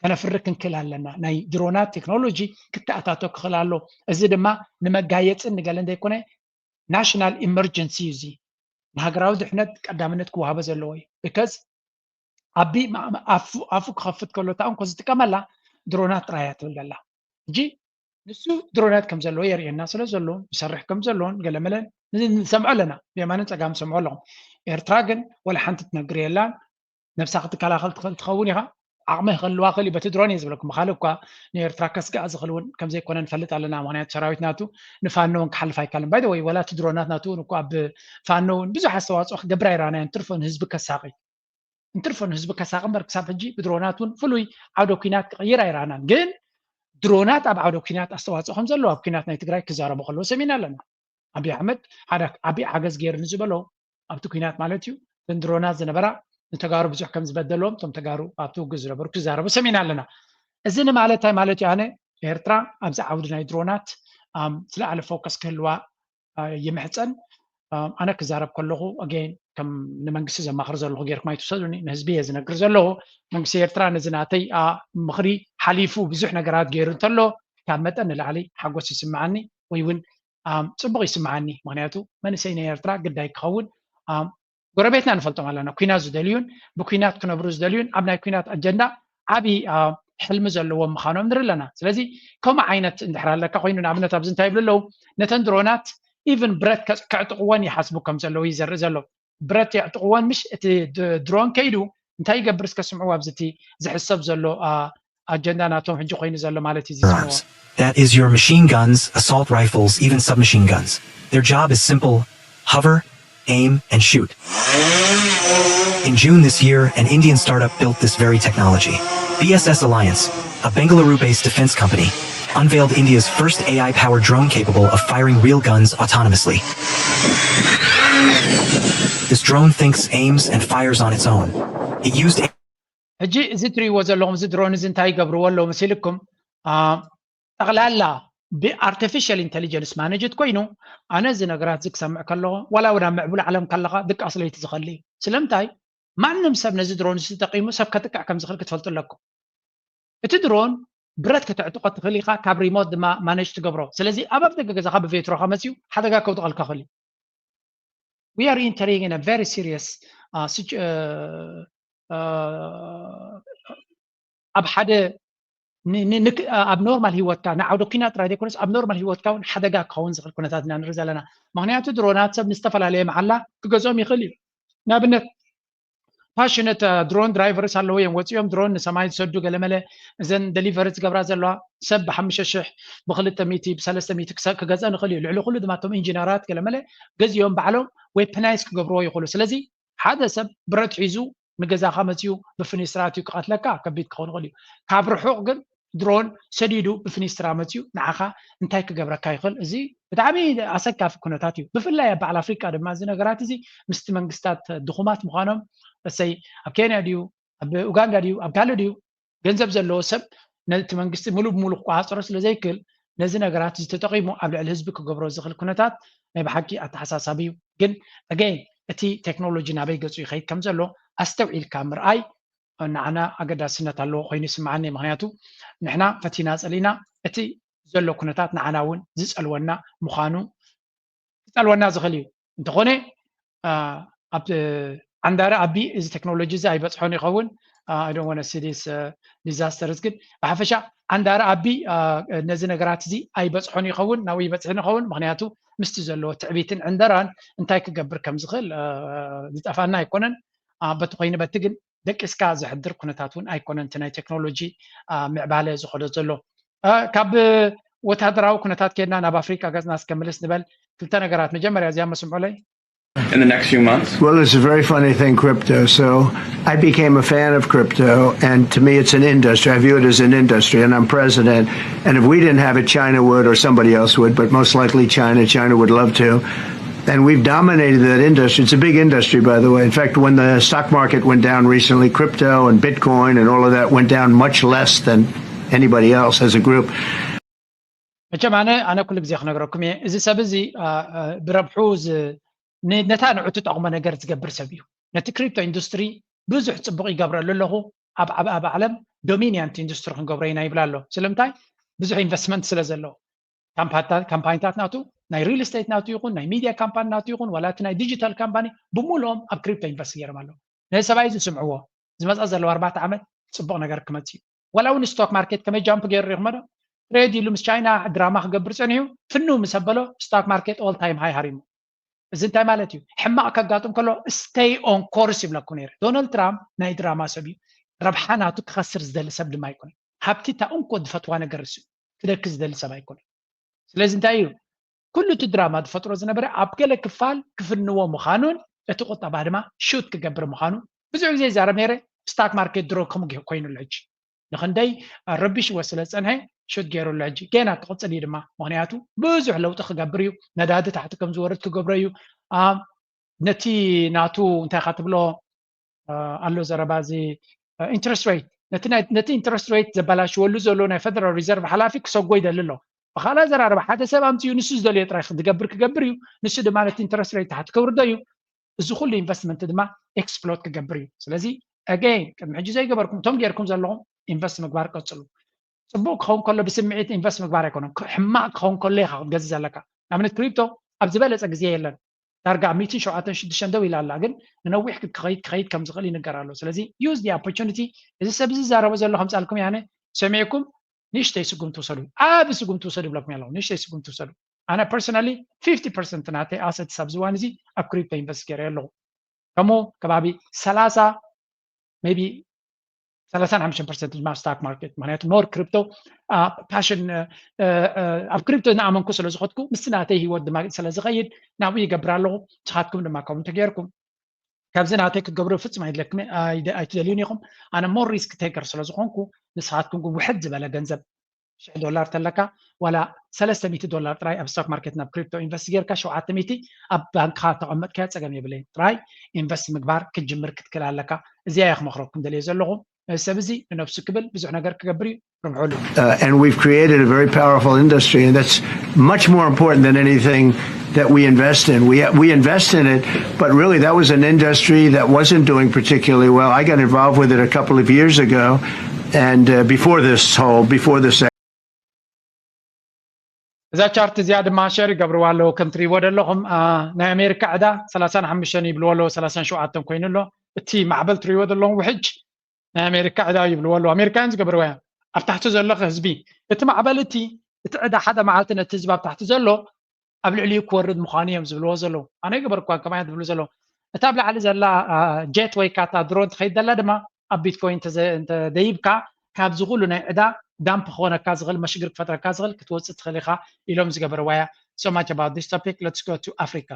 ከነፍሪ ክንክእል ኣለና። ናይ ድሮናት ቴክኖሎጂ ክተኣታቶ ክኽእል ኣሎ። እዚ ድማ ንመጋየፅን ንገለን ዘይኮነ ናሽናል ኢመርጀንሲ እዩ። እዚ ንሃገራዊ ድሕነት ቀዳምነት ክወሃቦ ዘለዎ እዩ። ብከዝ ኣቢ ኣፉ ክኸፍት ከሎ እታ እንኮ ዝጥቀመላ ድሮናት ጥራይ እያ ትብል ዘላ። ሕጂ ንሱ ድሮናት ከም ዘለዎ የርእየና ስለ ዘሎ ይሰርሕ ከም ዘለዎን ገለመለን ንሰምዖ ኣለና። ብየማንን ፀጋም ሰምዖ ኣለኹም። ኤርትራ ግን ወላ ሓንቲ ትነግር የላን። ነብሳ ክትከላኸል ትኽእል ትኸውን ኢኻ። ዓቕሚ ክህልዋ ክእል እዩ በቲ ድሮን እየ ዝብለኩም። ብካልእ እኳ ንኤርትራ ከስግኣ ዝኽእል እውን ከምዘይኮነ ንፈልጥ ኣለና። ምክንያቱ ሰራዊት ናቱ ንፋኖ እውን ክሓልፍ ኣይካልን። ባይ ወይ ወላ እቲ ድሮናት ናቱ እውን እኳ ኣብ ፋኖ እውን ብዙሕ ኣስተዋፅኦ ክገብር ኣይረኣናዮን። እንትርፎ ንህዝቢ ከሳቒ እንትርፎ ንህዝቢ ከሳቒ እምበር ክሳብ ሕጂ ብድሮናት እውን ፍሉይ ዓውደ ኲናት ክቕይር ኣይረኣናን። ግን ድሮናት ኣብ ዓውደ ኲናት ኣስተዋፅኦ ከም ዘለዎ ኣብ ኲናት ናይ ትግራይ ክዛረቡ ከለዉ ሰሚዕና ኣለና። ኣብይ ኣሕመድ ሓደ ዓብዪ ሓገዝ ገይሩኒ ዝበሎ ኣብቲ ኲናት ማለት እዩ። እተን ድሮናት ዝነበራ ንተጋሩ ብዙሕ ከም ዝበደሎም እቶም ተጋሩ ኣብቲ ውግእ ዝነበሩ ክዛረቡ ሰሚዕና ኣለና። እዚ ንማለት እንታይ ማለት እዩ? ኣነ ኤርትራ ኣብዚ ዓውዲ ናይ ድሮናት ዝለዓለ ፎከስ ክህልዋ ይምሕፀን። ኣነ ክዛረብ ከለኹ ኣገይን ከም ንመንግስቲ ዘማኽር ዘለኹ ጌርኩም ኣይትውሰዱኒ። ንህዝቢ እየ ዝነግር ዘለኹ። መንግስቲ ኤርትራ ነዚ ናተይ ምኽሪ ሓሊፉ ብዙሕ ነገራት ገይሩ እንተሎ ካብ መጠን ንላዕሊ ሓጎስ ይስምዓኒ ወይ እውን ፅቡቕ ይስምዓኒ። ምክንያቱ መንእሰይ ናይ ኤርትራ ግዳይ ክኸውን ጎረቤትና ንፈልጦም ኣለና። ኲናት ዝደልዩን ብኲናት ክነብሩ ዝደልዩን ኣብ ናይ ኲናት ኣጀንዳ ዓብዪ ሕልሚ ዘለዎም ምዃኖም ንርኢ ኣለና። ስለዚ ከምኡ ዓይነት እንድሕር ኣለካ ኮይኑ ንኣብነት ኣብዚ እንታይ ይብሉ ኣለዉ? ነተን ድሮናት even ብረት ከዕጥቕወን ይሓስቡ ከም ዘለዉ እዩ ዘርኢ ዘሎ። ብረት የዕጥቕወን ምሽ እቲ ድሮን ከይዱ እንታይ ይገብር እስከ ስምዕዎ ኣብዚ እቲ ዝሕሰብ ዘሎ ኣጀንዳ ናቶም ሕጂ ኮይኑ ዘሎ ማለት እዩ ዝስምዎ። That is your machine guns, assault rifles, even submachine guns. Their job is simple: hover, aim, and shoot. In June this year, an Indian startup built this very technology. B S S Alliance, a Bengaluru based defense company, unveiled India's first A I powered drone capable of firing real guns autonomously. This drone thinks, aims, and fires on its own. It used ሕጂ እዚ ትርእይዎ ዘለኹም እዚ ድሮን እዚ እንታይ ይገብርዎ ኣለዉ መሲልኩም? ጠቕላላ ብኣርቲፊሻል ኢንቴሊጀንስ ማነጅድ ኮይኑ ኣነ እዚ ነገራት እዚ ክሰምዕ ከለኹ ዋላ እውን ኣብ ምዕቡል ዓለም ካለኻ ድቃስ ለይቲ ዝኸሊ እዩ። ስለምንታይ ማንም ሰብ ነዚ ድሮን እዚ ተጠቂሙ ሰብ ከጥቅዕ ከም ዝኽእል ክትፈልጡ ኣለኩም። እቲ ድሮን ብረት ከተዕጥቆ ትኽእል ኢኻ፣ ካብ ሪሞት ድማ ማነጅ ትገብሮ። ስለዚ ኣብ ኣፍደገ ገዛኻ ብቬትሮኻ መፅዩ ሓደጋ ከውድቐልካ ይኽእል እዩ። We are entering in a very serious uh, situ- uh, uh, ኣብ ሓደ ኣብ ኖርማል ህይወትካ ንዓውደ ኩናት ጥራይ ዘይኮነስ ኣብ ኖርማል ህይወትካ እውን ሓደጋ ክኸውን ዝኽእል ኩነታት ኢና ንርኢ ዘለና። ምክንያቱ ድሮናት ሰብ ንዝተፈላለየ መዓላ ክገዝኦም ይኽእል እዩ። ንኣብነት ፓሽነት ድሮን ድራይቨርስ ኣለዎ እዮም ወፂኦም ድሮን ንሰማይ ዝሰዱ ገለመለ እዘን ደሊቨሪ ዝገብራ ዘለዋ ሰብ ብሓሙሽተ ሽሕ ብክልተ ሚእቲ ብሰለስተ ሚእቲ ክገዝአ ንኽእል እዩ። ልዕሊ ኩሉ ድማ እቶም ኢንጂነራት ገለመለ ገዚኦም ባዕሎም ዌፐናይዝ ክገብርዎ ይኽእሉ። ስለዚ ሓደ ሰብ ብረት ሒዙ ንገዛኻ መፅዩ ብፍኒስትራ ኣትዩ ክቐትለካ ከቢድ ክኸውን ይኽእል እዩ። ካብ ርሑቕ ግን ድሮን ሰዲዱ ብፍኒስትራ መፅዩ ንዓኻ እንታይ ክገብረካ ይኽእል? እዚ ብጣዕሚ ኣሰካፊ ኩነታት እዩ። ብፍላይ ኣብ በዓል ኣፍሪቃ ድማ እዚ ነገራት እዚ ምስቲ መንግስታት ድኹማት ምዃኖም እሰይ ኣብ ኬንያ ድዩ ኣብ ኡጋንዳ ድዩ ኣብ ካልእ ድዩ ገንዘብ ዘለዎ ሰብ ነቲ መንግስቲ ሙሉ ብሙሉ ክቆፃፀሮ ስለ ዘይክእል ነዚ ነገራት እዚ ተጠቂሙ ኣብ ልዕሊ ህዝቢ ክገብሮ ዝኽእል ኩነታት ናይ ብሓቂ ኣተሓሳሳቢ እዩ። ግን ኣገይን እቲ ቴክኖሎጂ ናበይ ገፁ ይኸይድ ከም ዘሎ ኣስተውዒልካ ምርኣይ ንዓና ኣገዳስነት ኣለዎ ኮይኑ ይስምዓኒ። ምክንያቱ ንሕና ፈቲና ፀሊእና እቲ ዘሎ ኩነታት ንዓና እውን ዝፀልወና ምዃኑ ክፀልወና ዝኽእል እዩ። እንተኾነ ኣብ ዓንዳረ ኣቢ እዚ ቴክኖሎጂ እዚ ኣይበፅሖን ይኸውን። I don't want to see this uh, disasters ግን ብሓፈሻ ዓንዳረ ኣቢ ነዚ ነገራት እዚ ኣይበፅሖን ይኸውን ናብኡ ይበፅሕን ይኸውን ምክንያቱ ምስቲ ዘለዎ ትዕቢትን ዕንደራን እንታይ ክገብር ከም ዝኽእል ዝጠፋና ኣይኮነን። በቲ ኮይኑ በቲ ግን ደቂስካ ዘሕድር ኩነታት እውን ኣይኮነን እቲ ናይ ቴክኖሎጂ ምዕባለ ዝኸዶ ዘሎ። ካብ ወታደራዊ ኩነታት ከድና ናብ ኣፍሪቃ ገፅና እስከምልስ ንበል። ክልተ ነገራት መጀመርያ እዚኣ መስምዑለይ in the next few months? Well, it's a very funny thing, crypto. So I became a fan of crypto, and to me, it's an industry. I view it as an industry, and I'm president. And if we didn't have it, China would, or somebody else would, but most likely China. China would love to. And we've dominated that industry. It's a big industry, by the way. In fact, when the stock market went down recently, crypto and Bitcoin and all of that went down much less than anybody else as a group. መቸም ኣነ ኣነ ኩሉ ግዜ ክነግረኩም እየ እዚ ሰብ እዚ ብረብሑ ነታ ንዑ ትጠቕሞ ነገር ዝገብር ሰብ እዩ። ነቲ ክሪፕቶ ኢንዱስትሪ ብዙሕ ፅቡቕ ይገብረሉ ኣለኹ። ኣብ ዓለም ዶሚኒያንት ኢንዱስትሪ ክንገብሮ ኢና ይብል ኣሎ። ስለምንታይ? ብዙሕ ኢንቨስትመንት ስለ ዘለዎ ካምፓኒታት ናቱ ናይ ሪል ስቴት ናቱ ይኹን ናይ ሚድያ ካምፓኒ ናቱ ይኹን ዋላ እቲ ናይ ዲጂታል ካምፓኒ ብምልኦም ኣብ ክሪፕቶ ኢንቨስት ገይሮም ኣለዉ። ነዚ ሰብኣይ እዚ ስምዕዎ ዝመፃ ዘለዋ ኣርባዕተ ዓመት ፅቡቕ ነገር ክመፅእ እዩ። ዋላ እውን ስቶክ ማርኬት ከመይ ጃምፕ ገይሩ ሪኹሞ ዶ? ትሬድ ኢሉ ምስ ቻይና ድራማ ክገብር ፀኒሑ ፍንው ምስ ኣበሎ ስቶክ ማርኬት ኦል ታይም ሃይ ሃሪሙ። እዚ እንታይ ማለት እዩ? ሕማቕ ከጋጥም ከሎ stay on course ይብለኩም ነይረ። ዶናልድ ትራምፕ ናይ ድራማ ሰብ እዩ። ረብሓ ናቱ ክኸስር ዝደሊ ሰብ ድማ ኣይኮነን። ሃብቲ እታ እንኮ ዝፈትዋ ነገር እሱ ክደኪ ዝደሊ ሰብ ኣይኮነን። ስለዚ እንታይ እዩ ኩሉ እቲ ድራማ ዝፈጥሮ ዝነበረ ኣብ ገለ ክፋል ክፍንዎ ምዃኑን እቲ ቁጠባ ድማ ሹት ክገብር ምዃኑ ብዙሕ ግዜ ይዛረብ ነይረ። ስታክ ማርኬት ድሮ ከምኡ ኮይኑ ኣሎ ሕጂ ንክንደይ ረቢሽዎ ስለ ዝፀንሐ ሹት ገይሩ ኣሎ ሕጂ ገና ክቕፅል እዩ ድማ ምክንያቱ ብዙሕ ለውጢ ክገብር እዩ። ነዳዲ ታሕቲ ከም ዝወርድ ክገብሮ እዩ። ነቲ ናቱ እንታይ ካ ትብሎ ኣሎ ዘረባ እዚ ኢንትረስት ሬት ነቲ ኢንትረስት ሬት ዘበላሽወሉ ዘሎ ናይ ፈደራል ሪዘርቭ ሓላፊ ክሰጎ ይደሊ ኣሎ። ብካልእ ኣዘራርባ ሓደ ሰብ ኣምፅኡ ንሱ ዝደልዮ ጥራይ ዝገብር ክገብር እዩ። ንሱ ድማ ነቲ ኢንትረስት ሬት ታሕቲ ከውርዶ እዩ። እዚ ኩሉ ኢንቨስትመንት ድማ ኤክስፕሎት ክገብር እዩ። ስለዚ ኣገይን ቅድሚ ሕጂ ዘይገበርኩም እቶም ገይርኩም ዘለኹም ኢንቨስት ምግባር ቀፅሉ። ፅቡቅ ክኸውን ከሎ ብስምዒት ኢንቨስት ምግባር ኣይኮነን። ሕማቅ ክኸውን ከሎ ኢካ ክትገዝእ ዘለካ። ንኣብነት ክሪፕቶ ኣብ ዝበለፀ ግዜ የለን። ዳርጋ ኣብ ሚእትን ሸውዓተን ሽዱሽተን ደው ኢላ ኣላ፣ ግን ንነዊሕ ክኸይድ ክኸይድ ከም ዝኽእል ይንገር ኣሎ። ስለዚ use the opportunity። እዚ ሰብ እዚ ዝዛረቦ ዘሎ ከምፃልኩም ያነ ሰሚዕኩም ንእሽተይ ስጉምቲ ውሰዱ፣ ዓቢ ስጉምቲ ውሰዱ ይብለኩም ኣለኹ። ንእሽተይ ስጉምቲ ውሰዱ። ኣነ personally fifty percent ናተይ assets ኣብዚ እዋን እዚ ኣብ crypto invest ገይረ ኣለኹ። ከምኡ ከባቢ ሰላሳ maybe ሰላሳን ሓሙሽተን percent ድማ stock market፣ ምክንያቱ more crypto passion፣ ኣብ crypto እናኣመንኩ ስለ ዝኸድኩ ምስቲ ናተይ ህይወት ድማ ስለ ዝኸይድ ናብኡ ይገብር ኣለኹ። ንስኻትኩም ድማ ከምኡ እንተገይርኩም ካብዚ ናተይ ክትገብሩ ፍጹም ኣይድለኩም ኣይትደልዩን ኢኹም። ኣነ more risk taker ስለ ዝኾንኩ ንስኻትኩም ግን ውሕድ ዝበለ ገንዘብ ሽሕ ዶላር ተለካ ዋላ ሰለስተ ሚእቲ ዶላር ጥራይ ኣብ stock market ናብ crypto invest ጌርካ ሸውዓተ ሚእቲ ኣብ ባንክኻ ተቐመጥካዮ ጸገም የብለይን። ጥራይ invest ምግባር ክትጅምር ክትክእል ኣለካ። እዚኣ እየ ክመኽረኩም ደልየ ዘለኹ። እዚ ሰብ እዚ ንነብሱ ክብል ብዙሕ ነገር ክገብር እዩ። ርብሑሉ። Uh, and we've created a very powerful industry, and that's much more important than anything that we invest in. We we invest in it, but really that was an industry that wasn't doing particularly well. I got involved with it a couple of years ago, and uh, before this whole before this እዛ ቻርት እዚኣ ድማ ሸር ይገብርዋ ኣለዉ። ከም ትሪእዎ ዘለኹም ናይ ኣሜሪካ ዕዳ ሰላሳን ሓሙሽተን ይብልዎ ኣለዉ፣ ሰላሳን ሸውዓተን ኮይኑ ኣሎ። እቲ ማዕበል ትሪእዎ ዘለኹም ውሕጅ ናይ ኣሜሪካ ዕዳ ይብልዎ ኣለዉ። ኣሜሪካውያን ዝገብርዎ እያ። ኣብ ታሕቲ ዘሎ ህዝቢ እቲ ማዕበል እቲ እቲ ዕዳ ሓደ መዓልቲ ነቲ ህዝቢ ኣብ ታሕቲ ዘሎ ኣብ ልዕሊኡ ክወርድ ምዃኑ እዮም ዝብልዎ ዘለዉ። ኣነ ይገበርኳ ከማይ ትብሉ ዘለዉ። እታ ኣብ ላዕሊ ዘላ jet ወይ ካታ ድሮን ትኸይድ ዘላ ድማ ኣብ ቢትኮይን እንተደይብካ ካብዚ ኩሉ ናይ ዕዳ ዳምፕ ክኾነካ ዝኽእል መሽግር ክፈጥረካ ዝኽእል ክትወፅእ ትኽእል ኢኻ ኢሎም ዝገበርዋ እያ። So much about this topic. Let's go to Africa.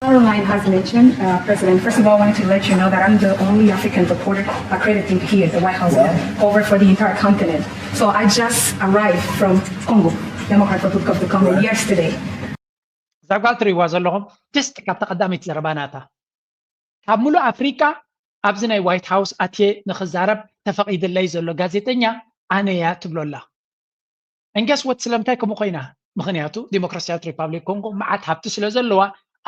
Caroline has mentioned, uh, President, first of all, I wanted to let you know that I'm the only African reporter accredited here at the White House that covered for the entire continent. So I just arrived from Congo, Democratic Republic of the Congo, yesterday. እዛ ጓል ትሪእዋ ዘለኹም just ካብታ ቀዳመይቲ ዘረባ ናታ ካብ ሙሉእ ኣፍሪቃ ኣብዚ ናይ ዋይት ሃውስ ኣትየ ንኽዛረብ ተፈቒድለይ ዘሎ ጋዜጠኛ ኣነ እያ ትብሎ ኣላ። And guess what? ስለምንታይ ከምኡ ኮይና? ምኽንያቱ ዲሞክራሲያዊት ሪፓብሊክ ኮንጎ መዓት ሃብቲ ስለ ዘለዋ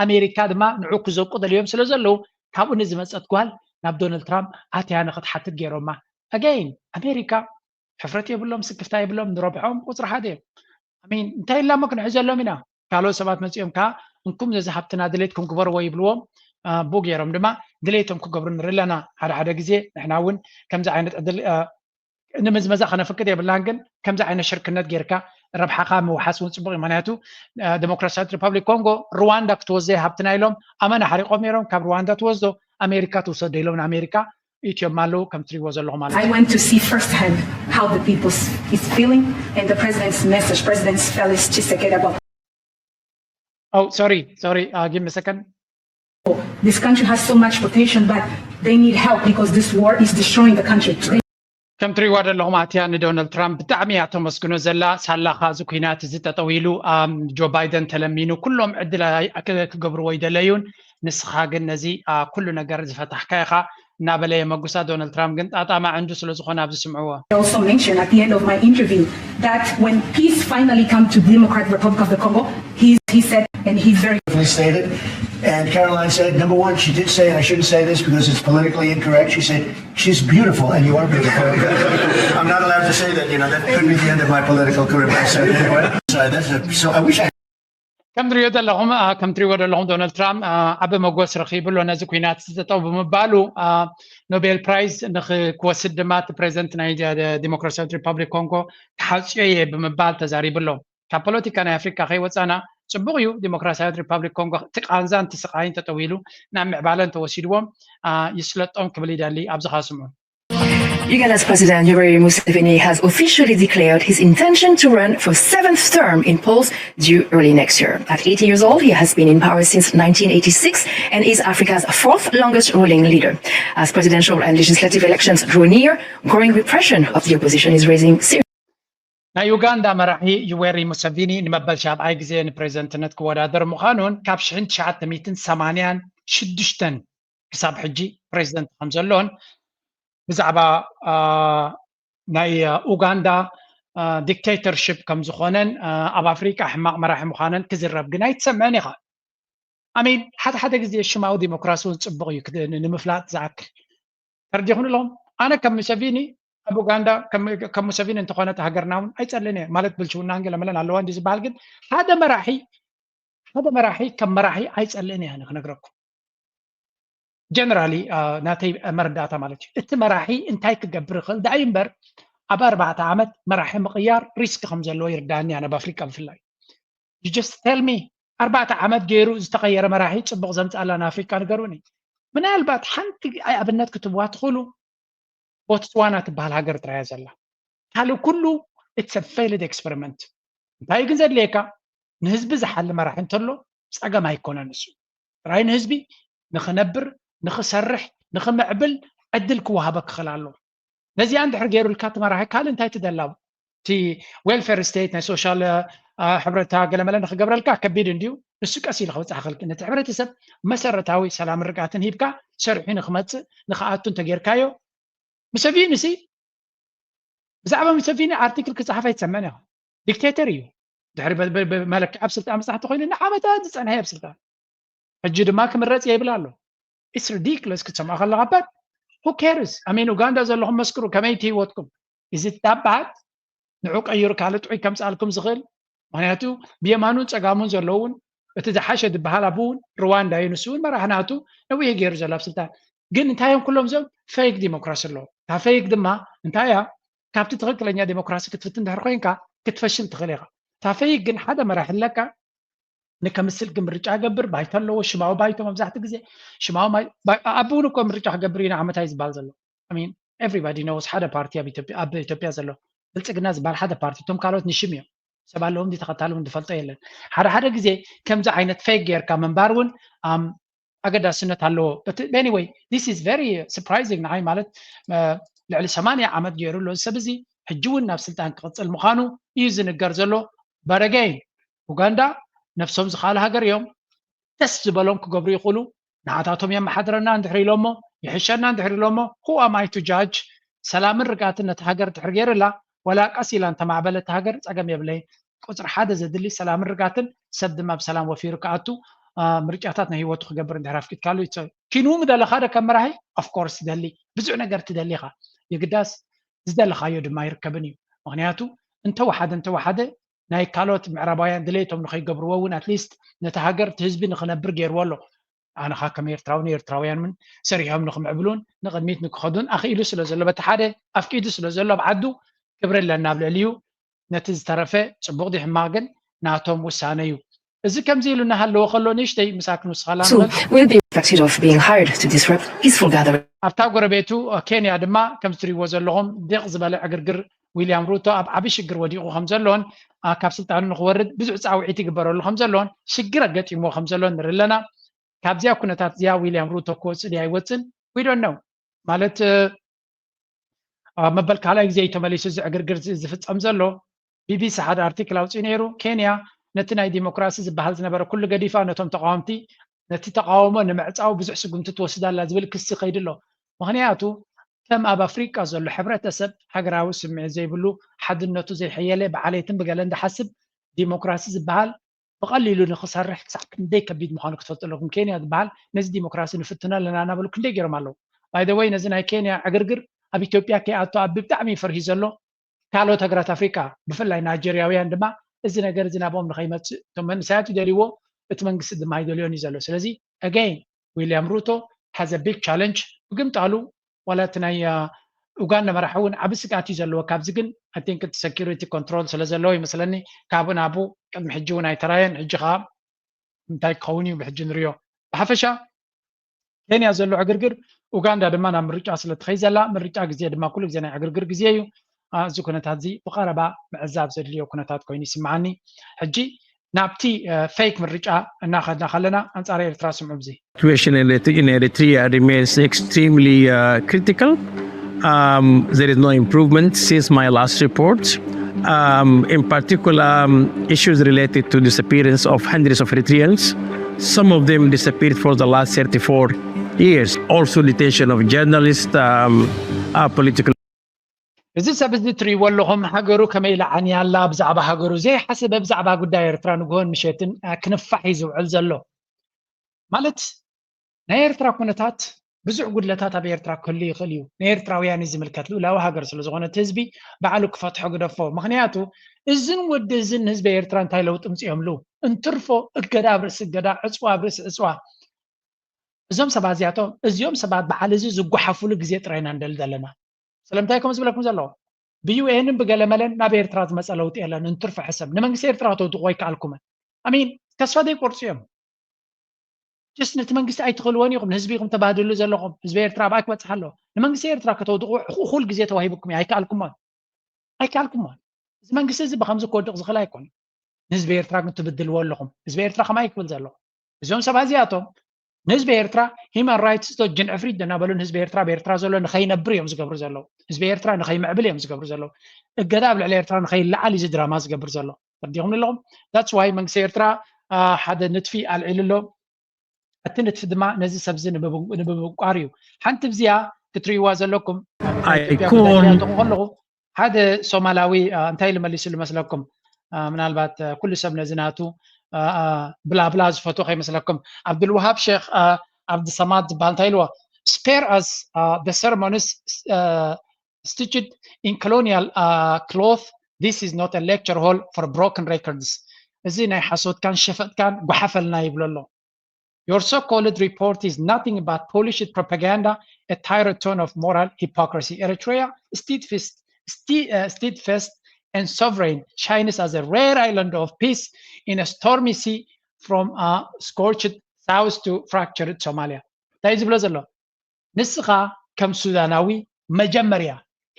ኣሜሪካ ድማ ንዑ ክዘቁ ደልዮም ስለ ዘለዉ ካብኡ ንዝመፀት ጓል ናብ ዶናልድ ትራምፕ ኣትያ ንክትሓትት ገይሮማ። Again ኣሜሪካ ሕፍረት የብሎም፣ ስክፍታ የብሎም፣ ንረብሖም ቁፅሪ ሓደ እዮም። I mean እንታይ ኢላሞ ክንሕዘሎም ኢና? ካልኦት ሰባት መፂኦም ከዓ እንኩም ነዚ ሃብትና ድሌትኩም ግበርዎ ይብልዎም። ብኡ ገይሮም ድማ ድሌቶም ክገብሩ ንርኢ ኣለና። ሓደ ሓደ ግዜ ንሕና እውን ከምዚ ዓይነት ዕድል ንምዝመዛ ከነፍቅድ የብልናን፣ ግን ከምዚ ዓይነት ሽርክነት ጌርካ ረብሓኻ ምውሓስ እውን ፅቡቅ እዩ። ምክንያቱ ዲሞክራሲያዊት ሪፓብሊክ ኮንጎ ሩዋንዳ ክትወስዶ እያ ሃብትና ኢሎም ኣመና ሓሪቆም ነይሮም። ካብ ሩዋንዳ ትወስዶ ኣሜሪካ ትውሰዶ ኢሎም ንኣሜሪካ ኢትዮም ኣለዉ ከም ትሪእዎ ዘለኹም ማለት I went to see firsthand how the people is feeling and the president's message, President Felix Tshisekedi about Oh, sorry, sorry. Uh, give me a second. This country has so much potential, but they need help because this war is destroying the country. ከም ትሪእዋ ዘለኹም ኣትያ ንዶናልድ ትራምፕ ብጣዕሚ እያ ተመስግኖ ዘላ። ሳላኻ እዚ ኩናት እዚ ጠጠው ኢሉ ጆ ባይደን ተለሚኑ ኩሎም ዕድል ክገብርዎ ይደለዩን ንስኻ ግን ነዚ ኩሉ ነገር ዝፈታሕካ ኢኻ እናበለ የመጉሳ። ዶናልድ ትራምፕ ግን ጣጣማ ዕንዱ ስለ ዝኾነ ኣብዚ ስምዕዎ። Also mentioned at the end of my interview that when peace finally come to Democratic Republic of the Congo, he, he said, and he's very stated. And Caroline said, number one, she did say, and I shouldn't say this because it's politically incorrect, she said, she's beautiful and you are beautiful. I'm not allowed to say that, you know, that could be the end of my political career. But I said it anyway. So, that's a, so I wish I ከም ትሪኦ ዘለኹም ከም ትሪእዎ ዘለኹም ዶናልድ ትራምፕ ዓቢ መጎስ ረኺቡ ኣሎ ነዚ ኩናት ጠጠው ብምባሉ። ኖቤል ፕራይዝ ንክወስድ ድማ እቲ ፕሬዚደንት ናይ ዲሞክራሲያዊት ሪፓብሊክ ኮንጎ ክሓፅዮ እየ ብምባል ተዛሪቡ ኣሎ። ካብ ፖለቲካ ናይ ኣፍሪካ ከይወፃና ፅቡቅ እዩ። ዲሞክራሲያዊት ሪፓብሊክ ኮንጎ እቲ ቃንዛን እቲ ስቃይን ጠጠው ኢሉ ናብ ምዕባለ እንተወሲድዎም ይስለጦም ክብል ይደሊ። ኣብዚ ከስምዑ። Uganda's President Yoweri Museveni has officially declared his intention to run for seventh term in polls due early next year. At eighty years old, he has been in power since nineteen eighty-six and is Africa's fourth longest ruling leader. As presidential and legislative elections draw near, growing repression of the opposition is raising serious ናይ ዩጋንዳ መራሒ ዩዌሪ ሙሰቪኒ ንመበል ሻብዓይ ግዜ ንፕሬዚደንትነት ክወዳደር ምዃኑን ካብ ሽሕን ትሽዓተ ሚእትን ሰማንያን ሽዱሽተን ክሳብ ሕጂ ፕሬዚደንት ከም ዘሎን ብዛዕባ ናይ ኡጋንዳ ዲክቴተርሽፕ ከም ዝኾነን ኣብ ኣፍሪቃ ሕማቕ መራሒ ምዃነን ክዝረብ ግን ኣይትሰምዕን ኢኻ። ኣሜን። ሓደ ሓደ ግዜ ሽማዊ ዲሞክራሲ እውን ፅቡቕ እዩ ንምፍላጥ ዝኣክል ተረዲኹም ኣለኹም። ኣነ ከም ሙሰቪኒ ኣብ ኡጋንዳ ከም ሙሰቪኒ እንተኾነት ሃገርና እውን ኣይፀልእን እየ ማለት ብልሽውና ገለመለን ኣለዋ እንዲ ዝበሃል ግን ሓደ መራሒ ሓደ መራሒ ከም መራሒ ኣይፀልእን እየ ክነግረኩም። ጀነራሊ ናተይ መረዳእታ ማለት እዩ። እቲ መራሒ እንታይ ክገብር ይኽእል ደኣ እዩ እምበር ኣብ ኣርባዕተ ዓመት መራሒ ምቕያር ሪስክ ከም ዘለዎ ይርዳእኒ ኣነ ኣብ ኣፍሪቃ ብፍላይ። You just tell me ኣርባዕተ ዓመት ገይሩ ዝተቐየረ መራሒ ጽቡቕ ዘምጻላ ንኣፍሪካ ንገሩኒ። ምናልባት ሓንቲ ኣብነት ክትብዋ ትኽእሉ ቦትስዋና ትበሃል ሃገር ጥራያ ዘላ። ካልእ ኩሉ it's a failed experiment። እንታይ ግን ዘድልየካ ንህዝቢ ዝሓሊ መራሒ እንተሎ ጸገም ኣይኮነን። እሱ ጥራይ ንህዝቢ ንኽነብር፣ ንኽሰርሕ፣ ንኽምዕብል ዕድል ክወሃበ ክኽእል ኣሎ። ነዚኣ እንድሕር ገይሩልካ እቲ መራሒ ካልእ እንታይ ትደላ? እቲ welfare state ናይ social ሕብረታ ገለመለ ንክገብረልካ ከቢድ እንድዩ። ንሱ ቀስ ኢሉ ክበፅሓ ክልክ ነቲ ሕብረተሰብ መሰረታዊ ሰላም ርግኣትን ሂብካ ሰሪሑ ንክመፅእ ንክኣቱ እንተጌርካዮ። ሙሰቪኒ ሲ ብዛዕባ ሙሰቪኒ ኣርቲክል ክፅሓፍ ኣይትሰምዕን ኢኻ። ዲክቴተር እዩ። ድሕሪ መለክዕ ኣብ ስልጣን ምፅናሕ ተኮይኑ ንዓመታት ዝፀንሐ ኣብ ስልጣን ሕጂ ድማ ክምረፅ እየ ይብል ኣሎ። It's ridiculous ክትሰምዖ ከለካ but who cares? I mean ኡጋንዳ ዘለኹም መስክሩ ከመይ እቲ ህይወትኩም? Is it that bad? ንዑ ቀይሩ ካልእ ጥዑይ ከምፅኣልኩም ዝኽእል ምክንያቱ ብየማኑን ፀጋሙን ዘለውን እቲ ዝሓሸ ዝበሃል ኣብኡ እውን ሩዋንዳ እዩ። ንሱ እውን መራሒ ናቱ ነዊሕ ገይሩ ዘሎ ኣብ ስልጣን። ግን እንታይ እዮም ኩሎም እዞም fake ዲሞክራሲ ኣለዎ። እታ fake ድማ እንታይ እያ? ካብቲ ትኽክለኛ ዲሞክራሲ ክትፍትን ድሕር ኮይንካ ክትፈሽል ትኽእል ኢኻ። እታ fake ግን ሓደ መራሒ ኣለካ ንከምስል ግን ምርጫ ገብር ባይቶ ኣለዎ። ሽማዊ ባይቶ መብዛሕትኡ ግዜ ሽማዊ ኣብ እውን እኮ ምርጫ ክገብር ኢና ዓመት ኣዩ ዝበሃል ዘሎ። I mean everybody knows ሓደ ፓርቲ ኣብ ኢትዮጵያ ኣብ ኢትዮጵያ ዘሎ ብልፅግና ዝበሃል ሓደ ፓርቲ እቶም ካልኦት ንሽም እዮም። ሰብ ኣለዎም ተኸታሊ እውን ዝፈልጦ የለን። ሓደ ሓደ ግዜ ከምዚ ዓይነት fake ጌርካ ምንባር እውን ኣገዳስነት ኣለዎ። But anyway this is very surprising ንዓይ ማለት ልዕሊ ሰማንያ ዓመት ገይሩ ኣሎ ሰብ እዚ ሕጂ እውን ናብ ስልጣን ክቕፅል ምዃኑ እዩ ዝንገር ዘሎ። But again ኡጋንዳ ነብሶም ዝኻሉ ሃገር እዮም። ደስ ዝበሎም ክገብሩ ይኽእሉ። ንዓታቶም የመሓድረና እንድሕር ኢሎሞ ይሕሸና እንድሕር ኢሎሞ who am I to judge? ሰላምን ርግኣትን ነቲ ሃገር ድሕር ገይርላ ወላ ቀስ ኢላ እንተማዕበለት ሃገር ፀገም የብለይ። ቁፅሪ ሓደ ዘድሊ ሰላምን ርግኣትን ሰብ ድማ ብሰላም ወፊሩ ክኣቱ ምርጫታት ናይ ህይወቱ ክገብር እንድሕር ኣፍቂድካሉ ኪኑ ምደለኻ ዶ ከም መራሒ? Of course ትደሊ ብዙሕ ነገር ትደሊ ኢኻ። የግዳስ ዝደለኻዮ ድማ ይርከብን እዩ። ምክንያቱ እንተወሓደ እንተወሓደ ናይ ካልኦት ምዕራባውያን ድሌቶም ንኸይገብርዎ እውን at least ነቲ ሃገር እቲ ህዝቢ ንኽነብር ገይርዎ ኣሎ። ኣነኻ ከም ኤርትራዊ ንኤርትራውያን እውን ሰሪሖም ንክምዕብሉን ንቕድሚት ንክኸዱን ኣኽኢሉ ስለ ዘሎ በቲ ሓደ ኣፍቂዱ ስለ ዘሎ ኣብ ዓዱ ክብሪ ኣለና ኣብ ልዕሊኡ። ነቲ ዝተረፈ ፅቡቕ ድዩ ሕማቕ ግን ናቶም ውሳነ እዩ። እዚ ከምዚ ኢሉ እናሃለወ ከሎ ንእሽተይ ምሳክ ንውስኻላ So will be suspected of being hired to disrupt peaceful gathering. ኣብታ ጎረቤቱ ኬንያ ድማ ከም ትሪእዎ ዘለኹም ድቕ ዝበለ ዕግርግር ዊልያም ሩቶ ኣብ ዓቢ ሽግር ወዲቑ ከም ዘሎን ካብ ስልጣኑ ንክወርድ ብዙሕ ፃውዒት ይግበረሉ ከም ዘሎን ሽግር ኣገጢምዎ ከም ዘሎን ንርኢ ኣለና። ካብዚኣ ኩነታት እዚኣ ዊልያም ሩቶ ክወፅእ ድያ ኣይወፅን we don't know። ማለት መበል ካልኣይ ግዜ እዩ ተመሊሱ እዚ ዕግርግር ዝፍፀም ዘሎ። ቢቢሲ ሓደ ኣርቲክል ኣውፅኡ ነይሩ። ኬንያ ነቲ ናይ ዲሞክራሲ ዝበሃል ዝነበረ ኩሉ ገዲፋ ነቶም ተቃወምቲ ነቲ ተቃውሞ ንምዕፃው ብዙሕ ስጉምቲ ትወስድ ኣላ ዝብል ክሲ ከይዱ ኣሎ። ምክንያቱ ከም ኣብ ኣፍሪቃ ዘሎ ሕብረተሰብ ሃገራዊ ስምዒት ዘይብሉ ሓድነቱ ዘይሐየለ ብዓሌትን ብገለን ዝሓስብ ዲሞክራሲ ዝበሃል ብቐሊሉ ንክሰርሕ ክሳዕ ክንደይ ከቢድ ምዃኑ ክትፈልጡ ኣለኩም። ኬንያ ዝበሃል ነዚ ዲሞክራሲ ንፍትኖ ኣለና እናበሉ ክንደይ ገይሮም ኣለዉ። By the way ነዚ ናይ ኬንያ ዕግርግር ኣብ ኢትዮጵያ ከይኣቱ ኣብ ብጣዕሚ ፈርሂ ዘሎ ካልኦት ሃገራት ኣፍሪቃ ብፍላይ ናይጀርያውያን ድማ እዚ ነገር እዚ ናብኦም ንኸይመፅእ እቶም መንእሰያት ይደልይዎ እቲ መንግስቲ ድማ ኣይደልዮን እዩ ዘሎ። ስለዚ again ዊልያም ሩቶ has a big challenge ብግምጣሉ ዋላ እቲ ናይ ኡጋንዳ መራሒ እውን ዓቢ ስግኣት እዩ ዘለዎ። ካብዚ ግን I think እቲ security control ስለ ዘለዎ ይመስለኒ ካብኡ ናብኡ ቅድሚ ሕጂ እውን ኣይተራየን። ሕጂ ከዓ እንታይ ክኸውን እዩ ብሕጂ ንሪኦ። ብሓፈሻ ኬንያ ዘሎ ዕግርግር ኡጋንዳ ድማ ናብ ምርጫ ስለ ትኸይ ዘላ ምርጫ ግዜ ድማ ኩሉ ግዜ ናይ ዕግርግር ግዜ እዩ። እዚ ኩነታት እዚ ብቐረባ ምዕዛብ ዘድልዮ ኩነታት ኮይኑ ይስምዓኒ። ሕጂ ናብቲ fake ምርጫ እናኸድና ከለና ኣንጻር ኤርትራ ስምዑ ብዚ situation in Eritrea remains extremely uh, critical. Um, there is no improvement since my last report. Um, in particular, um, issues related to disappearance of hundreds of Eritreans. Some of them disappeared for the last thirty-four years. Also detention of journalists, um, uh, political እዚ ሰብ እዚ ትርእይዎ ኣለኹም ሃገሩ ከመይ ኢላ ዓንያ ኣላ ብዛዕባ ሃገሩ ዘይሓሰበ ብዛዕባ ጉዳይ ኤርትራ ንግሆን ምሸትን ክንፋሕ እዩ ዝውዕል ዘሎ። ማለት ናይ ኤርትራ ኩነታት ብዙሕ ጉድለታት ኣብ ኤርትራ ክህሉ ይኽእል እዩ። ንኤርትራውያን እዩ ዝምልከት ልኡላዊ ሃገር ስለ ዝኾነ እቲ ህዝቢ ባዕሉ ክፈትሖ ግደፎ። ምኽንያቱ እዝን ወዲ እዝን ንህዝቢ ኤርትራ እንታይ ለውጢ ምፅኦምሉ? እንትርፎ እገዳ ኣብ ርእሲ እገዳ፣ ዕፅዋ ኣብ ርእሲ ዕፅዋ። እዞም ሰባት እዚኣቶም እዚኦም ሰባት በዓል እዚ ዝጓሓፉሉ ግዜ ጥራይ ኢና ንደሊ ዘለና። ስለምንታይ ከም ዝብለኩም ዘለኹ ብዩኤንን ብገለመለን ናብ ኤርትራ ዝመፀ ለውጢ የለን። እንትርፎ ሕሰብ ንመንግስቲ ኤርትራ ከተውድቑ ኣይከኣልኩምን። I mean ተስፋ ዘይቆርፁ እዮም። ጀስት ነቲ መንግስቲ ኣይትኽእልዎን ኢኹም፣ ንህዝቢ ኢኹም ተባህድሉ ዘለኹም። ህዝቢ ኤርትራ ኣብኣ ክበፅሕ ኣለዎ። ንመንግስቲ ኤርትራ ከተውድቑ እኹል ግዜ ተዋሂቡኩም እዩ፣ ኣይከኣልኩሞን። ኣይከኣልኩሞን። እዚ መንግስቲ እዚ ብኸምዚ ክወድቕ ዝኽእል ኣይኮነን። ንህዝቢ ኤርትራ ግን ትብድልዎ ኣለኹም። ህዝቢ ኤርትራ ከማይ ክብል ዘለዎ። እዞም ሰባት እዚኣቶም ንህዝቢ ኤርትራ ሂማን ራይትስ ዶ ጅን ዕፍሪት ዶ እናበሉ ንህዝቢ ኤርትራ ብኤርትራ ዘሎ ንኸይነብር እዮም ዝገብሩ ዘለዉ። ህዝቢ ኤርትራ ንኸይምዕብል እዮም ዝገብሩ ዘለዉ። እገዳ ኣብ ልዕሊ ኤርትራ ንኸይለዓል እዩ እዚ ድራማ ዝገብር ዘሎ። ተረዲኹም ኣለኹም? That's why መንግስቲ ኤርትራ ሓደ ንጥፊ ኣልዒሉ ኣሎ። እቲ ንጥፊ ድማ ነዚ ሰብዚ ንምብንቋር እዩ። ሓንቲ ብዚኣ ክትርእይዋ ዘለኩም ኢትዮጵያ ጉዳይ ከለኹ ሓደ ሶማላዊ እንታይ ኢሉ መሊስሉ መስለኩም? ምናልባት ኩሉ ሰብ ነዚ ናቱ ብላብላ ዝፈትዎ ከይመስለኩም። ኣብዱልዋሃብ ሼክ ኣብድሰማድ ዝበሃል እንታይ ኢልዎ? Spare us the sermons stitched in colonial cloth. This is not a lecture hall for broken records. እዚ ናይ ሓሶትካን ሸፈጥካን ጓሓፈልና ይብሎ ኣሎ። Your so-called report is nothing but polished propaganda, a tired tone of moral hypocrisy. Eritrea, steadfast, ste- uh, steadfast and sovereign, shines as a rare island of peace in a stormy sea from a scorched south to fractured Somalia. እንታይ ዝብሎ ዘሎ? ንስኻ ከም ሱዳናዊ መጀመርያ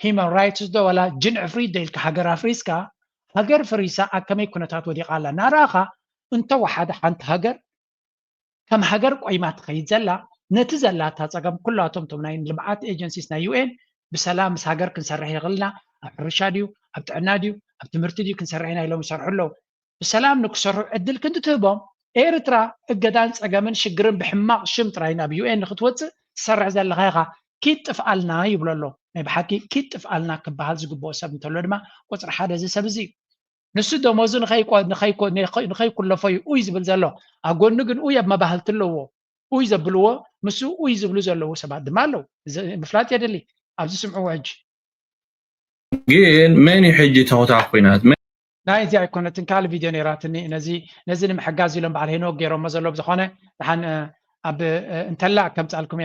ሂማን ራይትስ ዶ ዋላ ጅን ዕፍሪት ዶ ኢልካ ሃገር ኣፍሪስካ? ሃገር ፈሪሳ ኣብ ከመይ ኩነታት ወዲቓ ኣላ እናረኣኻ እንተወሓደ ሓንቲ ሃገር ከም ሃገር ቆይማ ትኸይድ ዘላ፣ ነቲ ዘላታ ጸገም ኩላቶም እቶም ናይ ልምዓት ኤጀንሲስ ናይ ዩ ኤን ብሰላም ምስ ሃገር ክንሰርሕ ይኽእልና፣ ኣብ ሕርሻ ድዩ፣ ኣብ ጥዕና ድዩ፣ ኣብ ትምህርቲ ድዩ ክንሰርሕ ኢና ኢሎም ይሰርሑ ኣለዉ። ብሰላም ንክሰርሑ ዕድል ክንዲ ትህቦም ኤርትራ እገዳን ጸገምን ሽግርን ብሕማቕ ሽም ጥራይ ናብ ዩ ኤን ንክትወጽእ ትሰርሕ ዘለኻ ኢኻ። ኪድ ጥፍኣልና ይብሎ ኣሎ። ናይ ብሓቂ ኪድ ጥፍኣልና ክበሃል ዝግብኦ ሰብ እንተሎ ድማ ቁጽሪ ሓደ እዚ ሰብ እዚ እዩ። ንሱ ደሞዙ ንኸይኩለፎ እዩ ኡይ ዝብል ዘሎ። ኣብ ጎኑ ግን ኡይ ኣብ መባህልቲ ኣለዎ። ኡይ ዘብልዎ ምስ ኡይ ዝብሉ ዘለዉ ሰባት ድማ ኣለዉ። ምፍላጥ የድሊ። ኣብዚ ስምዕዎ ሕጂ። ግን መን እዩ ሕጂ ተኾታኽ ኩናት? ናይ እዚ ኣይኮነትን ካልእ ቪድዮ ነይራትኒ ነዚ ነዚ ንምሕጋዝ ኢሎም በዓል ሄኖክ ገይሮሞ ዘሎ ብዝኾነ ደሓን ኣብ እንተላ ከምፃልኩም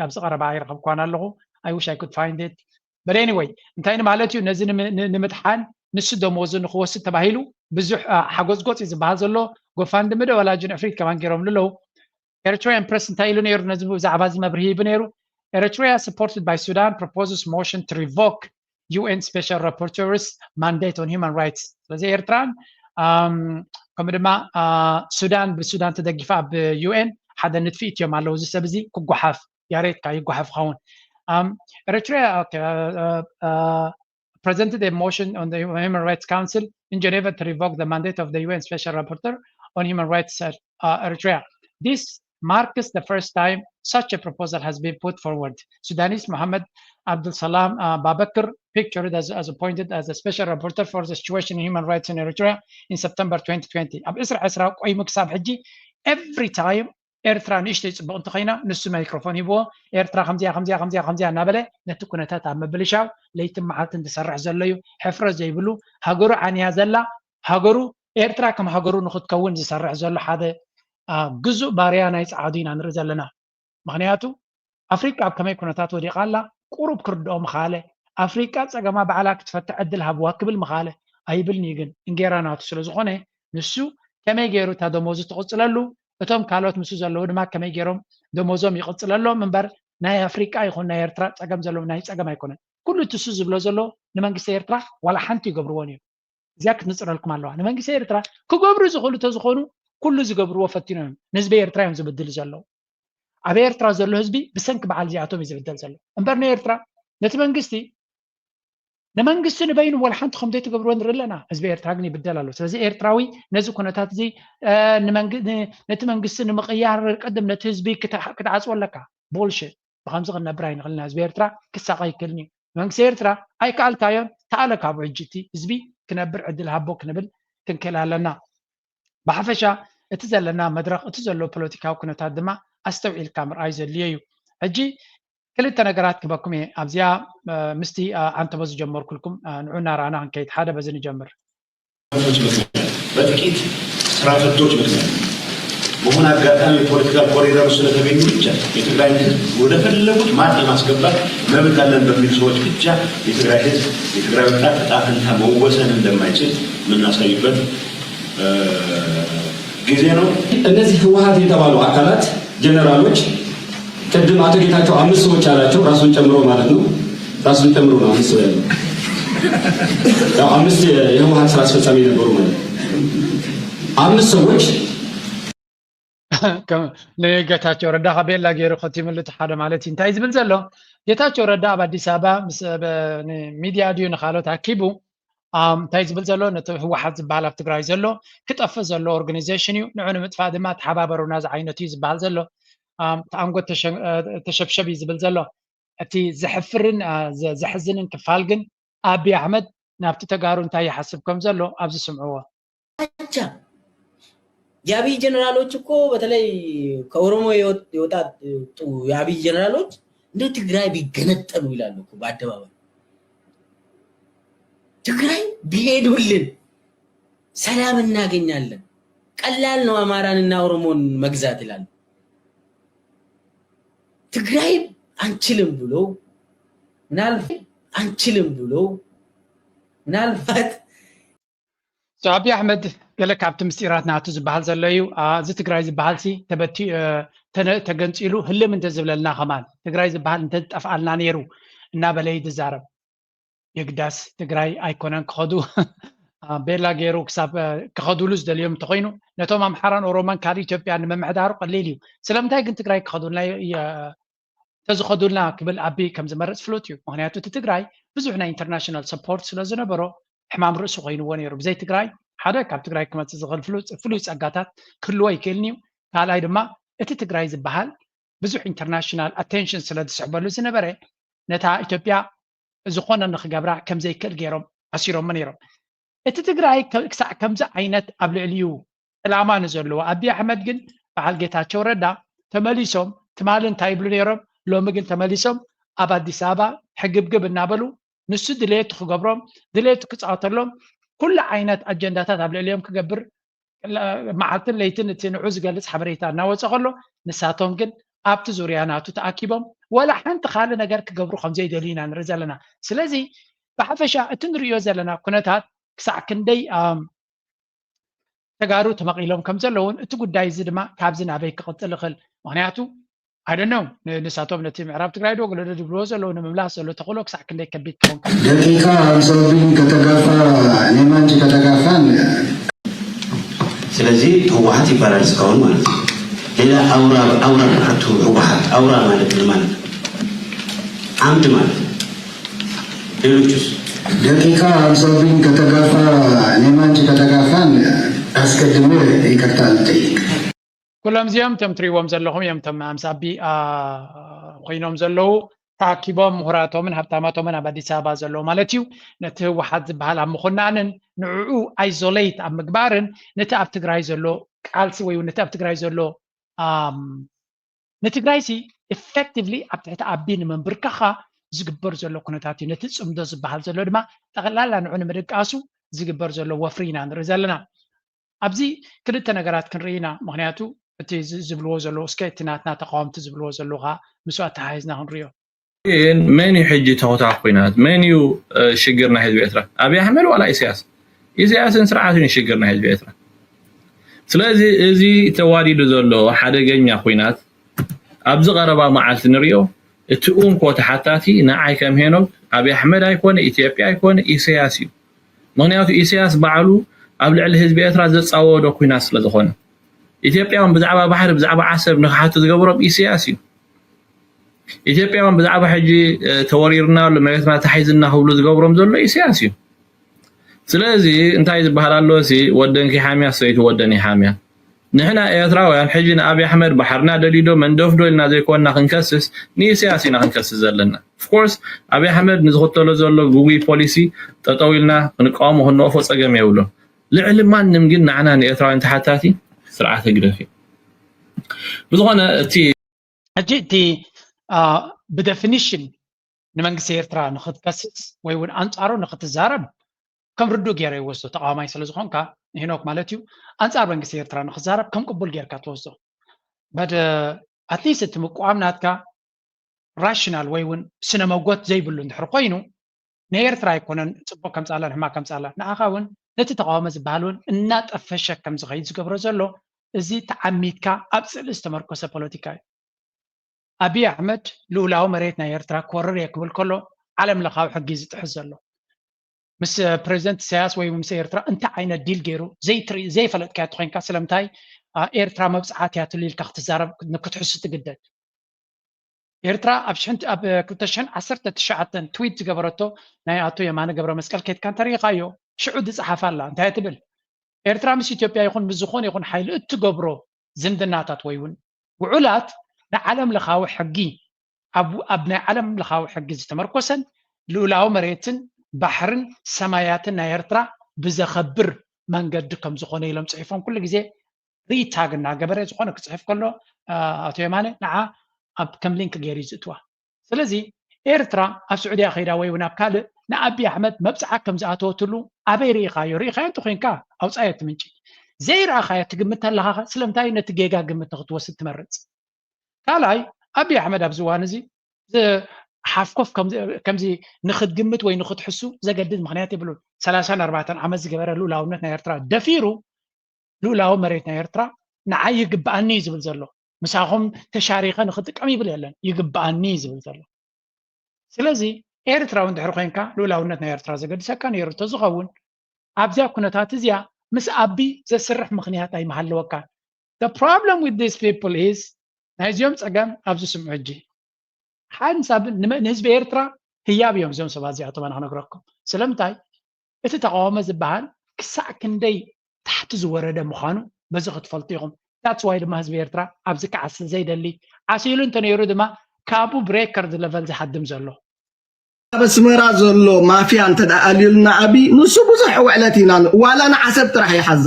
ኣብዚ ቀረባ ይረኸብኳን ኣለኹ። I wish I could find it. But anyway እንታይ ማለት እዩ ነዚ ንምድሓን ንሱ ደሞዙ ንክወስድ ተባሂሉ ብዙሕ ሓጎፅጎፅ እዩ ዝበሃል ዘሎ። ጎፋንድሚ ዶ ወላ ጅን ዕፍሪት ከማን ገይሮምሉ ኣለዉ። Eritrean Press እንታይ ኢሉ ነይሩ ነዚ ብዛዕባ እዚ መብርሂ ሂቡ ነይሩ። Eritrea supported by Sudan proposes motion to revoke U N special rapporteur's mandate on human rights. ስለዚ ኤርትራን ከምኡ ድማ ሱዳን ብሱዳን ተደጊፋ ኣብ ዩ ኤን ሓደ ንጥፊ እትዮም ኣለዉ። እዚ ሰብ እዚ ክጓሓፍ ያሬትካ ይጓሓፍ ኸውን። Eritrea presented a motion on the Human Rights Council in Geneva to revoke the mandate of the U N Special Rapporteur on Human Rights at uh, Eritrea. This marks the first time such a proposal has been put forward. Sudanese Mohamed Abdul Salam uh, Babakr, pictured as, as appointed as a special rapporteur for the situation in human rights in Eritrea in September twenty twenty. ኣብ ዕስራ ዕስራ ቆይሙ ክሳብ ሕጂ every time ኤርትራ ንእሽተይ ጽቡቕ እንተኸይና ንሱ ማይክሮፎን ሂብዎ ኤርትራ ከምዚያ ከምዚያ ከምዚያ ከምዚያ እናበለ ነቲ ኩነታት ኣብ ምብልሻው ለይትን መዓልትን ዝሰርሕ ዘሎ እዩ። ሕፍረት ዘይብሉ ሃገሩ ዓንያ ዘላ ሃገሩ ኤርትራ ከም ሃገሩ ንክትከውን ዝሰርሕ ዘሎ ሓደ ግዙእ ባርያ ናይ ጸዓዱ ኢና ንርኢ ዘለና። ምክንያቱ ኣፍሪቃ ኣብ ከመይ ኩነታት ወዲቓ ኣላ ቁሩብ ክርድኦ ምኻለ ኣፍሪቃ ጸገማ ባዕላ ክትፈትሕ ዕድል ሃብዋ ክብል ምኻለ ኣይብልን'ዩ ግን እንጌራ ናቱ ስለዝኾነ ንሱ ከመይ ገይሩ እታ ደሞዙ ትቕጽለሉ እቶም ካልኦት ምስኡ ዘለዉ ድማ ከመይ ገይሮም ደሞዞም ይቕጽለሎም እምበር ናይ ኣፍሪቃ ይኹን ናይ ኤርትራ ጸገም ዘለዎም ናይ ጸገም ኣይኮነን። ኩሉ እቲ እሱ ዝብሎ ዘሎ ንመንግስቲ ኤርትራ ዋላ ሓንቲ ይገብርዎን እዮም። እዚኣ ክትንጽረልኩም ኣለዋ። ንመንግስቲ ኤርትራ ክገብሩ ዝኽእሉ ተዝኾኑ ኩሉ ዝገብርዎ ፈቲኖም እዮም። ንህዝቢ ኤርትራ እዮም ዝብድሉ ዘለዉ። ኣብ ኤርትራ ዘሎ ህዝቢ ብሰንኪ በዓል እዚኣቶም እዩ ዝብደል ዘሎ እምበር ንኤርትራ ነቲ መንግስቲ ንመንግስቲ ንበይኑ ወላ ሓንቲ ከም ዘይትገብርዎ ንርኢ ኣለና። ህዝቢ ኤርትራ ግን ይብደል ኣሎ። ስለዚ ኤርትራዊ ነዚ ኩነታት እዚ ነቲ መንግስቲ ንምቕያር ቅድም ነቲ ህዝቢ ክትዓፅዎ ኣለካ። ቦልሽት። ብከምዚ ክንነብር ኣይንኽእልን ኢና። ህዝቢ ኤርትራ ክሳቐ ኣይክእልን እዩ። መንግስቲ ኤርትራ ኣይከኣልካዮን፣ ተኣለ ካብኡ ሕጂ እቲ ህዝቢ ክነብር ዕድል ሃቦ ክንብል ክንክእል ኣለና። ብሓፈሻ እቲ ዘለና መድረኽ፣ እቲ ዘሎ ፖለቲካዊ ኩነታት ድማ ኣስተውዒልካ ምርኣይ ዘድልዮ እዩ። ሕጂ ክልተ ነገራት ክበኩም እየ ኣብዚኣ ምስቲ ኣንተቦ ዝጀመርኩልኩም ንዑ እናረኣና ክንከይድ ሓደ በዚ ንጀምር። በጥቂት ስራ ፈቶች ምክንያት በሆነ አጋጣሚ የፖለቲካል ኮሪደሩ ስለተገኙ ብቻ የትግራይን ህዝብ ወደ ፈለጉት ማጥ ለማስገባት መብት አለን በሚሉ ሰዎች ብቻ የትግራይ ህዝብ የትግራይ ወጣት እጣ ፈንታ መወሰን እንደማይችል የምናሳይበት ጊዜ ነው። እነዚህ ህወሓት የተባሉ አካላት ጀነራሎች፣ ቅድም አቶ ጌታቸው አምስት ሰዎች አላቸው፣ ራሱን ጨምሮ ማለት ነው። ራሱን ጨምሮ ነው አምስት ሰው ያለው። ያው አምስት የህወሓት ስራ አስፈጻሚ የነበሩ ማለት ነው። አምስት ሰዎች ንጌታቸው ረዳ ካብ ቤላ ገይሩ ከቲምሉ እቲ ሓደ ማለት እዩ። እንታይ ዝብል ዘሎ? ጌታቸው ረዳ ኣብ ኣዲስ ኣበባ ምስ ሚድያ ድዩ ንካሎት ኣኪቡ እንታይ ዝብል ዘሎ? ነቲ ህወሓት ዝበሃል ኣብ ትግራይ ዘሎ ክጠፍእ ዘሎ ኦርጋናይዜሽን እዩ፣ ንዑ ንምጥፋእ ድማ ተሓባበሩና ዝዓይነቱ እዩ ዝበሃል ዘሎ። ተኣንጎት ተሸብሸብ እዩ ዝብል ዘሎ። እቲ ዘሕፍርን ዘሕዝንን ክፋል ግን ኣቢ ኣሕመድ ናብቲ ተጋሩ እንታይ ይሓስብ ከም ዘሎ ኣብዚ ስምዕዎ። አቻ የአብይ ጀነራሎች እኮ በተለይ ከኦሮሞ የወጣጡ የአብይ ጀነራሎች እንደ ትግራይ ቢገነጠሉ ይላሉ እኮ በአደባባይ። ትግራይ ቢሄዱልን ሰላም እናገኛለን፣ ቀላል ነው አማራንና ኦሮሞን መግዛት ይላሉ። ትግራይ አንችልም ብሎ ምናልባት አንችልም ብሎ ምናልባት ኣቢ ኣሕመድ ገለ ካብቲ ምስጢራት ናቱ ዝበሃል ዘሎ እዩ። እዚ ትግራይ ዝበሃል ሲ ተገንፂሉ ህልም እንተዝብለልና ከማን ትግራይ ዝበሃል እንተዝጠፍኣልና ነይሩ እናበለ እዩ ዝዛረብ። የግዳስ ትግራይ ኣይኮነን ክኸዱ ቤላ ገይሩ ክሳብ ክኸዱሉ ዝደልዮም እንተኮይኑ ነቶም ኣምሓራን ኦሮማን ካልእ ኢትዮጵያ ንምምሕዳሩ ቀሊል እዩ። ስለምንታይ ግን ትግራይ ክኸዱልና ተዝኸዱልና ክብል ኣቢ ከም ዝመርፅ ፍሉጥ እዩ። ምክንያቱ እቲ ትግራይ ብዙሕ ናይ ኢንተርናሽናል ሰፖርት ስለ ዝነበሮ ሕማም ርእሱ ኮይንዎ ነይሩ። ብዘይ ትግራይ ሓደ ካብ ትግራይ ክመፅእ ዝኽእል ፍሉይ ጸጋታት ክህልዎ ኣይክእልን እዩ። ካልኣይ ድማ እቲ ትግራይ ዝበሃል ብዙሕ ኢንተርናሽናል ኣቴንሽን ስለ ዝስሕበሉ ዝነበረ ነታ ኢትዮጵያ ዝኾነ ንክገብራ ከም ዘይክእል ገይሮም ኣሲሮሞ ነይሮም። እቲ ትግራይ ክሳዕ ከምዚ ዓይነት ኣብ ልዕሊኡ ዕላማ ንዘለዎ ኣቢ ኣሕመድ ግን በዓል ጌታቸው ረዳ ተመሊሶም ትማሊ እንታይ ይብሉ ነይሮም፣ ሎሚ ግን ተመሊሶም ኣብ ኣዲስ ኣበባ ሕግብግብ እናበሉ ንሱ ድሌቱ ክገብሮም ድሌቱ ክፃወተሎም ኩሉ ዓይነት ኣጀንዳታት ኣብ ልዕሊኦም ክገብር መዓልትን ለይትን እቲ ንዑ ዝገልፅ ሓበሬታ እናወፀ ከሎ ንሳቶም ግን ኣብቲ ዙርያ ናቱ ተኣኪቦም ወላ ሓንቲ ካልእ ነገር ክገብሩ ከምዘይደልዩ ኢና ንርኢ ዘለና። ስለዚ ብሓፈሻ እቲ ንርእዮ ዘለና ኩነታት ክሳዕ ክንደይ ተጋሩ ተመቒሎም ከም ዘለውን እቲ ጉዳይ እዚ ድማ ካብዚ ናበይ ክቕፅል ይኽእል? ምክንያቱ ኣይደነው ንሳቶም ነቲ ምዕራብ ትግራይ ዶ ገለዶ ዝብልዎ ዘለዉ ንምምላስ ዘሎ ተኽእሎ ክሳዕ ክንደይ ከቢድ ክኸውን ደቂቃ ኣምሳውብኝ ከተጋፋ እኔም አንቺ ከተጋፋን ስለዚህ ህወሓት ይባላል እስካሁን ማለት ነው። ሌላ አውራ አውራ አቱ ህወሓት አውራ ማለት ምን ማለት ነው? አምድ ማለት ነው። ሌሎቹስ ደቂቃ አምሳውብኝ ከተጋፋ እኔም አንቺ ከተጋፋን አስቀድሜ ይቅርታ ልጠይቅ። ኩሎም እዚኦም እቶም ትሪእዎም ዘለኹም እዮም። እቶም ኣምሳቢ ኮይኖም ዘለዉ ተኣኪቦም ምሁራቶምን ሃብታማቶምን ኣብ ኣዲስ ኣበባ ዘለዉ ማለት እዩ። ነቲ ህወሓት ዝበሃል ኣብ ምኹናንን ንዕኡ ኣይዞሌት ኣብ ምግባርን ነቲ ኣብ ትግራይ ዘሎ ቃልሲ ወይ ነቲ ኣብ ትግራይ ዘሎ ንትግራይ ሲ ኢፌክቲቭሊ ኣብ ትሕቲ ኣቢ ንምንብርካኻ ዝግበር ዘሎ ኩነታት እዩ። ነቲ ፅምዶ ዝበሃል ዘሎ ድማ ጠቕላላ ንዑ ንምድቃሱ ዝግበር ዘሎ ወፍሪ ኢና ንርኢ ዘለና። ኣብዚ ክልተ ነገራት ክንርኢ ኢና። ምክንያቱ እቲ ዝብልዎ ዘለዉ እስከ እቲ ናትና ተቃወምቲ ዝብልዎ ዘለዉ ከዓ ምስኡ ኣተሓሒዝና ክንሪኦ። ግን መን እዩ ሕጂ ተኾታ ኩናት? መን እዩ ሽግር ናይ ህዝቢ ኤርትራ? ኣብይ ኣሕመድ ዋላ ኢሳያስ? ኢሳያስን ስርዓቱን እዩ ሽግር ናይ ህዝቢ ኤርትራ። ስለዚ እዚ ተዋዲዱ ዘሎ ሓደገኛ ኩናት ኣብዚ ቀረባ መዓልቲ ንሪኦ። እቲ እንኮ ተሓታቲ ንዓይ ከም ሄኖክ ኣብይ ኣሕመድ ኣይኮነ፣ ኢትዮጵያ ኣይኮነ፣ ኢሳያስ እዩ። ምክንያቱ ኢሳያስ ባዕሉ ኣብ ልዕሊ ህዝቢ ኤርትራ ዘጻወዶ ኩናት ስለ ዝኾነ። ኢትዮጵያውን ብዛዕባ ባሕሪ ብዛዕባ ዓሰብ ንክሓቱ ዝገብሮም ኢሳያስ እዩ። ኢትዮጵያውን ብዛዕባ ሕጂ ተወሪርና ኣሎ መሬትና ተሓይዝና ክብሉ ዝገብሮም ዘሎ ኢሳያስ እዩ። ስለዚ እንታይ ዝበሃል ኣሎ ሲ ወደንኪ ሓምያ ሰበይቱ ወደን ይሓምያ። ንሕና ኤርትራውያን ሕጂ ንኣብይ ኣሕመድ ባሕርና ደሊዶ መንደፍዶ ኢልና ዘይኮንና ክንከስስ ንኢሳያስ ኢና ክንከስስ ዘለና። ኦፍኮርስ ኣብይ ኣሕመድ ንዝኽተሎ ዘሎ ግጉይ ፖሊሲ ጠጠው ኢልና ክንቃወሞ ክንወፎ ጸገም የብሉን። ልዕሊ ማንም ግን ንዓና ንኤርትራውያን ተሓታቲ ስርዓት ህግደፍ እዩ። ብዝኾነ እቲ ሕጂ እቲ ብደፊኒሽን ንመንግስቲ ኤርትራ ንክትከስስ ወይ እውን ኣንጻሩ ንክትዛረብ ከም ርዱእ ገይረ ይወስዶ። ተቃዋማይ ስለ ዝኾንካ ንሄኖክ ማለት እዩ ኣንጻር መንግስቲ ኤርትራ ንክትዛረብ ከም ቅቡል ጌርካ ትወስዶ። በደ ኣትሊስት እቲ ምቁዋም ናትካ ራሽናል ወይ እውን ስነ መጎት ዘይብሉ እንድሕር ኮይኑ ንኤርትራ ኣይኮነን ፅቡቅ ከምፃላ ንሕማቅ ከምፃላ ንኣኻ እውን ነቲ ተቃውሞ ዝበሃል እውን እናጠፈሸ ከም ዝኸይድ ዝገብሮ ዘሎ እዚ ተዓሚትካ ኣብ ስእሊ ዝተመርኮሰ ፖለቲካ እዩ። ኣብይ ኣሕመድ ልኡላዊ መሬት ናይ ኤርትራ ክወርር እየ ክብል ከሎ ዓለም ለኻዊ ሕጊ ዝጥሕስ ዘሎ። ምስ ፕሬዚደንት ኢሳያስ ወይ ምስ ኤርትራ እንታይ ዓይነት ዲል ገይሩ ዘይትርኢ ዘይፈለጥካዮ ተኮይንካ ስለምንታይ ኤርትራ መብፅዓት እያ ትልልካ ክትዛረብ ክትሕሱ ትግደድ? ኤርትራ ኣብ ሽሕን ኣብ ክልተ ሽሕን ዓሰርተ ትሽዓተን ትዊት ዝገበረቶ ናይ ኣቶ የማነ ገብረ መስቀል ኬድካ እንተሪኢኻዮ ሽዑ ዝፀሓፋ ኣላ። እንታይ ትብል? ኤርትራ ምስ ኢትዮጵያ ይኹን ምስ ዝኾነ ይኹን ሓይሊ እትገብሮ ዝምድናታት ወይ እውን ውዑላት ንዓለም ለኻዊ ሕጊ ኣብ ናይ ዓለም ለኻዊ ሕጊ ዝተመርኮሰን ልኡላዊ መሬትን ባሕርን ሰማያትን ናይ ኤርትራ ብዘኸብር መንገዲ ከም ዝኾነ ኢሎም ፅሒፎም ኩሉ ግዜ ሪታግ እናገበረ ዝኾነ ክፅሕፍ ከሎ ኣቶ የማነ ንዓ ኣብ ከም ሊንክ ገይሩ እዩ ዝእትዋ። ስለዚ ኤርትራ ኣብ ስዑድያ ከይዳ ወይ እውን ኣብ ካልእ ንኣቢ ኣሕመድ መብፅዓ ከም ዝኣተወትሉ ኣበይ ርኢኻዮ? ርኢኻዮ እንተኮይንካ ኣውፃዮ እቲ ምንጪ። ዘይረኣኻዮ ትግምት ኣለኻ ስለምንታይ ነቲ ጌጋ ግምት ንክትወስድ ትመርፅ? ካልኣይ ኣቢ ኣሕመድ ኣብዚ እዋን እዚ ሓፍኮፍ ከምዚ ንክትግምት ወይ ንክትሕሱ ዘገድድ ምክንያት የብሉን። ሰላሳን ኣርባዕተን ዓመት ዝገበረ ልኡላውነት ናይ ኤርትራ ደፊሩ ልኡላዊ መሬት ናይ ኤርትራ ንዓይ ይግብኣኒ እዩ ዝብል ዘሎ። ምሳኹም ተሻሪኸ ንክጥቀም ይብል የለን፣ ይግብኣኒ እዩ ዝብል ዘሎ። ስለዚ ኤርትራዊ እንድሕር ኮይንካ ልኡላውነት ናይ ኤርትራ ዘገድሰካ ነይሩ እንተዝኸውን ኣብዚኣ ኩነታት እዚኣ ምስ ኣቢ ዘስርሕ ምክንያት ኣይምሃለወካን። The problem with these people is ናይዚኦም ፀገም ኣብዚ ስምዑ ሕጂ ሓንሳብ ንህዝቢ ኤርትራ ህያብ እዮም እዚኦም ሰባት እዚኣቶም ኣነ ክነግረኩም ስለምንታይ እቲ ተቃውሞ ዝበሃል ክሳዕ ክንደይ ታሕቲ ዝወረደ ምዃኑ በዚ ክትፈልጡ ኢኹም። That's why ድማ ህዝቢ ኤርትራ ኣብዚ ክዓሲ ዘይደሊ ዓሲሉ እንተነይሩ ድማ ካብኡ ብሬከርድ ለቨል ዝሃድም ዘሎ ኣብ ኣስመራ ዘሎ ማፍያ እንተ ኣልዩልና ኣቢ ንሱ ብዙሕ ውዕለት ኢና ዋላ ንዓሰብ ጥራሕ ይሓዛ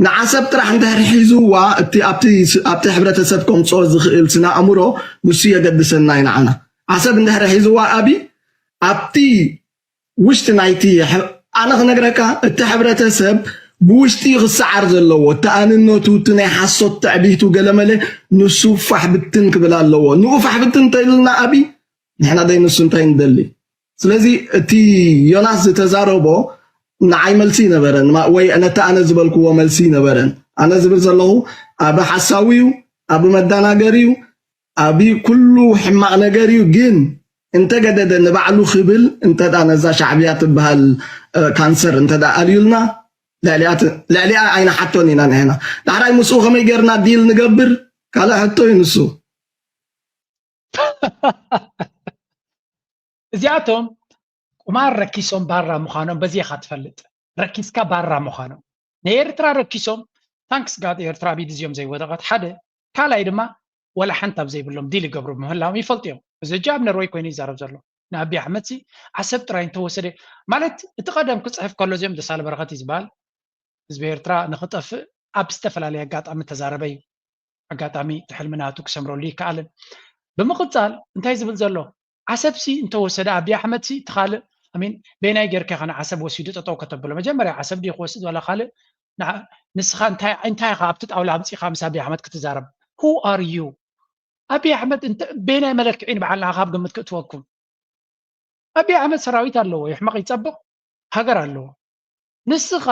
ንዓሰብ ጥራሕ እንድሕር ሒዝዋ እቲ ኣብቲ ኣብቲ ሕብረተሰብ ከምፅኦ ዝኽእል ስነ ኣእምሮ ንሱ የገድሰና እዩ ንዓና ዓሰብ እንድሕር ሒዝዋ ኣቢ ኣብቲ ውሽጢ ናይቲ ኣነ ክነግረካ እቲ ሕብረተሰብ ብውሽጢ ክሰዓር ዘለዎ እቲ ኣንነቱ እቲ ናይ ሓሶት ትዕቢቱ ገለመለ ንሱ ፋሕ ብትን ክብል ኣለዎ ንኡ ፋሕ ብትን እንተኢሉና ኣቢ ንሕና ደይ ንሱ እንታይ ንደሊ ስለዚ እቲ ዮናስ ዝተዛረቦ ንዓይ መልሲ ይነበረን ወይ ነቲ ኣነ ዝበልክዎ መልሲ ይነበረን ኣነ ዝብል ዘለኹ ኣብ ሓሳዊ እዩ ኣብ መዳናገር እዩ ኣብ ኩሉ ሕማቕ ነገር እዩ ግን እንተገደደ ንባዕሉ ክብል እንተ ነዛ ሻዕብያ ትበሃል ካንሰር እንተ ኣልዩልና ልዕሊኣ ኣይንሓቶን ኢና ንሕና ዳሕራይ ምስኡ ከመይ ጌርና ዲል ንገብር ካልእ ሕቶ እዩ ንሱ እዚኣቶም ቁማር ረኪሶም ባራ ምዃኖም በዚ ኢኻ ትፈልጥ ረኪስካ ባራ ምዃኖም ናይ ኤርትራ ረኪሶም ታንክስ ጋድ ኤርትራ ኣብ ኢድ እዚኦም ዘይወደቐት ሓደ ካልኣይ ድማ ወላ ሓንቲ ኣብ ዘይብሎም ዲል ይገብሩ ምህላዎም ይፈልጡ እዮም እዚ ሕጂ ኣብ ነርወይ ኮይኑ ይዛረብ ዘሎ ንኣቢ ኣሕመድ ሲ ዓሰብ ጥራይ እንተወሰደ ማለት እቲ ቀደም ክፅሕፍ ከሎ እዚኦም ደሳለ በረኸት እዩ ዝበሃል ህዝቢ ኤርትራ ንክጠፍእ ኣብ ዝተፈላለየ ኣጋጣሚ ተዛረበ እዩ ኣጋጣሚ እቲ ሕልሚ ናቱ ክሰምረሉ ይከኣልን ብምቕፃል እንታይ ዝብል ዘሎ ዓሰብ ሲ እንተወሰደ ኣቢ ኣሕመድ ሲ እቲ ካልእ ሚን በናይ ጌርካ ኢኻ ንዓሰብ ወሲዱ ጠጠው ከተብሎ መጀመርያ ዓሰብ ድዩ ክወስድ ዋላ ካልእ ንስኻ እንታይ እንታይ ኢኻ ኣብቲ ጣውላ ኣምፂኻ ምስ ኣቢ ኣሕመድ ክትዛረብ who are you ኣቢ ኣሕመድ በናይ መለክዒ ንበዓል ንዓኻ ኣብ ግምት ክእትወኩም ኣቢ ኣሕመድ ሰራዊት ኣለዎ ይሕመቕ ይፀብቕ ሃገር ኣለዎ ንስኻ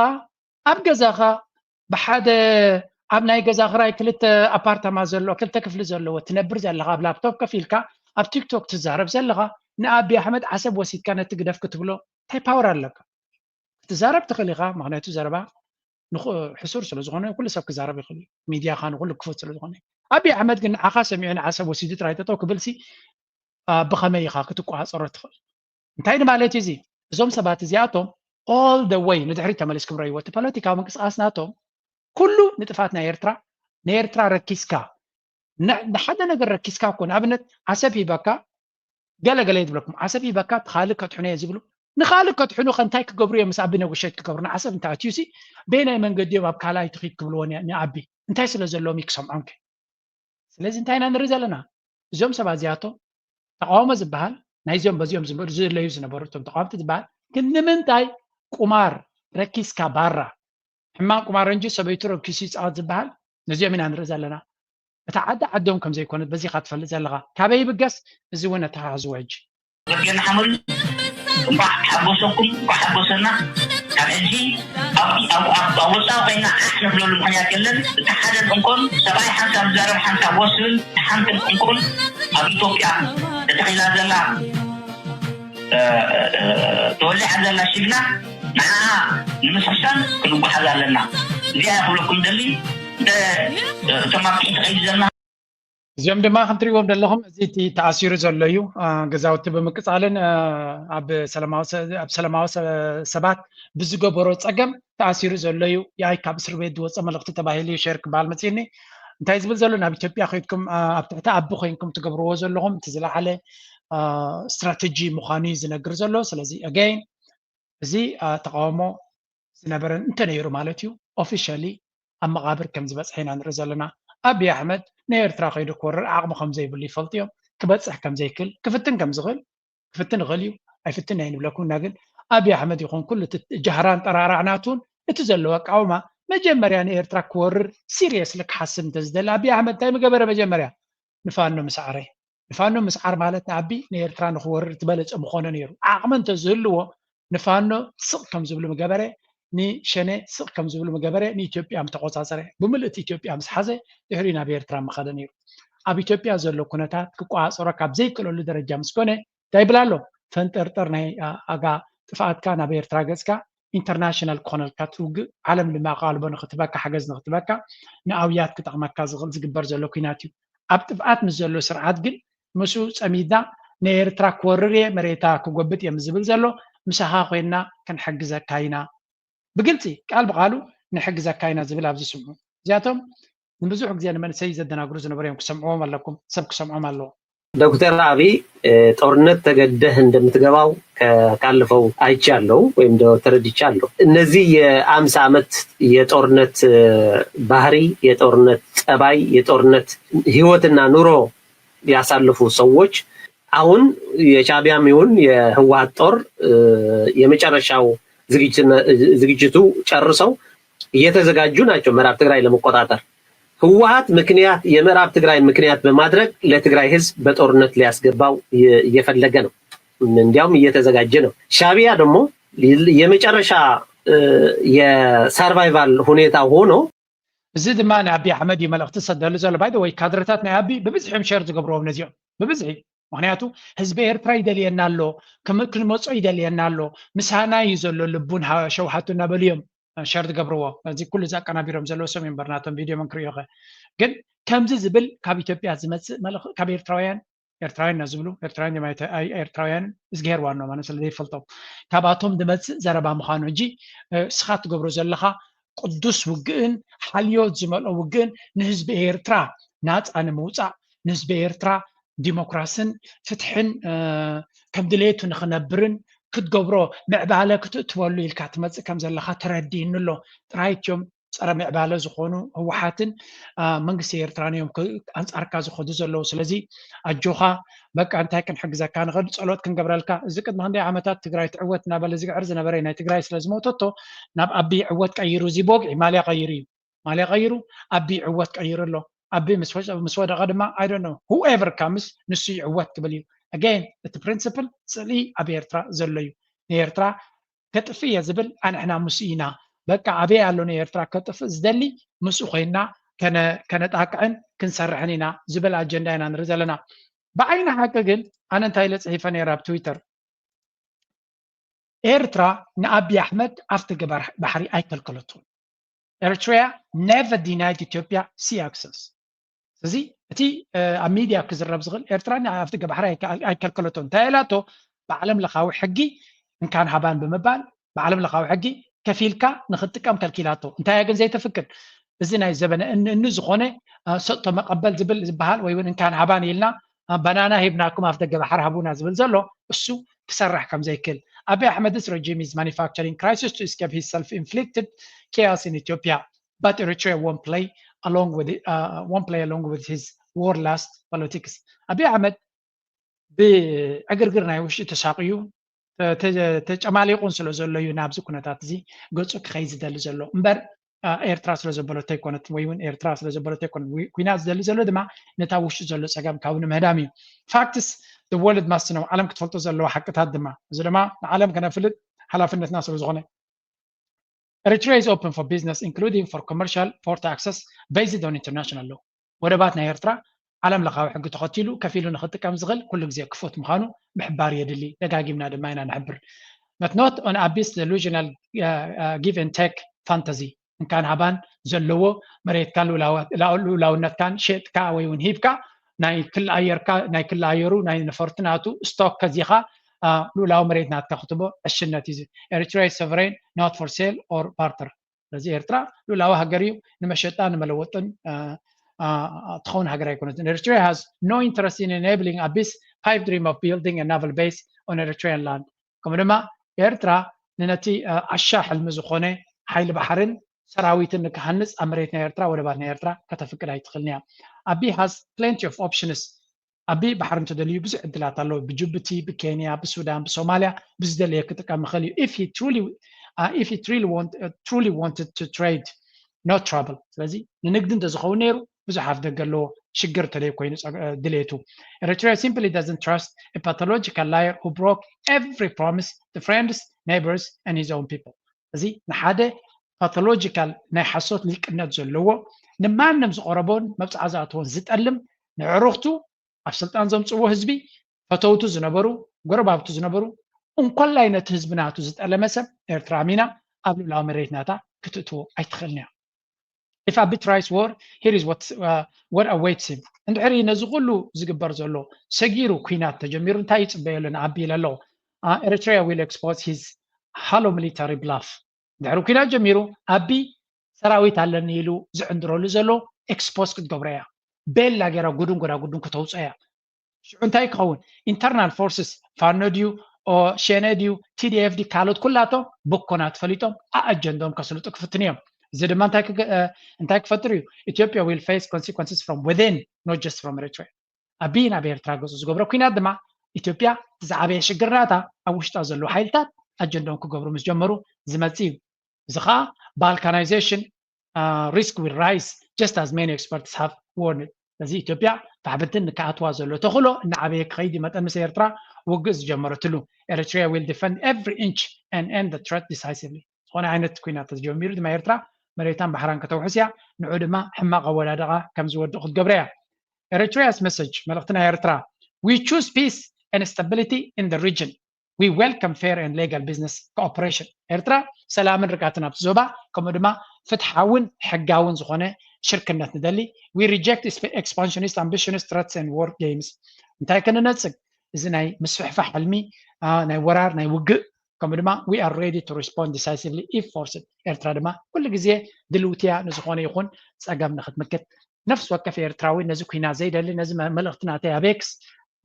ኣብ ገዛኻ ብሓደ ኣብ ናይ ገዛ ክራይ ክልተ ኣፓርታማ ዘሎ ክልተ ክፍሊ ዘለዎ ትነብር ዘለኻ ኣብ ላፕቶፕ ከፊልካ ኣብ ቲክቶክ ትዛረብ ዘለኻ ንኣቢ ኣሕመድ ዓሰብ ወሲድካ ነቲ ግደፍ ክትብሎ እንታይ ፓወር ኣለካ ክትዛረብ ትኽእል ኢኻ ምክንያቱ ዘረባ ሕሱር ስለ ዝኾነ ኩሉ ሰብ ክዛረብ ይኽእል እዩ ሚድያኻ ንኩሉ ክፉት ስለ ዝኾነ ኣቢ ኣሕመድ ግን ንዓኻ ሰሚዑ ንዓሰብ ወሲዱ ጥራይ ጠጠው ክብል ሲ ብኸመይ ኢኻ ክትቆፃፀሮ ትኽእል እንታይ ንማለት እዩ እዚ እዞም ሰባት እዚኣቶም all the way ንድሕሪት ተመሊስኩም ረእይዎ እቲ ፖለቲካዊ ምንቅስቃስ ናቶም ኩሉ ንጥፋት ናይ ኤርትራ ንኤርትራ ረኪስካ ንሓደ ነገር ረኪስካ እኮ ንኣብነት ዓሰብ ሂበካ ገለ ገለ ይብለኩም ዓሰብ ሂበካ ካልእ ከጥሕኑ እየ ዝብሉ ንኻልእ ከጥሕኑ ከ እንታይ ክገብሩ እዮም ምስ ኣቢ ነጉሸት ክገብሩ ንዓሰብ እንታይ ኣትዩ ሲ በየናይ መንገዲ እዮም ኣብ ካልኣይ ትኺድ ክብልዎ ንኣቢ እንታይ ስለ ዘለዎም እዩ ክሰምዖም ከ ስለዚ እንታይ ኢና ንርኢ ዘለና እዞም ሰባት እዚኣቶም ተቃውሞ ዝበሃል ናይዚኦም በዚኦም ዝለዩ ዝነበሩ እቶም ተቃወምቲ ዝበሃል ግን ንምንታይ ቁማር ረኪስካ ባራ ሕማም ቁማር እንጂ ሰበይቱ ረኪሱ ይፃወት ዝበሃል ነዚኦም ኢና ንርኢ ዘለና እታ ዓዲ ዓዶም ከም ዘይኮነት በዚኻ ትፈልጥ ዘለኻ ካበይ ይብገስ እዚ እውን ኣተሓሕዝዎ ሕጂ ረቢና ሓመሉ እንኳዕ ሓጎሰኩም እንኳዕ ሓጎሰና ካብ ሕጂ ኣብ ወፃኢ ኮይና ዓሕ ንብለሉ ምክንያት የለን። እቲ ሓደን እንኮን ሰብኣይ ሓንሳብ ዝዛረብ ሓንሳብ ወስብን ሓንትን እንኮን ኣብ ኢትዮጵያ ተተኺላ ዘላ ተወሊዓ ዘላ ሽግና ንዓ ንምስሕሳን ክንጓሓዝ ኣለና። እዚኣ ክብለኩም ደሊ እቶም ኣብ ትሕቲ ከይድ ዘለና እዚኦም ድማ ከም ትሪእዎም ዘለኹም እዚ እቲ ተኣሲሩ ዘሎ እዩ። ገዛውቲ ብምቅፃልን ኣብ ሰላማዊ ሰባት ብዝገበሮ ፀገም ተኣሲሩ ዘሎ እዩ። ያይ ካብ እስር ቤት ዝወፀ መልእኽቲ ተባሂሉ እዩ ሸር ክበሃል መፅእኒ። እንታይ ዝብል ዘሎ ናብ ኢትዮጵያ ከይድኩም ኣብ ትሕቲ ኣቢ ኮይንኩም ትገብርዎ ዘለኹም እቲ ዝለዓለ ስትራተጂ ምዃኑ እዩ ዝነግር ዘሎ። ስለዚ ኣገይን እዚ ተቃውሞ ዝነበረን እንተነይሩ ማለት እዩ ኦፊሻሊ ኣብ መቓብር ከም ዝበፅሐ ኢና ንርኢ ዘለና። ኣብይ ኣሕመድ ንኤርትራ ከይዱ ክወርር ዓቕሚ ከም ዘይብሉ ይፈልጡ እዮም። ክበፅሕ ከም ዘይክእል ክፍትን ከም ዝኽእል ክፍትን ይኽእል እዩ ኣይፍትን ኣይንብለኩም እና ግን ኣብይ ኣሕመድ ይኹን ኩሉ እቲ ጃህራን ጠራራዕ ናቱን እቲ ዘለዎ ኣቃውማ መጀመርያ ንኤርትራ ክወርር ሲሪየስሊ ክሓስብ እንተዝደሊ ኣብይ ኣሕመድ እንታይ ምገበረ መጀመርያ ንፋኖ ምስዓረ ንፋኖ ምስዓር ማለት ንኣቢ ንኤርትራ ንክወርር ዝበለፀ ምኾነ ነይሩ ዓቕሚ እንተዝህልዎ ንፋኖ ስቕ ከም ዝብሉ ምገበረ ንሸነ ስቕ ከም ዝብሉ ምገበረ ንኢትዮጵያ ምተቆፃፀረ ብምልእቲ ኢትዮጵያ ምስ ሓዘ ድሕሪ ናብ ኤርትራ ምኸደ ነይሩ ኣብ ኢትዮጵያ ዘሎ ኩነታት ክቆፃፀሮ ካብ ዘይክእለሉ ደረጃ ምስ ኮነ እንታይ ይብል ኣሎ ፈንጠርጠር ናይ ኣጋ ጥፍኣትካ ናብ ኤርትራ ገፅካ ኢንተርናሽናል ክኾነልካ እቲ ውግእ ዓለም ድማ ኣቓልቦ ንኽትበካ ሓገዝ ንኽትበካ ንኣውያት ክጠቕመካ ዝኽእል ዝግበር ዘሎ ኲናት እዩ ኣብ ጥፍኣት ምስ ዘሎ ስርዓት ግን ምስኡ ፀሚድና ንኤርትራ ክወርር እየ መሬታ ክጎብጥ እየ ዝብል ዘሎ ምሳኻ ኮይንና ክንሕግዘካ ኢና ብግልፂ ቃል ብቓሉ ንሕግዘካ ኢና ዝብል ኣብዚ ስምዑ እዚኣቶም ንብዙሕ ግዜ ንመንእሰይ ዘደናግሩ ዝነበሩ እዮም ክሰምዕዎም ኣለኩም ሰብ ክሰምዖም ኣለዎ ዶክተር አብይ ጦርነት ተገደህ እንደምትገባው ካለፈው አይቻለው ወይም ተረድቻለሁ። እነዚህ የአምሳ ዓመት የጦርነት ባህሪ፣ የጦርነት ጠባይ፣ የጦርነት ህይወትና ኑሮ ያሳለፉ ሰዎች አሁን የሻቢያም ይሁን የህወሀት ጦር የመጨረሻው ዝግጅቱ ጨርሰው እየተዘጋጁ ናቸው ምዕራብ ትግራይ ለመቆጣጠር። ህወሀት ምክንያት የምዕራብ ትግራይ ምክንያት በማድረግ ለትግራይ ህዝብ በጦርነት ሊያስገባው እየፈለገ ነው። እንዲያውም እየተዘጋጀ ነው። ሻቢያ ደግሞ የመጨረሻ የሳርቫይቫል ሁኔታ ሆኖ እዚ ድማ ንኣቢ ኣሕመድ እዩ መልእክቲ ዝሰደሉ ዘሎ ባይ ወይ ካድረታት ናይ ኣቢ ብብዝሒ እዮም ሸር ዝገብርዎም ነዚኦም ብብዝሒ ምክንያቱ ህዝቢ ኤርትራ ይደልየና ኣሎ ክንመፆ ይደልየና ኣሎ ምሳና እዩ ዘሎ ልቡን ሸውሃቱ እናበሉ እዮም ሸር ዝገብርዎ እዚ ኩሉ እዚ ኣቀናቢሮም ዘለዉ ሰብ እዮም በርናቶም ቪድዮ መን ክርእዮ ከ ግን ከምዚ ዝብል ካብ ኢትዮጵያ ዝመፅእ መልእኽቲ ካብ ኤርትራውያን ኤርትራውያን ኢና ዝብሉ ኤርትራውያን ድማ ኤርትራውያን እዝግሄር ዋኖ ማለት ስለ ዘይፈልጦም ካብኣቶም ዝመፅእ ዘረባ ምዃኑ እንጂ እስኻ ትገብሮ ዘለኻ ቅዱስ ውግእን ሓልዮት ዝመልኦ ውግእን ንህዝቢ ኤርትራ ናፃ ንምውፃእ ንህዝቢ ኤርትራ ዲሞክራስን ፍትሕን ከም ድሌቱ ንክነብርን ክትገብሮ ምዕባለ ክትእትወሉ ኢልካ ትመፅእ ከም ዘለካ ተረዲእኒ ኣሎ ጥራይ እትዮም ፀረ ምዕባለ ዝኾኑ ህወሓትን መንግስቲ ኤርትራን እዮም ኣንፃርካ ዝኸዱ ዘለዉ ስለዚ ኣጆኻ በቃ እንታይ ክንሕግዘካ ንኽእል ፀሎት ክንገብረልካ እዚ ቅድሚ ክንደይ ዓመታት ትግራይ ትዕወት እናበለ ዝግዕር ዝነበረ ናይ ትግራይ ስለ ዝሞተቶ ናብ ኣቢ ዕወት ቀይሩ እዚ ቦግዒ ማልያ ቀይሩ እዩ ማልያ ቀይሩ ኣቢ ዕወት ቀይሩ ኣሎ ኣቢ ምስ ወደቐ ድማ I don't know whoever comes ንሱ ይዕወት ክብል እዩ again እቲ principle ፅልኢ ኣብ ኤርትራ ዘሎ እዩ ንኤርትራ ከጥፍእ እየ ዝብል ኣንሕና ምስኡ ኢና በቃ ኣበይ ኣሎ ንኤርትራ ከጥፍእ ዝደሊ ምስኡ ኮይና ከነጣቅዕን ክንሰርሕን ኢና ዝብል ኣጀንዳ ኢና ንርኢ ዘለና ብዓይኒ ሓቂ ግን ኣነ እንታይ ኢለ ፅሒፈ ነይረ ኣብ ትዊተር ኤርትራ ንኣቢ ኣሕመድ ኣብቲ ገባር ባሕሪ ኣይከልከለቱን Eritrea never denied Ethiopia sea access እዚ እቲ ኣብ ሚድያ ክዝረብ ዝኽእል ኤርትራ ኣብቲ ገባሕሪ ኣይከልከለቶ እንታይ ኢላቶ ብዓለም ለኻዊ ሕጊ እንካን ሃባን ብምባል ብዓለም ለኻዊ ሕጊ ከፊልካ ንክትጥቀም ከልኪላቶ እንታይ ግን ዘይተፍቅድ እዚ ናይ ዘበነ እኒ ዝኾነ ሰጥቶ መቀበል ዝብል ዝበሃል ወይ እውን እንካን ሃባን ኢልና ባናና ሂብናኩም ኣብ ደገ ባሕሪ ሃቡና ዝብል ዘሎ እሱ ክሰርሕ ከም ዘይክእል ኣቢ ኣሕመድስ regime is manufacturing crisis to escape his self-inflicted chaos in Ethiopia but Eritrea won't play along with uh, won't play along with his war lust politics ኣቢ ኣሕመድ ብዕግርግር ናይ ውሽጢ ተሳቅዩ ተጨማሊቁን ስለ ዘሎ እዩ ናብዚ ኩነታት እዚ ገፁ ክኸይ ዝደሊ ዘሎ እምበር ኤርትራ ስለ ዘበለቶ ኣይኮነት ወይ እውን ኤርትራ ስለ ዘበለቶ ኣይኮነት ኩናት ዝደሊ ዘሎ ድማ ነታ ውሽጢ ዘሎ ፀገም ካብ ንምህዳም እዩ facts the world must know ዓለም ክትፈልጦ ዘለዋ ሓቅታት ድማ እዚ ድማ ንዓለም ከነፍልጥ ሓላፍነትና ስለ ዝኾነ Eritrea is open for business, including for commercial port access based on international law. ወደባት ናይ ኤርትራ ዓለም ለኻዊ ሕጊ ተኸቲሉ ከፊሉ ንኽጥቀም ዝኽእል ኩሉ ግዜ ክፉት ምዃኑ ምሕባር የድሊ። ደጋጊምና ድማ ኢና ንሕብር። But not on Abi's delusional uh, uh, give and take fantasy። እንካን ሃባን ዘለዎ መሬትካን ልኡላውነትካን ሸጥካ ወይ እውን ሂብካ ናይ ክሊ ኣየርካ ናይ ክሊ ኣየሩ ናይ ነፈርቲ ናቱ ስቶክ ከዚኻ ልኡላዊ መሬት ናትካ ክትቦ ዕሽነት እዩ። Eritrea is sovereign, not for sale or barter. ስለዚ ኤርትራ ልኡላዊ ሃገር እዩ። ንመሸጣ ንመለወጥን ትኸውን ሃገር ኣይኮነትን። Eritrea has no interest in enabling Abi's pipe dream of building a naval base on Eritrean land. ከምኡ ድማ ኤርትራ ንነቲ ዓሻ ሕልሚ ዝኾነ ሓይሊ ባሕርን ሰራዊትን ንክሃንፅ ኣብ መሬት ናይ ኤርትራ ወደባት ናይ ኤርትራ ከተፍቅድ ኣይትኽእልን እያ። Abiy has plenty of options. ኣቢ ባሕሪ እንተደልዩ ብዙሕ ዕድላት ኣለዎ። ብጅቡቲ፣ ብኬንያ፣ ብሱዳን፣ ብሶማልያ ብዝደለየ ክጥቀም ይኽእል እዩ። If he truly, uh, if he truly want, uh, truly wanted to trade, no trouble. ስለዚ ንንግዲ እንተዝኸውን ነይሩ ብዙሕ ኣፍ ደገ ኣለዎ። ሽግር ተለይ ኮይኑ ድሌቱ። Eritrea simply doesn't trust a pathological liar who broke every promise to friends, neighbors and his own people. እዚ ንሓደ ፓቶሎጂካል ናይ ሓሶት ሊቅነት ዘለዎ ንማንም ዝቐረቦን መብፅዓ ዝኣትዎን ዝጠልም ንዕሩኽቱ ኣብ ስልጣን ዘምፅዎ ህዝቢ ፈተውቱ ዝነበሩ ጎረባብቱ ዝነበሩ እንኮላይ ነቲ ህዝቢ ናቱ ዝጠለመ ሰብ ኤርትራ ሚና ኣብ ልብላዊ መሬት ናታ ክትእትዎ ኣይትኽእልን እያ። If Abiy tries war, here is what, uh, what awaits him. እንድሕሪ ነዚ ኩሉ ዝግበር ዘሎ ሰጊሩ ኩናት ተጀሚሩ እንታይ ይፅበየሉ ንኣቢ ኢለ ኣለኹ። Eritrea will expose his hollow military bluff. ድሕሪ ኩናት ጀሚሩ ኣቢ ሰራዊት ኣለኒ ኢሉ ዝዕንድረሉ ዘሎ ኤክስፖዝ ክትገብሮ እያ። ቤላ ገይራ ጉዱን ጎዳጉዱን ከተውፅኦ እያ። ሽዑ እንታይ ክኸውን? Internal forces ፋኖ ድዩ ሸኔ ድዩ ቲዲኤፍ ድዩ ካልኦት ኩላቶም ብኮና ተፈሊጦም ኣኣጀንዶም ከስልጡ ክፍትኑ እዮም። እዚ ድማ እንታይ ክፈጥር እዩ? Ethiopia will face consequences from within, not just from Eritrea. ኣቢ ናብ ኤርትራ ገፁ ዝገብሮ ኩናት ድማ ኢትዮጵያ ዝዓበየ ሽግር ናታ ኣብ ውሽጣ ዘለዉ ሓይልታት ኣጀንዶም ክገብሩ ምስ ጀመሩ ዝመፅእ እዩ። እዚ ከዓ balkanization risk will rise, just as many experts have warned. እዚ ኢትዮጵያ ፋሕብትን ንክኣትዋ ዘሎ ተኽእሎ እናዓበየ ክኸይድ መጠን ምስ ኤርትራ ውግእ ዝጀመረትሉ። Eritrea will defend every inch and end the threat decisively. ዝኾነ ዓይነት ኩናት ተጀሚሩ ድማ ኤርትራ መሬታን ባሕራን ከተውሕስ እያ። ንዑ ድማ ሕማቕ ኣወዳድቓ ከም ዝወድቕ ክትገብረ እያ። Eritrea's message, መልእኽቲ ናይ ኤርትራ: We choose peace and stability in the region. We welcome fair and legal business cooperation. ኤርትራ ሰላምን ርጋትን ኣብቲ ዞባ ከምኡ ድማ ፍትሓውን ሕጋውን ዝኾነ ሽርክነት ንደሊ። We reject expansionist ambitions, threats and war games. እንታይ ክንነጽግ? እዚ ናይ ምስፍሕፋሕ ሕልሚ ናይ ወራር ናይ ውግእ ከምኡ ድማ we are ready to respond decisively if forced. ኤርትራ ድማ ኩሉ ግዜ ድልውትያ ንዝኾነ ይኹን ጸገም ንክትምክት። ነፍሲ ወከፍ ኤርትራዊ ነዚ ኩናት ዘይደሊ ነዚ መልእኽቲ ናተይ ኣብ ኤክስ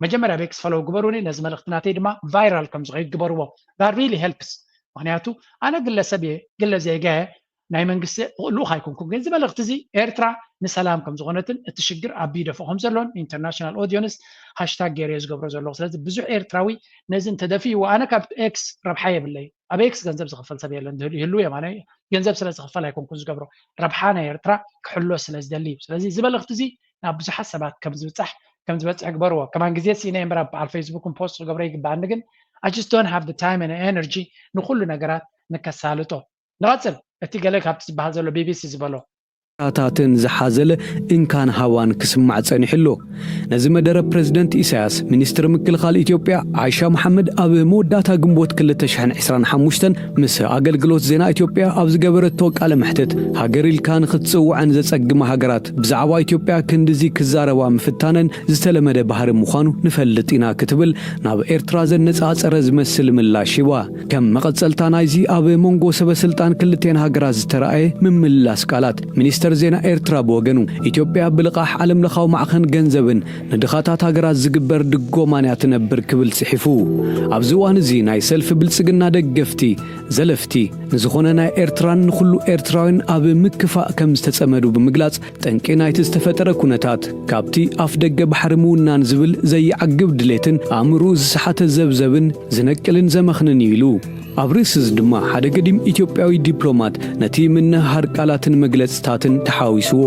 መጀመርያ ኣብ ኤክስ ፈለው ግበሩኒ፣ ነዚ መልእኽቲ ናተይ ድማ ቫይራል ከም ዝኸይድ ግበርዎ። That really helps። ምክንያቱ ኣነ ግለሰብ እየ፣ ግለ ዜጋ እየ፣ ናይ መንግስቲ ልኡኽ ኣይኮንኩን። ግን እዚ መልእኽቲ እዚ ኤርትራ ንሰላም ከም ዝኾነትን እቲ ሽግር ኣቢ ይደፍኦ ከም ዘሎን ኢንተርናሽናል ኦዲየንስ ሃሽታግ ገይረ እየ ዝገብሮ ዘለኹ። ስለዚ ብዙሕ ኤርትራዊ ነዚ እንተደፊእዎ ኣነ ካብ ኤክስ ረብሓ የብለይ። ኣብ ኤክስ ገንዘብ ዝኽፈል ሰብ የለን። ይህሉ እዮም። ኣነ ገንዘብ ስለ ዝኽፈል ኣይኮንኩን ዝገብሮ። ረብሓ ናይ ኤርትራ ክሕሎ ስለ ዝደሊ እዩ። ስለዚ እዚ መልእኽቲ እዚ ናብ ብዙሓት ሰባት ከም ዝብጻሕ ከም ዝበጽሕ ግበርዎ። ከማን ግዜ ስኢነ እምበር ኣብ በዓል ፌስቡክን ፖስት ክገብሮ ይግበኣኒ፣ ግን I just don't have the time and energy ንኹሉ ነገራት ንከሳልጦ። ንቐጽል። እቲ ገለ ካብቲ ዝበሃል ዘሎ ቢቢሲ ዝበሎ። ታትን ዝሓዘለ እንካን ሃዋን ክስማዕ ጸኒሑ ኣሎ። ነዚ መደረ ፕረዚደንት ኢሳያስ፣ ሚኒስትር ምክልኻል ኢትዮጵያ ዓይሻ መሓመድ ኣብ መወዳእታ ግንቦት ክልተ ሽሕን ዕስራን ሓሙሽተን ምስ ኣገልግሎት ዜና ኢትዮጵያ ኣብ ዝገበረቶ ቃለ መሕትት፣ ሃገር ኢልካ ንኽትጽውዐን ዘጸግማ ሃገራት ብዛዕባ ኢትዮጵያ ክንድዚ ክዛረባ ምፍታነን ዝተለመደ ባህሪ ምዃኑ ንፈልጥ ኢና ክትብል ናብ ኤርትራ ዘነጻጸረ ዝመስል ምላሽ ሂባ። ከም መቐጸልታ ናይዚ ኣብ መንጎ ሰበ ስልጣን ክልቴን ሃገራት ዝተራእየ ምምልላስ ቃላት፣ ሚኒስተር ዜና ኤርትራ ብወገኑ፣ ኢትዮጵያ ብልቓሕ ዓለም ለኻዊ ማዕኸን ገንዘብን ንድኻታት ሃገራት ዝግበር ድጎማን እያ ትነብር ክብል ጽሒፉ። ኣብዚ እዋን እዚ ናይ ሰልፊ ብልጽግና ደገፍቲ፣ ዘለፍቲ፣ ንዝኾነ ናይ ኤርትራን ንኹሉ ኤርትራውያን ኣብ ምክፋእ ከም ዝተጸመዱ ብምግላጽ፣ ጠንቂ ናይቲ ዝተፈጠረ ኩነታት ካብቲ ኣፍ ደገ ባሕሪ ምውናን ዝብል ዘይዓግብ ድሌትን ኣእምርኡ ዝሰሓተ ዘብዘብን ዝነቅልን ዘመኽንን እዩ ኢሉ። ኣብ ርእሲ እዚ ድማ ሓደ ገዲም ኢትዮጵያዊ ዲፕሎማት ነቲ ምንህሃር ቃላትን መግለጽታትን ተሓዋዊስዎ።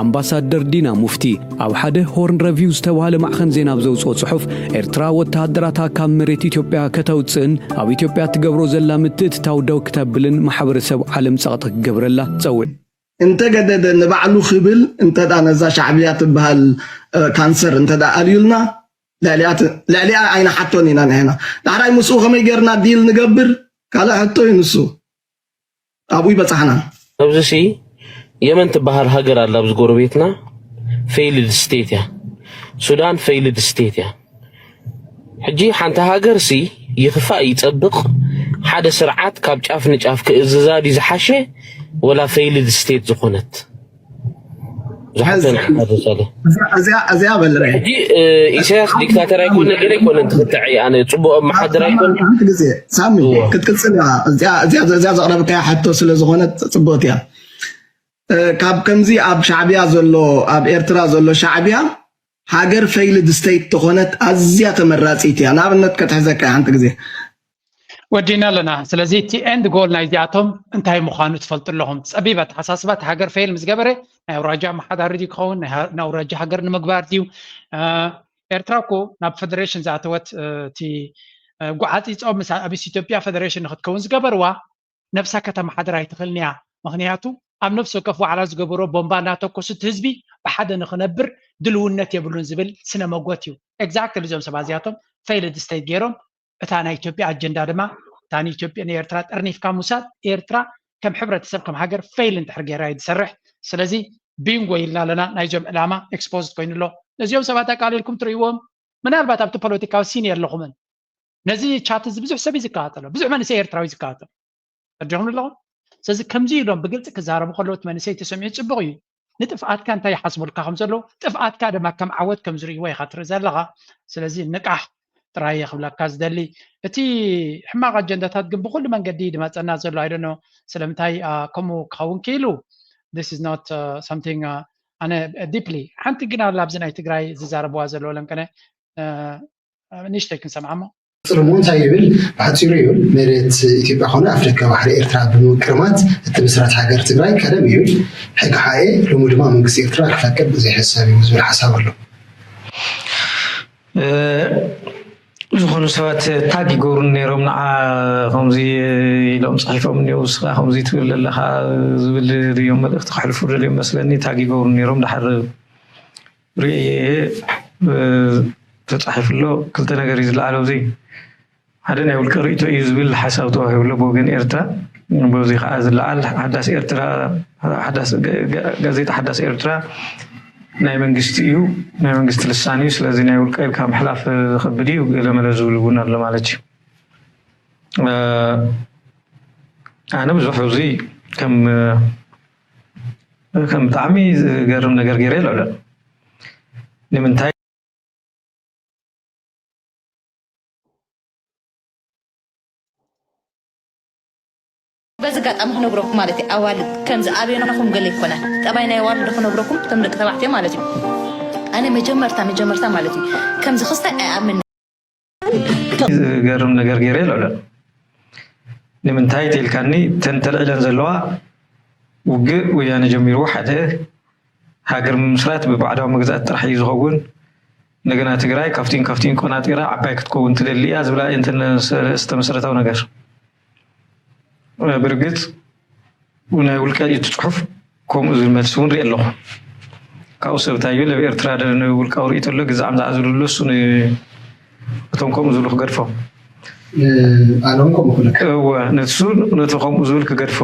ኣምባሳደር ዲና ሙፍቲ ኣብ ሓደ ሆርን ረቪው ዝተባህለ ማዕኸን ዜና ኣብ ዘውጽኦ ጽሑፍ፣ ኤርትራ ወተሃደራታ ካብ መሬት ኢትዮጵያ ከተውጽእን ኣብ ኢትዮጵያ ትገብሮ ዘላ ምትእትታው ደው ክተብልን ማሕበረሰብ ዓለም ጸቕጢ ክገብረላ ጸዊዑ። እንተገደደ ንባዕሉ ክብል እንተ ነዛ ሻዕብያ ትበሃል ካንሰር እንተ ኣልዩልና ልዕሊኣ ኣይንሓቶን ኢና ንሕና። ዳሕራይ ምስኡ ከመይ ጌርና ዲል ንገብር ካልእ ሕቶ እዩ ንሱ። ኣብኡ ይበጻሕና። ኣብዚ ሲ የመን ትበሃል ሃገር ኣላ ኣብዚ ጎረቤትና፣ ፌይልድ ስቴት እያ። ሱዳን ፌይልድ ስቴት እያ። ሕጂ ሓንቲ ሃገር ሲ ይኽፋእ ይጸብቕ ሓደ ስርዓት ካብ ጫፍ ንጫፍ ክእዝዛ ድዩ ዝሓሸ ወላ ፌይልድ ስቴት ዝኾነት? ዝሓተን ሓደ ሰለ እዚኣ በል ርአ ሕጂ ኢሳያስ ዲክታተር ኣይኮነ ገለ ኣይኮነን ትኽትዐ ኣነ ጽቡቕ ኣመሓድር ኣይኮነ ሓንቲ ግዜ ሳሚ ክትቅጽል እያ። እዚኣ እዚኣ እዚኣ ዘቕረብካያ ሕቶ ስለ ዝኾነት ጽቡቕቲ እያ። ካብ ከምዚ ኣብ ሻዕብያ ዘሎ ኣብ ኤርትራ ዘሎ ሻዕብያ ሃገር ፌይልድ ስቴት ተኾነት ኣዝያ ተመራጺት እያ። ንኣብነት ከትሕዘካ እየ ሓንቲ ግዜ ወዲና ኣለና። ስለዚ እቲ ኤንድ ጎል ናይዚኣቶም እንታይ ምዃኑ ትፈልጡ ኣለኹም። ጸቢብ ኣተሓሳስባ እቲ ሃገር ፌይል ምስ ገበረ ናይ ኣውራጃ ኣመሓዳሪ ድዩ ክኸውን ናይ ኣውራጃ ሃገር ንምግባር ድዩ? ኤርትራ እኮ ናብ ፌደሬሽን ዝኣተወት እቲ ጓዓፂፆ ምስ ኣብ ኢትዮጵያ ፌደሬሽን ንክትከውን ዝገበርዋ ነብሳ ከተመሓድር ኣይትኽእልን እያ። ምኽንያቱ ኣብ ነፍሲ ወከፍ ዋዕላ ዝገበሮ ቦምባ እናተኮሱ እቲ ህዝቢ ብሓደ ንኽነብር ድልውነት የብሉን ዝብል ስነ መጎት እዩ። ኤግዛክትሊ እዞም ሰባት እዚኣቶም ፌይልድ ስቴት ገይሮም እታ ናይ ኢትዮጵያ ኣጀንዳ ድማ እታ ንኢትዮጵያ ንኤርትራ ጠርኒፍካ ምውሳድ ኤርትራ ከም ሕብረተሰብ ከም ሃገር ፌይል እንድሕር ገይራ እዩ ዝሰርሕ። ስለዚ ቢንጎ ኢልና ኣለና ናይዞም ዕላማ ኤክስፖዝድ ኮይኑ ኣሎ። ነዚኦም ሰባት ኣቃሊልኩም ትርእይዎም ምናልባት ኣብቲ ፖለቲካዊ ሲን የለኹምን። ነዚ ቻት እዚ ብዙሕ ሰብ እዩ ዝከታተሎ፣ ብዙሕ መንእሰይ ኤርትራዊ እዩ ዝከታተሎ። ተረዲኹም ኣለኹም? ስለዚ ከምዚ ኢሎም ብግልፂ ክዛረቡ ከለዉ እቲ መንእሰይ ተሰሚዑ ፅቡቕ እዩ። ንጥፍኣትካ እንታይ ይሓስቡልካ ከም ዘለዉ ጥፍኣትካ ድማ ከም ዓወት ከም ዝርእይዎ ኢኻ ትርኢ ዘለኻ። ስለዚ ንቃሕ ጥራይ እየ ክብለካ ዝደሊ። እቲ ሕማቕ ኣጀንዳታት ግን ብኩሉ መንገዲ ድመፀና ዘሎ ኣይደኖ ስለምንታይ ከምኡ ክኸውን ክኢሉ this is not something ኣነ ዲፕሊ ሓንቲ ግን ኣላ ኣብዚ ናይ ትግራይ ዝዛረብዋ ዘለዉ ለምቀነ ንእሽተይ ክንሰምዓ እሞ። ጽርሙ እንታይ ይብል? ብሓጺሩ ይብል፣ መሬት ኢትዮጵያ ኾነ ኣፍደገ ባሕሪ ኤርትራ ብምቅርማት እትምስረት ሃገር ትግራይ ቀደም ይብል፣ ሕግሓኤ፣ ሎሚ ድማ መንግስቲ ኤርትራ ክፈቅድ ብዘይ ሕሳብ እዩ ዝብል ሓሳብ ኣሎ። ዝኾኑ ሰባት ታግ ይገብሩኒ ነይሮም፣ ንዓ ከምዚ ኢሎም ፅሒፎም እኒው፣ ንስኻ ከምዚ ትብል ኣለኻ ዝብል ድዮም መልእኽቲ ከሕልፉ ደልዮም መስለኒ፣ ታግ ይገብሩኒ ነይሮም። ድሓር ርእየ ተፃሒፉ ኣሎ። ክልተ ነገር እዩ ዝለዓል ኣብዚ። ሓደ ናይ ውልቀ ርእይቶ እዩ ዝብል ሓሳብ ተዋሂቡ ኣሎ ብወገን ኤርትራ። በዚ ከዓ ዝለዓል ሓዳስ ኤርትራ፣ ሓዳስ ገ-፣ ገ-፣ ጋዜጣ ሓዳስ ኤርትራ ናይ መንግስቲ እዩ፣ ናይ መንግስቲ ልሳን እዩ። ስለዚ ናይ ውልቀ ኢልካ ምሕላፍ ዝኸብድ እዩ፣ ገለመለ ዝብል እውን ኣሎ ማለት እዩ። እ፣ ኣነ ብዙሕ እዚ ከም፣ ከም ብጣዕሚ ዝገርም ነገር ገይረ ኣይልዕሎን። ንምንታይ? በዚ ኣጋጣሚ ክነግረኩም ማለት እዩ ኣዋልድ ከምዚ ኣበይናኹም ገለ ይኮነ ጠባይ ናይ ኣዋልድ ክነግረኩም እቶም ደቂ ተባዕትዮ ማለት እዩ ኣነ መጀመርታ መጀመርታ ማለት እዩ ከምዚ ክስታይ ኣይኣምን ዝገርም ነገር ገይረ ኣይልዕሎን ንምንታይ ተልካኒ ተን ተልዕለን ዘለዋ ውግእ ወያነ ጀሚርዎ ሓደ ሃገር ምምስራት ብባዕዳዊ መግዛእቲ ጥራሕ እዩ ዝኸውን። እንደገና ትግራይ ካብቲን ካብቲን ቆናጢራ ዓባይ ክትከውን ትደሊ እያ ዝብላ እየን እተን ርእስተ መሰረታዊ ነገር። ብርግፅ ናይ ውልቀ እዩ እቲ ፅሑፍ፣ ከምኡ ዝብል መልሲ እውን ርኢ ኣለኹ። ካብኡ ሰብ እንታይ ይብል፣ ኣብ ኤርትራ ንውልቃዊ ርእይቶ ኣሎ፣ ግዛዕ ምዛዕ ዝብል ኣሎ፣ እሱ እቶም ከምኡ ዝብሉ ክገድፎም። ኣነ እውን ከምኡ ክብለካ። እወ፣ ንሱ ነቲ ከምኡ ዝብል ክገድፎ።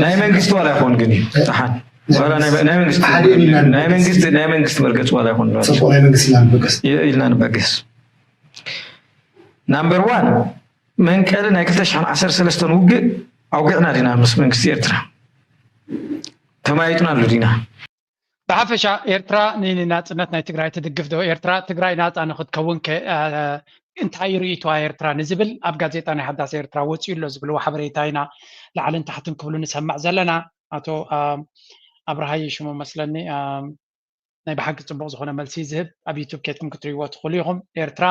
ናይ መንግስቲ ዋላ ይኹን ግን እዩ። ደሓን። ዋላ ናይ ናይ መንግስቲ ሓደ ኢልና ናይ መንግስቲ ናይ መንግስቲ መርገጽ ዋላ ይኹን። ጽቡቕ ናይ መንግስቲ ኢልና ንበገስ። ይ- ኢልና ንበገስ። ናምበር ዋን መንቀሊ ናይ ክልተ ሽሕን ዓሰርተ ሰለስተን ውግእ ኣውጊዕና ዲና ምስ መንግስቲ ኤርትራ? ተማይጥና ኣሎ ዲና? ብሓፈሻ ኤርትራ ንናጽነት ናይ ትግራይ ትድግፍ ዶ? ኤርትራ ትግራይ ናጻ ንክትከውን ከ እንታይ ርእይቶዋ ኤርትራ ንዝብል ኣብ ጋዜጣ ናይ ሓዳስ ኤርትራ ወጺኡ ኣሎ ዝብልዎ ሓበሬታ ኢና ላዕልን ታሕትን ክብሉ ንሰምዕ ዘለና። ኣቶ ኣብርሃ ይሽሙ መስለኒ ናይ ብሓቂ ጽቡቕ ዝኾነ መልሲ ዝህብ ኣብ ዩቱብ ኬድኩም ክትርእይዎ ትኽእሉ ኢኹም። ኤርትራ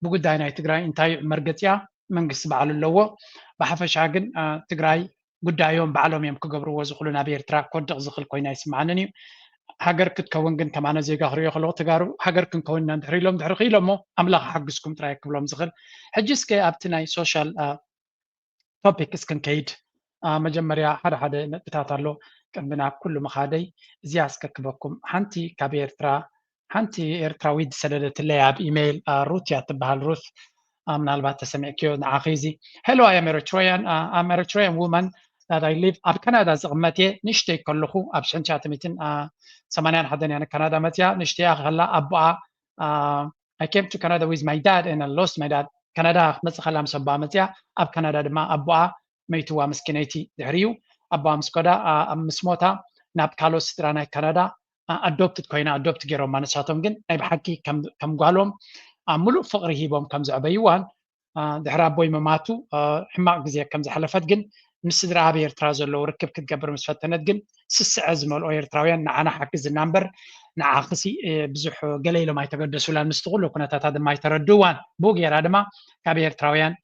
ብጉዳይ ናይ ትግራይ እንታይ መርገጺ እያ? መንግስቲ ባዕሉ ኣለዎ። ብሓፈሻ ግን ትግራይ ጉዳዮም ባዕሎም እዮም ክገብርዎ ዝኽእሉ። ናብ ኤርትራ ክወድቕ ዝኽእል ኮይና ኣይስምዓንን እዩ። ሃገር ክትከውን ግን ከማነ ዜጋ ክሪኦ ከለኹ፣ ተጋሩ ሃገር ክንከውን ኢና እንድሕር ኢሎም ድሕሪ ክኢሎሞ ኣምላኽ ሓግዝኩም ጥራይ ክብሎም ዝኽእል። ሕጂ እስከ ኣብቲ ናይ ሶሻል ቶፒክ እስክንከይድ፣ መጀመርያ ሓደ ሓደ ነጥብታት ኣሎ። ቅድሚ ናብ ኩሉ ምኻደይ እዚኣ እስከክበኩም። ሓንቲ ካብ ኤርትራ ሓንቲ ኤርትራዊት ዝሰደደትለይ ኣብ ኢሜይል፣ ሩት እያ ትበሃል። ሩት፣ ምናልባት ተሰሚዕክዮ ንዓኺ እዚ። Hello, I am Eritrean, uh, I'm Eritrean woman that I live ኣብ ካናዳ ዝቕመጥ እየ። ንእሽተይ ከለኹ ኣብ ሽሕን ትሽዓተ ሚእትን ሰማንያን ሓደን እያ ንካናዳ መፅያ። ንእሽተይ እያ ከላ ኣቦኣ፣ I came to Canada with my dad and I lost my dad። ካናዳ ክትመፅእ ከላ ምስ ኣቦኣ መፅያ። ኣብ ካናዳ ድማ ኣቦኣ መይትዋ ምስኪነይቲ። ድሕሪኡ ኣቦኣ ምስ ከዳ፣ ምስ ሞታ ናብ ካልኦት ስድራ ናይ ካናዳ ኣዶፕትድ ኮይና፣ ኣዶፕት ገይሮማ። ንሳቶም ግን ናይ ብሓቂ ከም ጓሎም ሙሉእ ፍቕሪ ሂቦም ከም ዘዕበይዋን፣ ድሕሪ ኣቦይ ምማቱ ሕማቕ ግዜ ከም ዝሓለፈት ግን ምስ ስድራ ኣብ ኤርትራ ዘለዉ ርክብ ክትገብር ምስ ፈተነት ግን ስስዐ ዝመልኦ ኤርትራውያን ንዓና ሓግዝና እምበር ንዓኽሲ ብዙሕ ገለ ኢሎም ኣይተገደሱላን። ምስቲ ኩሉ ኩነታታ ድማ ኣይተረድእዋን። ብኡ ገይራ ድማ ካብ ኤርትራውያን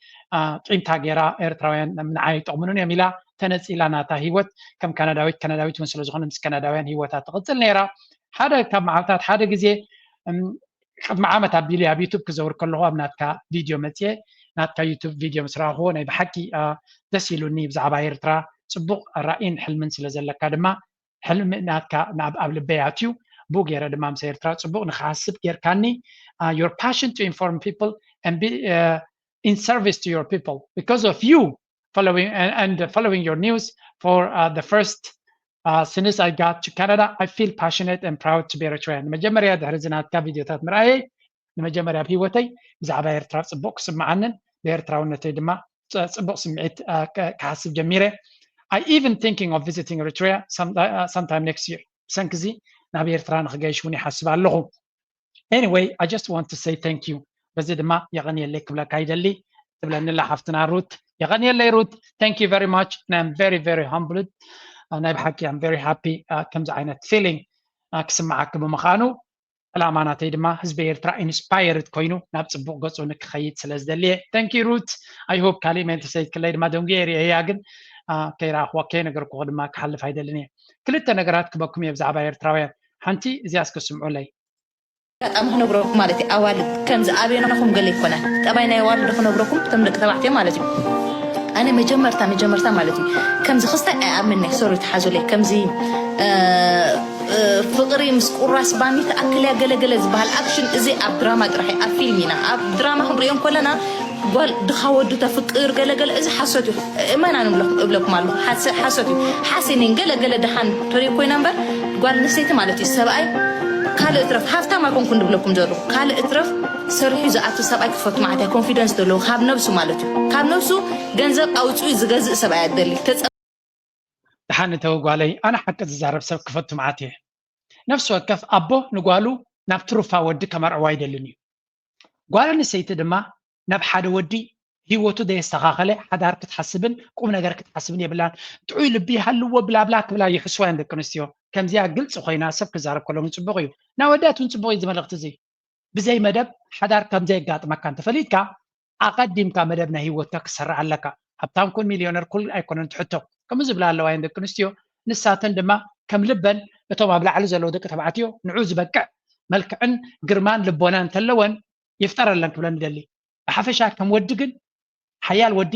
ቂምታ ገይራ ኤርትራውያን ንዓይ ኣይጠቕሙንን እዮም ኢላ ተነጺላ ናታ ህይወት ከም ካናዳዊት፣ ካናዳዊት እውን ስለ ዝኾነ ምስ ካናዳውያን ህይወታ ትቕጽል ነይራ። ሓደ ካብ መዓልታት ሓደ ግዜ ቅድሚ ዓመት ኣቢሉ ኣብ ዩቱብ ክዘውር ከለኹ ኣብ ናትካ ቪድዮ መፅየ። ናትካ ዩቱብ ቪድዮ ምስ ረኣኽዎ ናይ ብሓቂ ደስ ኢሉኒ። ብዛዕባ ኤርትራ ፅቡቕ ራእይን ሕልምን ስለ ዘለካ ድማ ሕልሚ ናትካ ኣብ ልበይ ኣትዩ። ብኡ ገይረ ድማ ምስ ኤርትራ ፅቡቕ ንክሓስብ ጌርካኒ። Your passion to inform people and be in service to your people. Because of you following and, and following your news for uh, the first uh, since I got to Canada, I feel passionate and proud to be Eritrean. መጀመርያ ድሕሪ ዝናትካ ቪድዮታት ምርኣየይ ንመጀመርያ ኣብ ህይወተይ ብዛዕባ ኤርትራ ፅቡቕ ክስምዓንን ብኤርትራውነተይ ድማ ፅቡቕ ስምዒት ክሓስብ ጀሚረ። I even thinking of visiting Eritrea some, uh, sometime next year. ብሰንክዚ ናብ ኤርትራ ንክገይሽ እውን ይሓስብ ኣለኹ። Anyway, I just want to say thank you. በዚ ድማ የቐንየለይ ክብለካ ይደሊ። ትብለኒ ኣላ ሓፍትና ሩት። የቐንየለይ ሩት። Thank you very much. And I'm very, very humbled. ናይ ብሓቂ I'm very happy ከምዚ ዓይነት feeling ክስምዓኪ ብምዃኑ። ዕላማ ናተይ ድማ ህዝቢ ኤርትራ ኢንስፓየርድ ኮይኑ ናብ ፅቡቕ ገፁ ንክኸይድ ስለ ዝደልየ። Thank you ሩት። I hope ካሊእ መን ተሰይድክለይ ድማ ደንጉየ ርእየያ ግን ከይረኣኽዋ ከይነገርኩኹ ድማ ክሓልፍ ኣይደልን እየ። ክልተ ነገራት ክበኩም እየ ብዛዕባ ኤርትራውያን። ሓንቲ እዚኣ እስከ ስምዑለይ። ኣጋጣሚ ክነግረኩም ማለት እዩ ኣዋልድ ከምዚ ኣበይናኹም ገለ ይኮነ ጠባይ ናይ ኣዋልድ ክነግረኩም እቶም ደቂ ተባዕትዮ ማለት እዩ። ኣነ መጀመርታ መጀመርታ ማለት እዩ ከምዚ ክስታይ ኣይኣምን እየ። ሶሪ ተሓዙለይ ከምዚ ፍቕሪ ምስ ቁራስ ባኒ ተኣክልያ ገለገለ ዝበሃል ኣክሽን እዚ ኣብ ድራማ ጥራሕ ኣብ ፊልም ኢና ኣብ ድራማ ክንሪኦ እንኮለና ጓል ድኻ ወዱ ተፍቅር ገለገለ እዚ ሓሶት እዩ። እመና ንብለኩም እብለኩም ኣለኹ ሓሰ- ሓሶት እዩ። ሓሲኒን ገለ ገለ ድሓን ተሪኡ ኮይና እምበር ጓል ኣንስተይቲ ማለት እዩ ሰብኣይ ካልእ እትረፍ ሃፍታም ኣይኮንኩን ዝብለኩም ዘለኹ ካልእ እትረፍ ሰሪሑ ዝኣቱ ሰብኣይ ክትፈቱ ማለት እያ ኮንፊደንስ ዘለዎ ካብ ነብሱ ማለት እዩ ካብ ነብሱ ገንዘብ ኣውፅኡ ዝገዝእ ሰብኣይ ኣደሊ ተፀ- ደሓን እተው ጓለይ ኣነ ሓቂ ዝዛረብ ሰብ ክፈቱ መዓት እየ። ነፍሲ ወከፍ ኣቦ ንጓሉ ናብ ትሩፋ ወዲ ከመርዕዋ ኣይደልን እዩ። ጓል ኣንስተይቲ ድማ ናብ ሓደ ወዲ ህይወቱ ዘየስተኻኸለ ሓዳር ክትሓስብን ቁም ነገር ክትሓስብን የብላን። ጥዑይ ልቢ ይሃልዎ ብላብላ ክብላ ይሕስዋ እየን ደቂ ኣንስትዮ። ከምዚኣ ግልፂ ኮይና ሰብ ክዛረብ ከሎ እውን ፅቡቕ እዩ። ናይ ኣወዳት እውን ፅቡቕ እዩ እዚ መልእኽቲ እዚ። ብዘይ መደብ ሓዳር ከምዘየጋጥመካ እንተፈሊጥካ ኣቐዲምካ መደብ ናይ ህይወትካ ክትሰርሕ ኣለካ። ሃብታም ኩን ሚልዮነር ኩን ኣይኮነን እቲ ሕቶ። ከምኡ ዝብላ ኣለዋ እየን ደቂ ኣንስትዮ። ንሳተን ድማ ከም ልበን እቶም ኣብ ላዕሊ ዘለዉ ደቂ ተባዕትዮ ንዑ ዝበቅዕ መልክዕን ግርማን ልቦናን እንተለወን ይፍጠረለን ክብለን ይደሊ። ብሓፈሻ ከም ወዲ ግን ሓያል ወዲ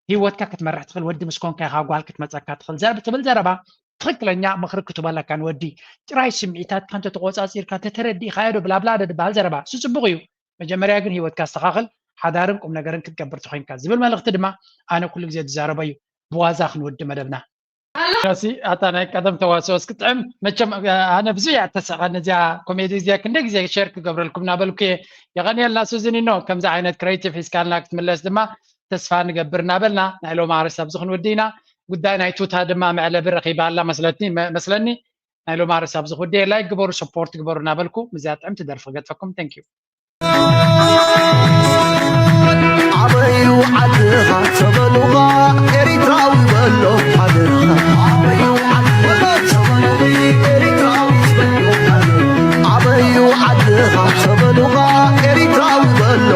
ህይወትካ ክትመርሕ ትኽእል ወዲ ምስ ኮንካ ኢኻ ጓል ክትመፀካ ትኽእል ዘር ትብል ዘረባ ትኽክለኛ ምኽሪ ክትበለካ ንወዲ ጥራይ ስምዒታትካ እንተተቆፃፂርካ ተተረዲእካዮ ዶ ብላብላ ዶ ዝበሃል ዘረባ እሱ ፅቡቕ እዩ። መጀመርያ ግን ህይወትካ ኣስተኻኽል ሓዳርን ቁም ነገርን ክትገብር ተኾይንካ ዝብል መልእኽቲ ድማ ኣነ ኩሉ ግዜ ዝዛረቦ እዩ። ብዋዛ ክንወዲ መደብና። ሲ ኣታ ናይ ቀደም ተዋስኦ እስክጥዕም መቸም ኣነ ብዙ እያ ተሰቐኒ እዚኣ ኮሜዲ እዚኣ ክንደ ግዜ ሸር ክገብረልኩም እናበልኩ እየ። የቐንየልና ሱዚኒኖ ከምዚ ዓይነት ክሬቲቭ ሒዝካልና ክትምለስ ድማ ተስፋ ንገብር እናበልና ናይ ሎማርስ ኣብዚ ክንውዲ ኢና። ጉዳይ ናይ ቱታ ድማ መዕለቢ ረኺባ ኣላ መስለትኒ መስለኒ ናይ ሎማርስ ኣብዚ ክውዲ እየ። ላይክ ግበሩ ሰፖርት ግበሩ እናበልኩ ምስዚኣ ጥዕምቲ ደርፊ ክገጥፈኩም። Thank you። ኣበዩ ዓድኻ ተበሉኻ ኤሪትራዊ በሎ ሓደርኻ ኣበዩ ዓድኻ ተበሉኻ ኤሪትራዊ በሎ ሓደርኻ ኣበዩ ዓድኻ ተበሉኻ ኤሪትራዊ በሎ